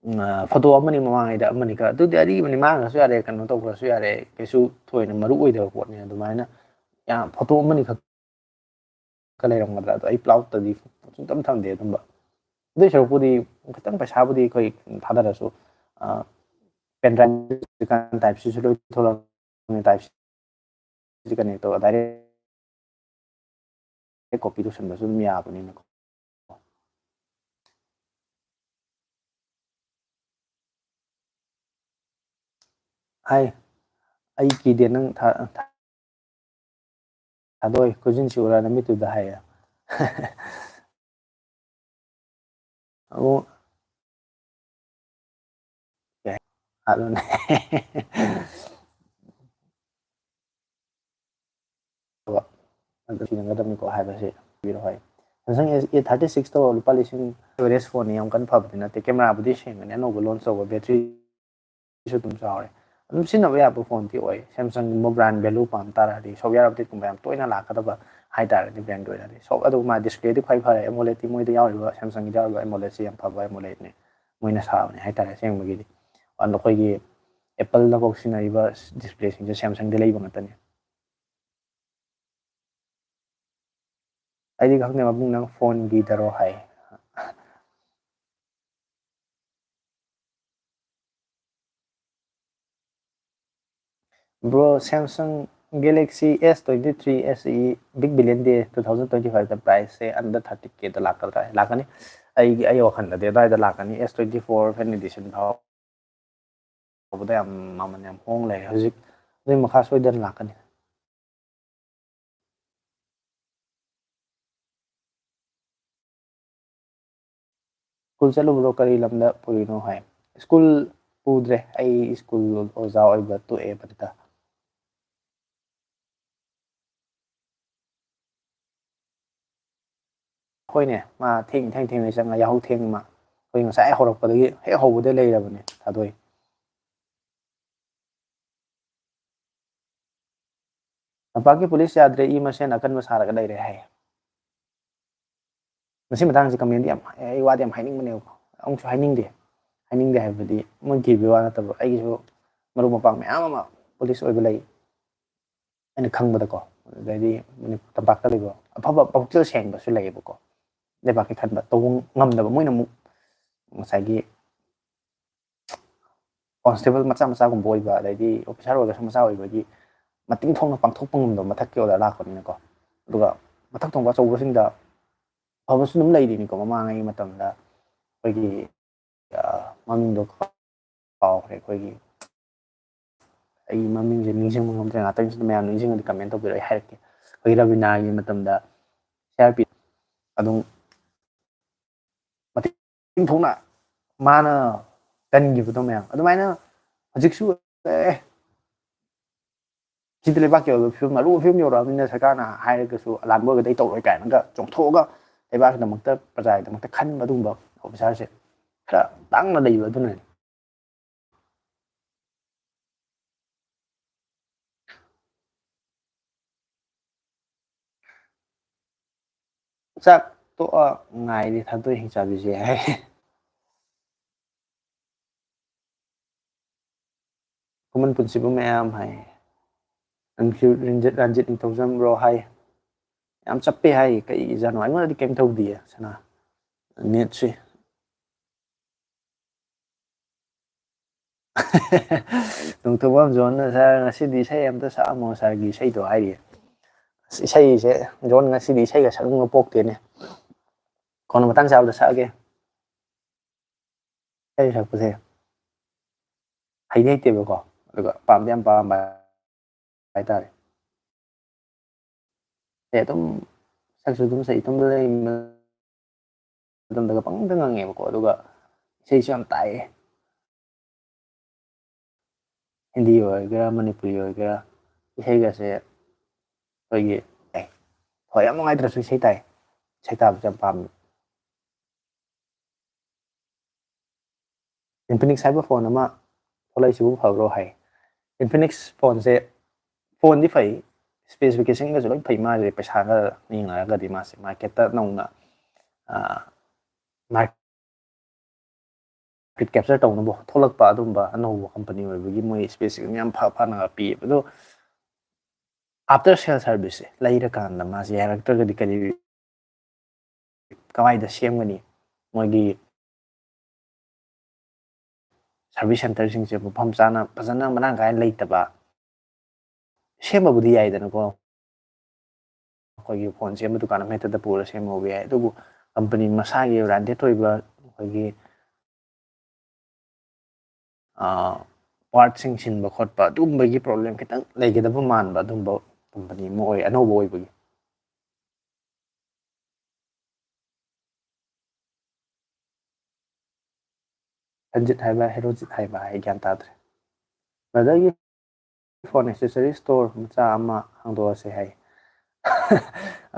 ꯎꯝ, ꯑ, ꯐꯣꯇꯣ ꯑꯃꯅꯤ ꯃꯃꯥꯡꯉꯩꯗ ꯑꯃꯅꯤ ꯈꯔ, ꯑꯗꯨꯗꯤ ꯑꯔꯤꯕꯅꯤ, ꯃꯥꯡꯈ꯭ꯔꯁꯨ ꯌꯥꯔꯦ, ꯀꯩꯅꯣ ꯇꯧꯈ꯭ꯔꯁꯨ ꯌꯥꯔꯦ, ꯀꯩꯁꯨ ꯊꯣꯏꯅ ꯃꯔꯨ ꯑꯣꯏꯗꯕ ꯄꯣꯠꯅꯤ꯫ ꯑꯗꯨꯃꯥꯏꯅ ꯌꯥꯝ ꯐꯣꯇꯣ ꯑꯃꯅꯤ ꯈꯛ ꯀ ꯂꯩꯔꯝꯒꯗ꯭ꯔꯥ? ꯑꯗꯣ ꯑꯩ ꯀ꯭ꯂꯥꯎꯗꯇꯗꯤ ꯁꯨꯡꯊꯝ ꯊꯝꯗꯦ ꯑꯗꯨꯝꯕ꯫ ꯑꯗꯨꯏ ꯁꯔꯨꯛꯄꯨꯗꯤ ꯈꯤꯇꯪ ꯄꯩꯁꯥꯕꯨꯗꯤ ꯑꯩꯈꯣꯏ ꯊꯥꯗꯔꯁꯨ, ꯑ, ꯄꯦꯟ ꯗ꯭ꯔꯥꯏꯚ ꯇꯥꯏꯞꯁꯤꯁꯨ ꯂꯣꯏ ꯊꯣꯛꯂꯛꯑꯕꯅꯤ, ꯇꯥꯏꯞꯁꯤ ꯀꯅꯦꯛ ꯇꯧꯔꯒ ꯗꯥꯏꯔꯦꯛ ꯀꯣꯄꯤ ꯇꯧꯁꯟꯕꯁꯨ ꯑꯗꯨꯝ ꯌꯥꯕꯅꯤꯅꯀꯣ꯫ ꯍꯥꯏ, ꯑꯩ ꯀꯤꯗꯦ, ꯅꯪ ꯊꯥ-, ꯊꯥ-, ꯊꯥꯗꯣꯛꯑꯣꯏ, ꯈꯨꯖꯤꯟ ꯁꯤꯛꯎꯔꯥ ꯅꯃꯤꯠꯇꯨꯗ ꯍꯥꯏꯌꯦ꯫ ꯑꯃꯨꯛ ꯀꯩ ꯍꯥꯏ-, ꯍꯥꯠꯂꯨꯅꯦ꯫ ꯑꯗꯨ ꯁꯤꯖꯤꯟꯅꯒꯗꯕꯅꯤꯀꯣ ꯍꯥꯏꯕꯁꯤ ꯄꯤꯔꯣ ꯍꯥꯏ꯫ Samsung S A thirty six ꯇꯣ ꯂꯨꯄꯥ ꯂꯤꯁꯤꯡ, ꯑꯦꯚꯔꯦꯖ ꯐꯣꯟꯅꯤ, ꯌꯥꯝ ꯀꯟꯅ ꯐꯕꯗꯤ ꯅꯠꯇꯦ꯫ ꯀꯦꯃꯦꯔꯥꯕꯨꯗꯤ ꯁꯦꯡꯒꯅꯤ, ꯑꯅꯧꯕ ꯂꯣꯟꯆ ꯇꯧꯕ, ꯕꯦꯇ꯭ꯔꯤꯁꯨ ꯑꯗꯨꯝ ꯆꯥꯎꯔꯦ꯫ ꯑꯗꯨꯝ ꯁꯤꯖꯤꯟꯅꯕ ꯌꯥꯕ ꯐꯣꯟꯗꯤ ꯑꯣꯏ꯫ ꯁꯦꯝꯁꯪꯒꯨꯝꯕ ꯕ꯭ꯔꯥꯟ ꯚꯦꯂꯨ ꯄꯥꯝ ꯇꯥꯔꯗꯤ, ꯁꯣꯞꯋꯦꯌꯔ ꯑꯞꯗꯦꯠꯀꯨꯝꯕ ꯌꯥꯝ ꯇꯣꯏꯅ ꯂꯥꯛꯀꯗꯕ ꯍꯥꯏꯇꯥꯔꯗꯤ, ꯕ꯭ꯔꯥꯟꯒꯤ ꯑꯣꯏꯅꯗꯤ ꯁꯣꯞ ꯑꯗꯨ ꯃꯥ ꯗꯤꯁꯄ꯭ꯂꯦꯗꯤ ꯈ꯭ꯋꯥꯏ ꯐꯔꯦ꯫ ꯑꯦꯃꯣꯂꯦꯗꯇꯤ ꯃꯣꯏꯗ ꯌꯥꯎꯔꯤꯕ, ꯁꯦꯝꯁꯪꯒꯤꯗ ꯌꯥꯎꯔꯤꯕ ꯑꯦꯃꯣꯂꯦꯗꯁꯤ ꯌꯥꯝ ꯐꯕ ꯑꯦꯃꯣꯂꯦꯗꯅꯤ, ꯃꯣꯏꯅ ꯁꯥꯕꯅꯦ ꯍꯥꯏꯇꯥꯔꯦ꯫ ꯑꯁꯦꯡꯕꯒꯤꯗꯤ ꯑꯗꯣ ꯑꯩꯈꯣꯏꯒꯤ ꯑꯦꯄꯜꯗꯐꯥꯎ ꯁꯤꯖꯤꯟꯅꯔꯤꯕ ꯗꯤꯁꯄ꯭ꯂꯦꯁꯤꯡꯁꯦ ꯁꯦꯝꯁꯪꯗ ꯂꯩꯕ ꯉꯥꯛꯇꯅꯤ꯫ ꯑꯩꯗꯤ ꯈꯪꯗꯦ ꯃꯕꯨꯡ, ꯅꯪ ꯐꯣꯟꯒꯤꯗꯔꯣ ꯍꯥꯏ꯫ Bro, Samsung Galaxy S twenty three S E big billion day two thousand twenty five ꯗ price ꯁꯦ under thirty K ꯗ ꯂꯥꯛꯀꯗ꯭ꯔꯥ? ꯂꯥꯛꯀꯅꯤ꯫ ꯑꯩꯒꯤ, ꯑꯩ ꯋꯥꯈꯜꯗꯗꯤ ꯑꯗꯨꯋꯥꯏꯗ ꯂꯥꯛꯀꯅꯤ꯫ S twenty four fan edition ꯐꯥꯎꯕꯗ ꯌꯥꯝ ꯃꯃꯜ ꯌꯥꯝ ꯍꯣꯡ ꯂꯩꯔꯦ ꯍꯧꯖꯤꯛ꯫ ꯑꯗꯨꯒꯤ ꯃꯈꯥ ꯁꯣꯏꯗꯅ ꯂꯥꯛꯀꯅꯤ꯫ ꯁ꯭ꯀꯨꯜ ꯆꯠꯂꯨꯕ꯭ꯔꯣ? ꯀꯔꯤ ꯂꯝꯗ ꯄꯨꯔꯤꯅꯣ ꯍꯥꯏ꯫ ꯁ꯭ꯀꯨꯜ ꯄꯨꯗ꯭ꯔꯦ, ꯑꯩ ꯁ꯭ꯀꯨꯜ ꯑꯣꯖꯥ ꯑꯣꯏꯕ ꯇꯣꯛꯑꯦ ꯄꯟꯇ꯫ ꯍꯣꯏꯅꯦ, ꯃꯥ ꯊꯦꯡ, ꯊꯦꯡ, ꯊꯦꯡꯅ ꯆꯪꯉ, ꯌꯥꯍꯧ ꯊꯦꯡ ꯃꯥ꯫ ꯑꯩꯈꯣꯏ ꯉꯁꯥꯏ ꯍꯧꯔꯛꯄꯗꯒꯤ, ꯍꯦꯛ ꯍꯧꯕꯗꯩ ꯂꯩꯔꯕꯅꯦ ꯊꯥꯗꯣꯏ꯫ ꯇꯝꯄꯥꯛꯀꯤ ꯄꯨꯂꯤꯁ ꯌꯥꯗ꯭ꯔꯦ, ꯏ ꯃꯁꯦꯟ ꯑꯀꯟꯕ ꯁꯥꯔꯒ ꯂꯩꯔꯦ ꯍꯥꯏ꯫ ꯃꯁꯤ ꯃꯇꯥꯡꯁꯤ ꯀꯃꯦꯟꯗꯤ ꯌꯥꯝ, ꯑꯩ ꯋꯥꯗꯤ ꯌꯥꯝ ꯍꯥꯏꯅꯤꯡꯕꯅꯦꯕꯀꯣ, ꯑꯃꯨꯛꯁꯨ ꯍꯥꯏꯅꯤꯡꯗꯦ꯫ ꯍꯥꯏꯅꯤꯡꯗꯦ ꯍꯥꯏꯕꯗꯤ ꯃꯣꯏ ꯀꯤꯕꯒꯤ ꯋꯥ ꯅꯠꯇꯕ, ꯑꯩꯒꯤꯁꯨ ꯃꯔꯨꯞ ꯃꯄꯥꯡ ꯃꯌꯥꯝ ꯑꯃ ꯄꯨꯂꯤꯁ ꯑꯣꯏꯕ ꯂꯩ ꯑꯩꯅ ꯈꯪꯕꯗꯀꯣ꯫ ꯑꯗꯩꯗꯤ ꯃꯅꯤꯄꯨꯔ ꯇꯝꯄꯥꯛꯇ ꯂꯩꯕ ꯑꯐꯕ ꯄꯨꯛꯆꯦꯜ ꯁꯦꯡꯕꯁꯨ ꯂꯩꯌꯦꯕꯀꯣ꯫ ꯂꯩꯕꯥꯛꯀꯤ ꯈꯟꯕ ꯇꯧꯕ ꯉꯝꯗꯕ, ꯃꯣꯏꯅ ꯑꯃꯨꯛ ꯉꯁꯥꯏꯒꯤ ꯀꯣꯟꯁꯇꯦꯕꯜ ꯃꯆꯥ ꯃꯆꯥꯒꯨꯝꯕ ꯑꯣꯏꯕ, ꯑꯗꯩꯗꯤ ꯑꯣꯐꯤꯁꯥꯔ ꯑꯣꯏꯔꯒꯁꯨ ꯃꯆꯥ ꯑꯣꯏꯕꯒꯤ ꯃꯇꯤꯡ ꯊꯣꯛꯅ ꯄꯥꯡꯊꯣꯛꯄ ꯉꯝꯗꯕ ꯃꯊꯛꯀꯤ ꯑꯣꯔꯗꯔ ꯂꯥꯛꯄꯅꯤꯅꯀꯣ꯫ ꯑꯗꯨꯒ ꯃꯊꯛ ꯊꯣꯡꯕ ꯑꯆꯧꯕꯁꯤꯡꯗ ꯑꯐꯕꯁꯨ ꯑꯗꯨꯝ ꯂꯩꯔꯤꯅꯤꯀꯣ꯫ ꯃꯃꯥꯡꯉꯩ ꯃꯇꯝꯗ ꯑꯩꯈꯣꯏꯒꯤ, ꯑ, ꯃꯃꯤꯡꯗꯣ ꯀꯥꯎꯈ꯭ꯔꯦ, ꯑꯩꯈꯣꯏꯒꯤ, ꯑꯩ ꯃꯃꯤꯡꯁꯦ ꯅꯤꯡꯁꯤꯡꯕ ꯉꯝꯗ꯭ꯔꯦ꯫ ꯉꯥꯛꯇꯪꯁꯤꯗ ꯃꯌꯥꯝ ꯅꯤꯡꯁꯤꯡꯉꯗꯤ ꯀꯃꯦꯟ ꯇꯧꯕꯤꯔꯛꯑꯣ, ꯑꯩ ꯍꯥꯏꯔꯛꯀꯦ꯫ ꯑꯩꯈꯣꯏꯒꯤ ꯔꯕꯤꯅꯥꯒꯤ ꯃꯇꯝꯗ ꯁꯤ ꯑꯥꯔ ꯄꯤ ꯑꯗꯨꯝ ꯃꯇꯤꯡ ꯊꯣꯛꯅ ꯃꯥꯅ ꯀꯟꯈꯤꯕꯗꯣ ꯃꯌꯥꯝ ꯑꯗꯨꯃꯥꯏꯅ ꯍꯧꯖꯤꯛꯁꯨ, ꯑꯦ, ꯁꯤꯗꯤ ꯂꯩꯕꯥꯛꯀꯤ ꯑꯣꯏꯕ ꯐꯤꯕꯝ, ꯑꯔꯨꯕ ꯐꯤꯕꯝ ꯌꯧꯔꯛꯑꯕꯅꯤꯅ ꯁꯔꯀꯥꯔꯅ ꯍꯥꯏꯔꯒꯁꯨ ꯑꯔꯥꯟꯕ ꯑꯣꯏꯔꯒꯗꯤ ꯑꯩ ꯇꯧꯔꯣꯏ ꯀꯥꯏꯅꯒ ꯆꯣꯡꯊꯣꯛꯑꯒ ꯂꯩꯕꯥꯛꯀꯤꯗꯃꯛꯇ, ꯄ꯭ꯔꯖꯥꯒꯤꯗꯃꯛꯇ ꯈꯟꯕ ꯑꯗꯨꯒꯨꯝꯕ ꯑꯣꯐꯤꯁꯥꯔꯁꯦ ꯈꯔ ꯇꯥꯡꯅ ꯂꯩꯕ ꯑꯗꯨꯅꯅꯤ꯫ ꯆꯥꯛ ꯇꯣꯛꯑ ꯉꯥꯏꯔꯤ ꯊꯥꯗꯣꯏ ꯍꯤꯡꯆꯥꯕꯤꯁꯦ ꯍꯥꯏ꯫ ꯈꯨꯃꯟ ꯄꯨꯟꯁꯤꯕ ꯃꯌꯥꯝ ꯍꯥꯏ꯫ ꯔꯟꯖꯤꯠ, ꯔꯟꯖꯤꯠ ꯅꯤꯡꯊꯧꯖꯝ ꯕ꯭ꯔꯣ ꯍꯥꯏ꯫ ꯌꯥꯝ ꯆꯞꯄꯦ ꯍꯥꯏ, ꯀꯩꯒꯤꯖꯥꯠꯅꯣ? ꯑꯩꯉꯣꯟꯗꯗꯤ ꯀꯩꯝ ꯇꯧꯗꯤꯌꯦ ꯁꯅꯥ꯫ ꯅꯦꯠꯁꯦ꯫ ꯅꯣꯡꯊꯣꯝꯕꯝ ꯖꯣꯟꯅ, "ꯁꯥꯔ, ꯉꯁꯤꯗꯤ ꯏꯁꯩ ꯑꯝꯇ ꯁꯛꯑꯝꯃꯣ, ꯁꯥꯔꯒꯤ ꯏꯁꯩꯗꯣ" ꯍꯥꯏꯔꯤꯌꯦ꯫ ꯑꯁ, ꯏꯁꯩꯁꯦ, ꯖꯣꯟ, ꯉꯁꯤꯗꯤ ꯏꯁꯩꯒ ꯁꯛꯅꯤꯡꯕ ꯄꯣꯛꯇꯦꯅꯦ꯫ ꯀꯣꯟꯅ ꯃꯇꯥꯡ ꯆꯥꯕꯗ ꯁꯛꯑꯒꯦ꯫ ꯏꯁꯩ ꯁꯛꯄꯁꯦ ꯍꯩꯗꯤ ꯍꯩꯇꯦꯕꯀꯣ, ꯑꯗꯨꯒ ꯄꯥꯝꯗꯤ ꯌꯥꯝ ꯄꯥꯝꯕ ꯍꯥꯏꯇꯥꯔꯦ꯫ ꯑꯩ ꯑꯗꯨꯝ ꯁꯛꯁꯨ ꯑꯗꯨꯝ ꯁꯛ, ꯏꯇꯣꯝꯇ ꯂꯩ ꯃꯇꯝꯗꯒ ꯄꯪꯉꯪꯗ ꯉꯪꯉꯦꯕꯀꯣ, ꯑꯗꯨꯒ ꯏꯁꯩꯁꯨ ꯌꯥꯝ ꯇꯥꯏꯌꯦ꯫ ꯍꯤꯟꯗꯤ ꯑꯣꯏꯒꯦꯔꯥ, ꯃꯅꯤꯄꯨꯔꯤ ꯑꯣꯏꯒꯦꯔꯥ, ꯏꯁꯩꯒꯁꯦ ꯑꯩꯈꯣꯏꯒꯤ, ꯑꯦ, ꯊꯋꯥꯏ ꯌꯥꯝ ꯅꯨꯡꯉꯥꯏꯇ꯭ꯔꯁꯨ ꯏꯁꯩ ꯇꯥꯏ, ꯏꯁꯩ ꯇꯥꯕꯁꯦ ꯌꯥꯝ ꯄꯥꯝꯃꯦ꯫ Infinix ꯍꯥꯏꯕ ꯐꯣꯟ ꯑꯃ ꯊꯣꯛꯂꯛꯏꯁꯤꯕꯨ ꯐꯕ꯭ꯔꯣ ꯍꯥꯏ꯫ Infinix ꯐꯣꯟꯁꯦ, ꯐꯣꯟꯗꯤ ꯐꯩ, specificationꯒꯁꯨ ꯂꯣꯏ ꯐꯩ ꯃꯥꯁꯦ, ꯄꯩꯁꯥꯒ ꯌꯦꯡꯅꯔꯒꯗꯤ ꯃꯥꯁꯦ ꯃꯥꯔꯀꯦꯠꯇ ꯅꯧꯅ, ꯑꯥ, ꯃꯥꯔꯀꯦꯠ ꯀꯦꯞꯆꯔ ꯇꯧꯅꯕ ꯊꯣꯛꯂꯛꯄ ꯑꯗꯨꯝꯕ ꯑꯅꯧꯕ ꯀꯝꯄꯅꯤ ꯑꯣꯏꯕꯒꯤ ꯃꯣꯏ specification ꯌꯥꯝ ꯐ-, ꯐꯅ ꯄꯤꯌꯦꯕ꯫ ꯑꯗꯣ after sale serviceꯁꯦ ꯂꯩꯔꯀꯥꯟꯗ ꯃꯥꯁꯦ ꯌꯥꯔꯛꯇ꯭ꯔꯒꯗꯤ ꯀꯔꯤ, ꯀꯃꯥꯏꯗ ꯁꯦꯝꯒꯅꯤ? ꯃꯣꯏꯒꯤ service centreꯁꯤꯡꯁꯦ ꯃꯐꯝ ꯆꯥꯅ ꯐꯖꯅ ꯃꯔꯥꯡ ꯀꯥꯏꯅ ꯂꯩꯇꯕ, ꯁꯦꯝꯕꯕꯨꯗꯤ ꯌꯥꯏꯗꯅꯀꯣ, ꯑꯩꯈꯣꯏꯒꯤ ꯐꯣꯟ ꯁꯦꯝꯕ ꯗꯨꯀꯥꯟ ꯑꯃ ꯍꯦꯛꯇꯗ ꯄꯨꯔ ꯁꯦꯝꯍꯧꯕ ꯌꯥꯏ, ꯑꯗꯨꯕꯨ ꯀꯝꯄꯅꯤ ꯃꯁꯥꯒꯤ branded ꯑꯣꯏꯕ ꯑꯩꯈꯣꯏꯒꯤ, ꯑꯥ, ꯄꯥꯔꯠꯁꯤꯡ ꯁꯤꯟꯕ ꯈꯣꯠꯄ ꯑꯗꯨꯒꯨꯝꯕꯒꯤ problem ꯈꯤꯇꯪ ꯂꯩꯒꯗꯕ ꯃꯥꯟꯕ, ꯑꯗꯨꯝꯕ ꯀꯝꯄꯅꯤ ꯑꯃ ꯑꯣꯏ, ꯑꯅꯧꯕ ꯑꯣꯏꯕꯒꯤ꯫ ꯔꯟꯖꯤꯠ ꯍꯥꯏꯕ, ꯍꯦꯔꯣꯖꯤꯠ ꯍꯥꯏꯕ ꯍꯥꯏ, ꯒ꯭ꯌꯥꯟ ꯇꯥꯗ꯭ꯔꯦ꯫ ꯕ꯭ꯔꯗꯔꯒꯤ ꯐꯣꯟ accessory store ꯃꯆꯥ ꯑꯃ ꯍꯥꯡꯗꯣꯛꯑꯁꯦ ꯍꯥꯏ꯫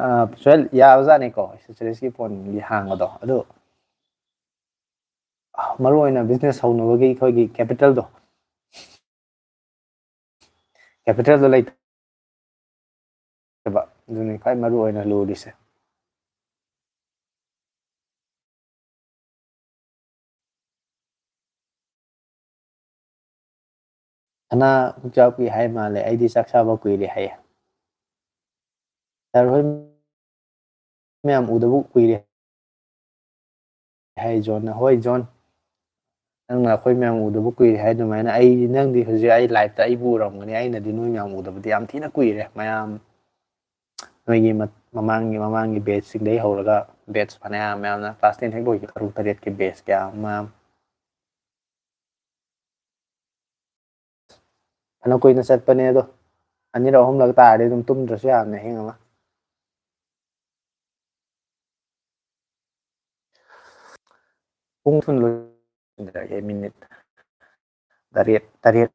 ꯑ, ꯁꯨꯍꯦꯜ, ꯌꯥꯕꯖꯥꯠꯅꯤꯀꯣ, accessoriesꯀꯤ ꯐꯣꯟꯒꯤ ꯍꯥꯡꯕꯗꯣ꯫ ꯑꯗꯨ ꯃꯔꯨ ꯑꯣꯏꯅ business ꯍꯧꯅꯕꯒꯤ ꯑꯩꯈꯣꯏꯒꯤ capitalꯗꯣ, capitalꯗꯣ ꯂꯩꯇꯕ, ꯑꯗꯨꯅꯤ ꯈ꯭ꯋꯥꯏ ꯃꯔꯨ ꯑꯣꯏꯅ ꯂꯨꯔꯤꯁꯦ꯫ ꯁꯅꯥ ꯈꯨꯆꯥꯎ ꯀꯨꯏ ꯍꯥꯏ ꯃꯥꯜꯂꯦ, ꯑꯩꯗꯤ ꯆꯥꯛ ꯆꯥꯕ ꯀꯨꯏꯔꯦ ꯍꯥꯏꯌꯦ꯫ ꯁꯥꯔ ꯍꯣꯏ ꯃꯌꯥꯝ ꯎꯗꯕ ꯀꯨꯏꯔꯦ ꯍꯥꯏ ꯖꯣꯟꯅ꯫ ꯍꯣꯏ ꯖꯣꯟ, ꯅꯪꯅ ꯑꯩꯈꯣꯏ ꯃꯌꯥꯝ ꯎꯗꯕ ꯀꯨꯏꯔꯦ ꯍꯥꯏ ꯑꯗꯨꯃꯥꯏꯅ, ꯑꯩ, ꯅꯪꯗꯤ ꯍꯧꯖꯤꯛ ꯑꯩ ꯂꯥꯏꯞꯇ ꯑꯩꯕꯨ ꯎꯔꯝꯒꯅꯤ, ꯑꯩꯅꯗꯤ ꯅꯣꯏ ꯃꯌꯥꯝ ꯎꯗꯕꯗꯤ ꯌꯥꯝ ꯊꯤꯅ ꯀꯨꯏꯔꯦ꯫ ꯃꯌꯥꯝ ꯅꯣꯏꯒꯤ ꯃ-, ꯃꯃꯥꯡꯒꯤ, ꯃꯃꯥꯡꯒꯤ ꯕꯦꯠꯁꯤꯡꯗꯒꯤ ꯍꯧꯔꯒ ꯕꯦꯠꯁ ꯐꯅꯌꯥꯝ ꯃꯌꯥꯝꯅ ꯀ꯭ꯂꯥꯁ ꯇꯦꯟ ꯍꯦꯛ ꯂꯣꯏꯈꯤꯕ ꯇꯔꯨꯛ ꯇꯔꯦꯠꯀꯤ ꯕꯦꯠꯁ ꯀꯌꯥ ꯑꯃ ꯐꯅ ꯀꯨꯏꯅ ꯆꯠꯄꯅꯦ ꯑꯗꯣ, ꯑꯅꯤꯔꯛ ꯑꯍꯨꯝꯂꯛ ꯇꯥꯔꯗꯤ ꯑꯗꯨꯝ ꯇꯨꯝꯗ꯭ꯔꯁꯨ ꯌꯥꯕꯅꯦ ꯑꯍꯤꯡ ꯑꯃ꯫ ꯄꯨꯡ ꯊꯨꯅ ꯂꯣꯏꯁꯤꯟꯖꯔꯒꯦ, ꯃꯤꯅꯤꯠ ꯇꯔꯦꯠ, ꯇꯔꯦꯠ꯫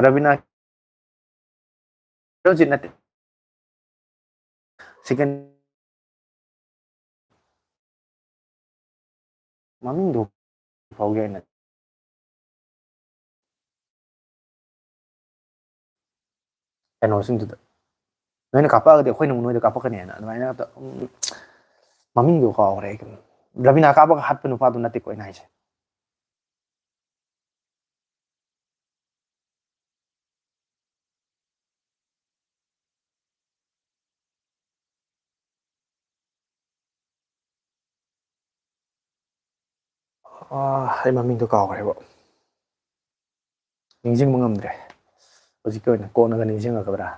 ꯔꯕꯤꯅꯥ, ꯍꯧꯖꯤꯛ ꯅꯠꯇꯦ꯫ ꯁꯦꯀꯦꯟ ꯃꯃꯤꯡꯗꯨ ꯐꯥꯎꯒꯦ ꯍꯥꯏꯅ ꯀꯩꯅꯣꯁꯤꯡꯗꯨꯗ ꯅꯣꯏꯅ ꯀꯥꯞꯄꯛꯑꯒꯗꯤ ꯑꯩꯈꯣꯏꯅ ꯑꯃꯨꯛ ꯅꯣꯏꯗ ꯀꯥꯞꯄꯛꯀꯅꯤ ꯍꯥꯏꯅ ꯑꯗꯨꯃꯥꯏꯅ ꯑꯝꯇ, ꯎꯝ, ꯃꯃꯤꯡꯗꯣ ꯀꯥꯎꯈ꯭ꯔꯦ ꯑꯩ꯫ ꯔꯕꯤꯅꯥ ꯀꯥꯞꯄꯒ ꯍꯥꯠꯄ ꯅꯨꯄꯥꯗꯨ ꯅꯠꯇꯦꯀꯣ ꯑꯩꯅ ꯍꯥꯏꯁꯦ꯫ ꯑꯥ, ꯑꯩ ꯃꯃꯤꯡꯗꯣ ꯀꯥꯎꯈ꯭ꯔꯦꯕ, ꯅꯤꯡꯁꯤꯡꯕ ꯉꯝꯗ꯭ꯔꯦ꯫ ꯍꯧꯖꯤꯛꯀꯤ ꯑꯣꯏꯅ ꯀꯣꯟꯅꯒ ꯅꯤꯡꯁꯤꯡꯉꯛꯀꯗ꯭ꯔꯥ?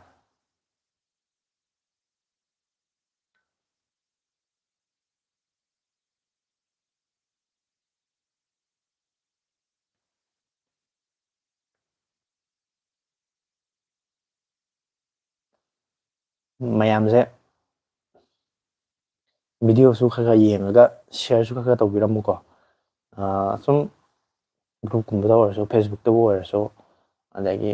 ꯃꯌꯥꯝꯁꯦ ꯚꯤꯗꯤꯑꯣꯁꯨ ꯈꯔ ꯈꯔ ꯌꯦꯡꯉꯒ ꯁꯤꯌꯔꯁꯨ ꯈꯔ ꯈꯔ ꯇꯧꯕꯤꯔꯝꯃꯨꯀꯣ꯫ ꯑꯥ, ꯁꯨꯝ ꯒ꯭ꯔꯨꯞꯀꯨꯝꯕꯗ ꯑꯣꯏꯔꯁꯨ, ꯐꯦꯁꯕꯨꯛꯇꯕꯨ ꯑꯣꯏꯔꯁꯨ, ꯑꯗꯒꯤ